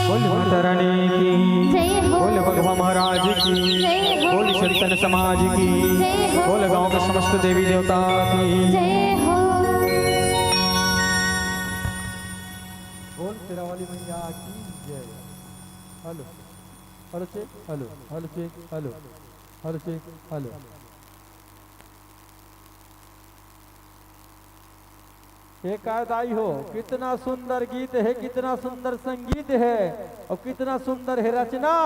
बोल माता रानी की, जय हो। बोल बघवा महाराज की, जय हो। बोल संतन समाज की, जय हो। बोल गांव के समस्त देवी देवता की। जय हो। बोल शेरावाली मैया की जय। Hello, hello check, hello, hello check, hello, hello check, hello. हे काय दाई हो, कितना सुंदर गीत है, कितना सुंदर संगीत है और कितना सुंदर है रचना।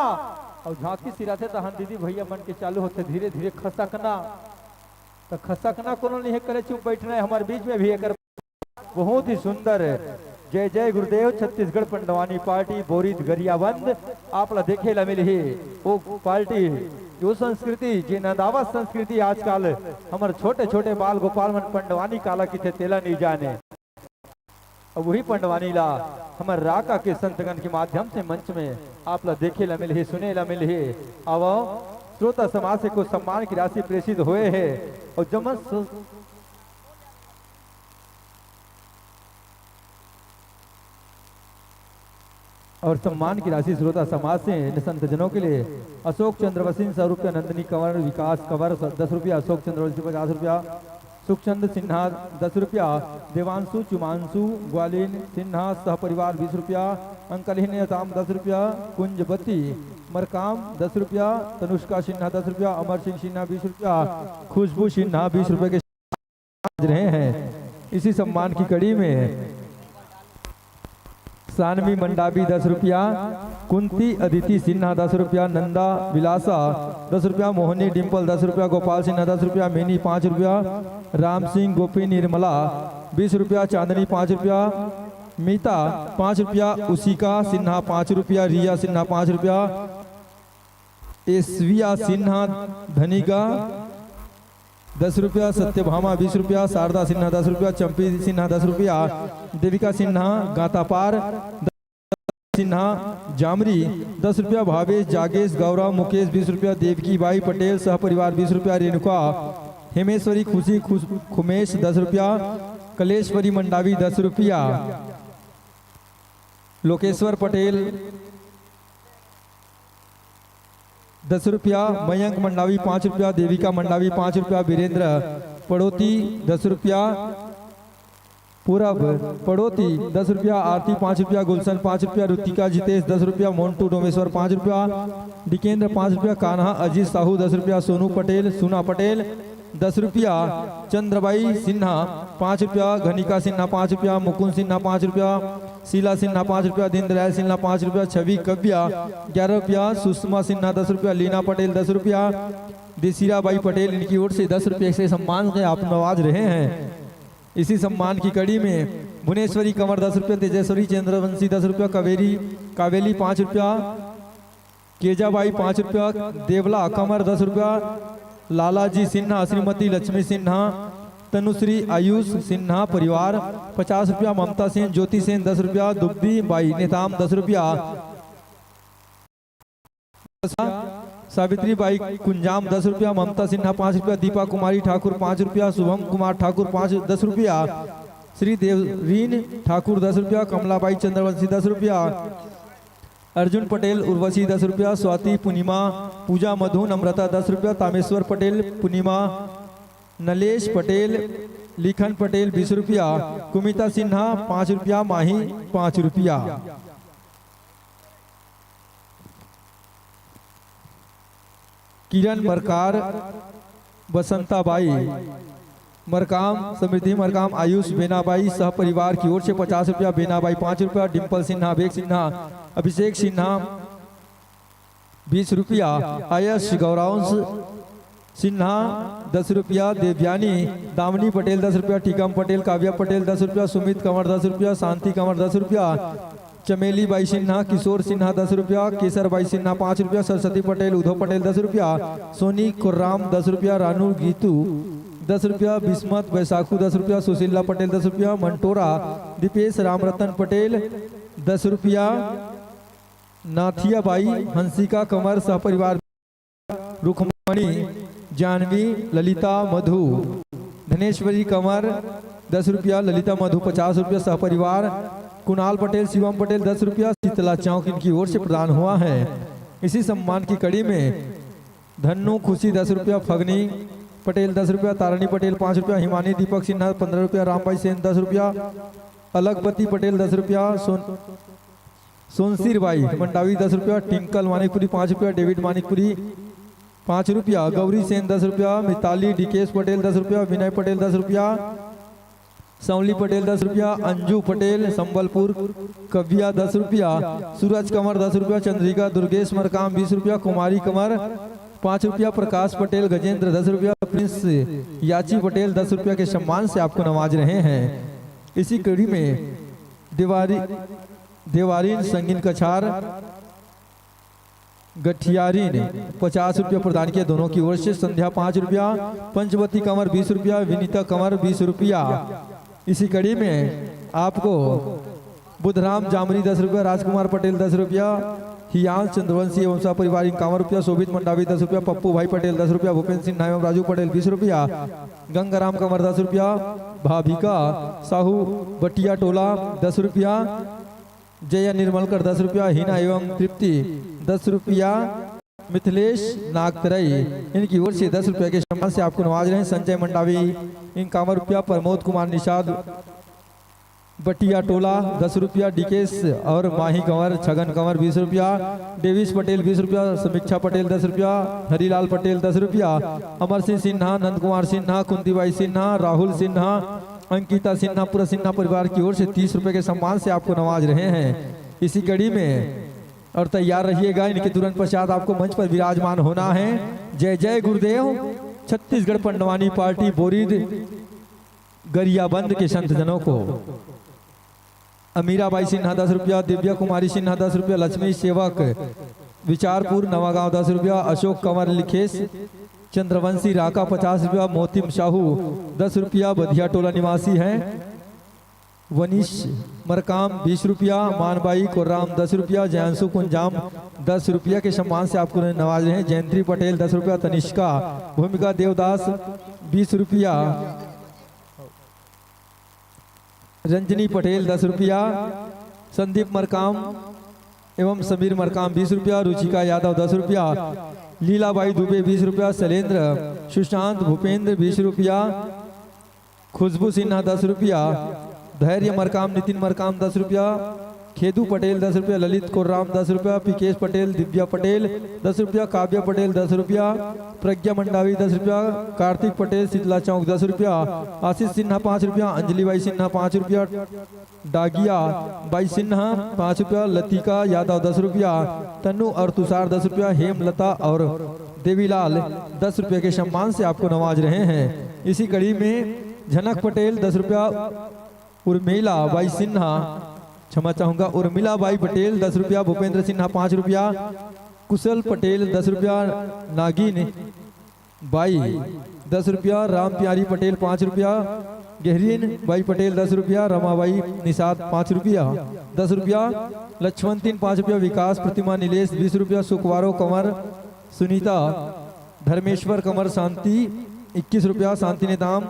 और झांकी सिराथे तहन दीदी भैया मन के चालू होथे धीरे धीरे खसकना। तो खसकना कोनो नहीं है, करे चुप बैठना है। हमारे बीच में भी एक बहुत ही सुंदर जय जय गुरुदेव छत्तीसगढ़ पंडवानी पार्टी बोरिद गरियाबंद आप ला देखे ला मिलही। वो पार्टी, जो संस्कृति, जे नंदावत संस्कृति आजकल हमर छोटे छोटे बाल गोपाल मन पंडवानी काला किथे तेला नहीं जाने। अब वही पंडवानी ला हमर राका के संतगण के माध्यम से मंच में आप ला देखे ला मिलही, सुने ला मिलही। अब श्रोता समाज से कुछ सम्मान की राशि प्रेषित हुए है और जमन सु- और सम्मान की राशि श्रोता समाज से इन संतजनों के लिए अशोक चंद्रवंशी सौ रुपया, नंदिनी कंवर, विकास कंवर दस रुपया, अशोक चंद्रवंशी पचास रुपया, सुखचंद सिन्हा दस रुपया, देवांशु चुमांशु ग्वालिन सिन्हा सह परिवार बीस रुपया, अंकलिन असाम दस रुपया, कुंजवती मरकाम दस रुपया, तनुष्का सिन्हा दस रुपया, अमर सिंह सिन्हा बीस रुपया, खुशबू सिन्हा बीस रुपये के रहे हैं। इसी सम्मान की कड़ी में सानवी मंडावी दस रुपया, कुंती अदिति सिन्हा दस रुपया, नंदा विलासा दस रुपया, मोहनी डिंपल दस रुपया, गोपाल सिन्हा दस रुपया, मिनी पाँच रुपया, राम सिंह गोपी निर्मला बीस रुपया, चांदनी पाँच रुपया, मीता पाँच रुपया, उसिका सिन्हा पाँच रुपया, रिया सिन्हा पाँच रुपया, एसविया सिन्हा धनिका दस रुपया, सत्यभामा बीस रुपया, शारदा सिन्हा दस रुपया, चंपी सिन्हा दस रुपया, देविका सिन्हा गातापार, सिन्हा जामरी दस रुपया, भावेश जागेश गौरव मुकेश बीस रुपया, देवकी बाई पटेल सह परिवार बीस रुपया, रेणुका हेमेश्वरी खुशी खुश खुमेश दस रुपया, कलेश्वरी मंडावी दस रुपया, लोकेश्वर पटेल दस रुपया, मयंक मंडावी पाँच रुपया, देविका मंडावी पाँच रुपया, वीरेंद्र पड़ोती दस रुपया, पूरब पड़ोती दस रुपया, आरती पाँच रुपया, गुलशन पाँच रुपया, रुतिका जितेश दस रुपया, मोन्टू डोमेश्वर पाँच रुपया, डिकेन्द्र पाँच रुपया, कान्हा अजीत साहू दस रुपया, सोनू पटेल, सुना पटेल दस रुपया, चंद्रबाई सिन्हा पाँच रुपया, घनिका सिन्हा पाँच रुपया, मुकुंद सिन्हा पाँच रुपया, शीला सिन्हा पाँच रुपया, दीनदयाल सिन्हा पाँच रुपया, छवि कव्या ग्यारह रुपया, सुषमा सिन्हा दस रुपया, लीना पटेल दस रुपया, देसिरा बाई पटेल इनकी ओर से दस रुपये से सम्मान से आप नवाज रहे हैं। इसी सम्मान की कड़ी में भुवनेश्वरी कंवर दस रुपया, तेजेश्वरी चंद्रवंशी दस रुपया, कावेरी कावेली पाँच रुपया, केजाबाई पाँच रुपया, देवला कंवर दस रुपया, लालाजी सिन्हा, श्रीमती लक्ष्मी सिन्हा, तनुश्री आयुष सिन्हा परिवार पचास रुपया, ममता सेन, ज्योति सेन दस रुपया, दुग्धी बाई नेताम दस रुपया, सावित्री बाई कुंजाम दस रुपया, ममता सिन्हा पाँच रुपया, दीपा कुमारी ठाकुर पाँच रुपया, शुभम कुमार ठाकुर पाँच दस रुपया, श्री देवरीन ठाकुर दस रुपया, कमलाबाई चंद्रवंशी दस रुपया, अर्जुन पटेल उर्वशी दस रुपया, स्वाति पूर्णिमा, पूजा मधु नम्रता दस रुपया, तामेश्वर पटेल पूर्णिमा, नलेश पटेल, लिखन पटेल बीस रुपया, कुमिता सिन्हा पाँच रुपया, माही पाँच रुपया। किरण मरकार, बसंता बाई मरकाम, समृद्धि मरकाम, आयुष बेनाबाई सह परिवार की ओर से पचास रुपया, बेनाबाई पाँच रुपया, डिम्पल सिन्हा, अभिषेक सिन्हा, अभिषेक सिन्हा बीस रुपया, आयश गौरांश सिन्हा दस रुपया, देवयानी दामिनी पटेल दस रुपया, टीकम पटेल, काव्या पटेल दस रुपया, सुमित कंवर दस रुपया, शांति कंवर दस रुपया, चमेली बाई सिन्हा, किशोर सिन्हा दस रुपया, केसर बाई सिन्हा पाँच रुपया, सरस्वती पटेल, उधो पटेल दस रुपया, सोनी कुर्राम दस रुपया, रानू गीतू दस रुपया, बिस्मत बैसाखू दस रुपया, सुशीला पटेल दस रुपया, मंटोरा दीपेश रामरतन पटेल दस रुपया, नाथिया बाई हंसिका कंवर सह परिवार रुक्मणी, जानवी, ललिता, मधु, धनेश्वरी कंवर दस रुपया, ललिता मधु पचास रुपया सह परिवार, कुणाल पटेल, शिवम पटेल दस रुपया, शीतला चौक इनकी ओर से प्रदान हुआ है। इसी सम्मान की कड़ी में धन्नू खुशी दस रुपया, फगनी पटेल दस रुपया, तारानी पटेल पाँच रुपया, हिमानी दीपक सिन्हा पन्द्रह रुपया, रामबाई सेन दस रुपया, अलगपति पटेल दस रुपया, सोन सोनसीर बाई मंडावी दस रुपया, टिंकल मानिकपुरी पाँच रुपया, डेविड मानिकपुरी पाँच रुपया, गौरी सेन दस रुपया, मिताली डीकेश पटेल दस रुपया, विनय पटेल दस रुपया, सौली पटेल दस रुपया, अंजू पटेल संबलपुर कविया दस रुपया, सूरज कंवर दस रुपया, चंद्रिका दुर्गेश मरकाम बीस रुपया, कुमारी कंवर पाँच रुपया, प्रकाश पटेल गजेंद्र दस रुपया, प्रिंस याची पटेल दस रुपया के सम्मान से आपको नवाज रहे हैं। इसी कड़ी में देवारी देवारीन संगीन कछार गठियारीन पचास रुपया प्रदान किया। दोनों की ओर से संध्या पाँच रुपया, पंचवती कंवर बीस रुपया, विनीता कंवर बीस रुपया। इसी कड़ी में आपको बुधराम जामरी दस रुपया, राजकुमार पटेल दस रुपया, हियाल चंद्रवंशी एवं सह परिवार इक्यावन रुपया, शोभित मंडावी दस रुपया, पप्पू भाई पटेल दस रुपया, भूपेंद्र सिन्हा एवं राजू पटेल बीस रुपया, गंगाराम कंवर दस रुपया, भाभिका साहू बटिया टोला दस रुपया, जया निर्मलकर दस रुपया, हिना एवं तृप्ति दस रुपया, मिथिलेश नागतरई इनकी ओर से दस रुपया के सम्मान से आपको नवाज रहे हैं। संजय मंडावी इक्यावन रुपया, प्रमोद कुमार निषाद बटिया टोला दस रुपया, डीकेश और माही कंवर, छगन कंवर बीस रुपया, डेविस पटेल बीस रुपया, समीक्षा पटेल दस रुपया, हरीलाल पटेल दस रुपया, अमर सिंह सिन्हा, नंद कुमार सिन्हा, कुंतीबाई सिन्हा, राहुल सिन्हा, अंकिता सिन्हा, पूरा सिन्हा परिवार की ओर से तीस रुपए के सम्मान से आपको नवाज रहे हैं। इसी कड़ी में और तैयार रहिएगा, इनके तुरंत पश्चात आपको मंच पर विराजमान होना है। जय जय गुरुदेव। छत्तीसगढ़ पंडवानी पार्टी बोरिद गरियाबंद के संत जनों को अमीराबाई सिन्हा दस रुपया, दिव्या कुमारी सिन्हा दस रुपया, लक्ष्मी सेवक विचारपुर नवागांव दस रुपया, अशोक कंवर लिखेश चंद्रवंशी राका पचास रुपया, मोतिम साहू दस रुपया, बधिया टोला निवासी हैं, वनिश मरकाम बीस रुपया, मानबाई कोर्राम दस रुपया, जयांशु कुंजाम दस रुपया के सम्मान से आपको नवाज रहे हैं। जयंत्री पटेल दस रुपया, तनिष्का भूमिका देवदास बीस रुपया, रंजनी पटेल दस रुपया, संदीप मरकाम एवं समीर मरकाम बीस रुपया, रुचिका यादव दस रुपया, लीलाबाई दुबे बीस रुपया, शैलेंद्र सुशांत भूपेंद्र बीस रुपया, खुशबू सिन्हा दस रुपया, धैर्य मरकाम, नितिन मरकाम दस रुपया, खेदू पटेल दस रुपया, ललित कोर्राम दस रुपया, पिकेश पटेल, दिव्या पटेल दस रुपया, काव्या पटेल दस रुपया, प्रज्ञा मंडावी दस रुपया, कार्तिक पटेल शीतला चौक दस रुपया, आशीष सिन्हा पाँच रुपया, अंजलि बाई सिन्हा पाँच रुपया, डागिया बाई सिन्हा पाँच रुपया, लतिका यादव दस रुपया, तन्नू और तुषार दस रुपया, हेमलता और देवीलाल दस रुपये के सम्मान से आपको नवाज रहे हैं। इसी कड़ी में झनक पटेल दस रुपया, उर्मिला बाई सिन्हा, क्षमा चाहूंगा, उर्मिला बाई पटेल दस रुपया, भूपेंद्र सिन्हा पाँच रुपया, कुशल पटेल दस रुपया, नागिन बाई दस रुपया, राम प्यारी पटेल पाँच रुपया, गहरीन बाई पटेल दस रुपया, रमाबाई निषाद पाँच रुपया, दस रुपया, लक्ष्मण तीन पाँच रुपया, विकास प्रतिमा नीलेश बीस रुपया, सुकवारो कंवर सुनीता, धर्मेश्वर कंवर शांति इक्कीस रुपया, शांति नेताम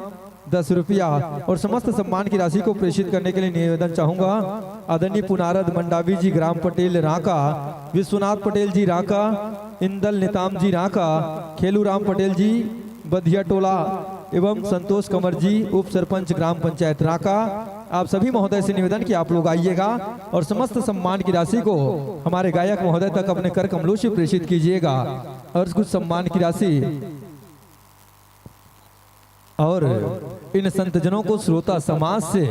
दस रुपया और समस्त सम्मान की राशि को प्रेषित करने के लिए निवेदन चाहूंगा आदरणीय पुनारद मंडावी जी, ग्राम पटेल रांका, विश्वनाथ पटेल जी रांका, इंदल नेताम जी रांका, खेलू राम पटेल जी बधिया टोला एवं संतोष कंवर जी, उप सरपंच ग्राम पंचायत रांका। आप सभी महोदय से निवेदन कि आप लोग आइएगा और समस्त सम्मान की राशि को हमारे गायक महोदय तक अपने कर कमलों से प्रेषित कीजिएगा। और कुछ सम्मान की राशि और इन संतजनों को श्रोता समाज से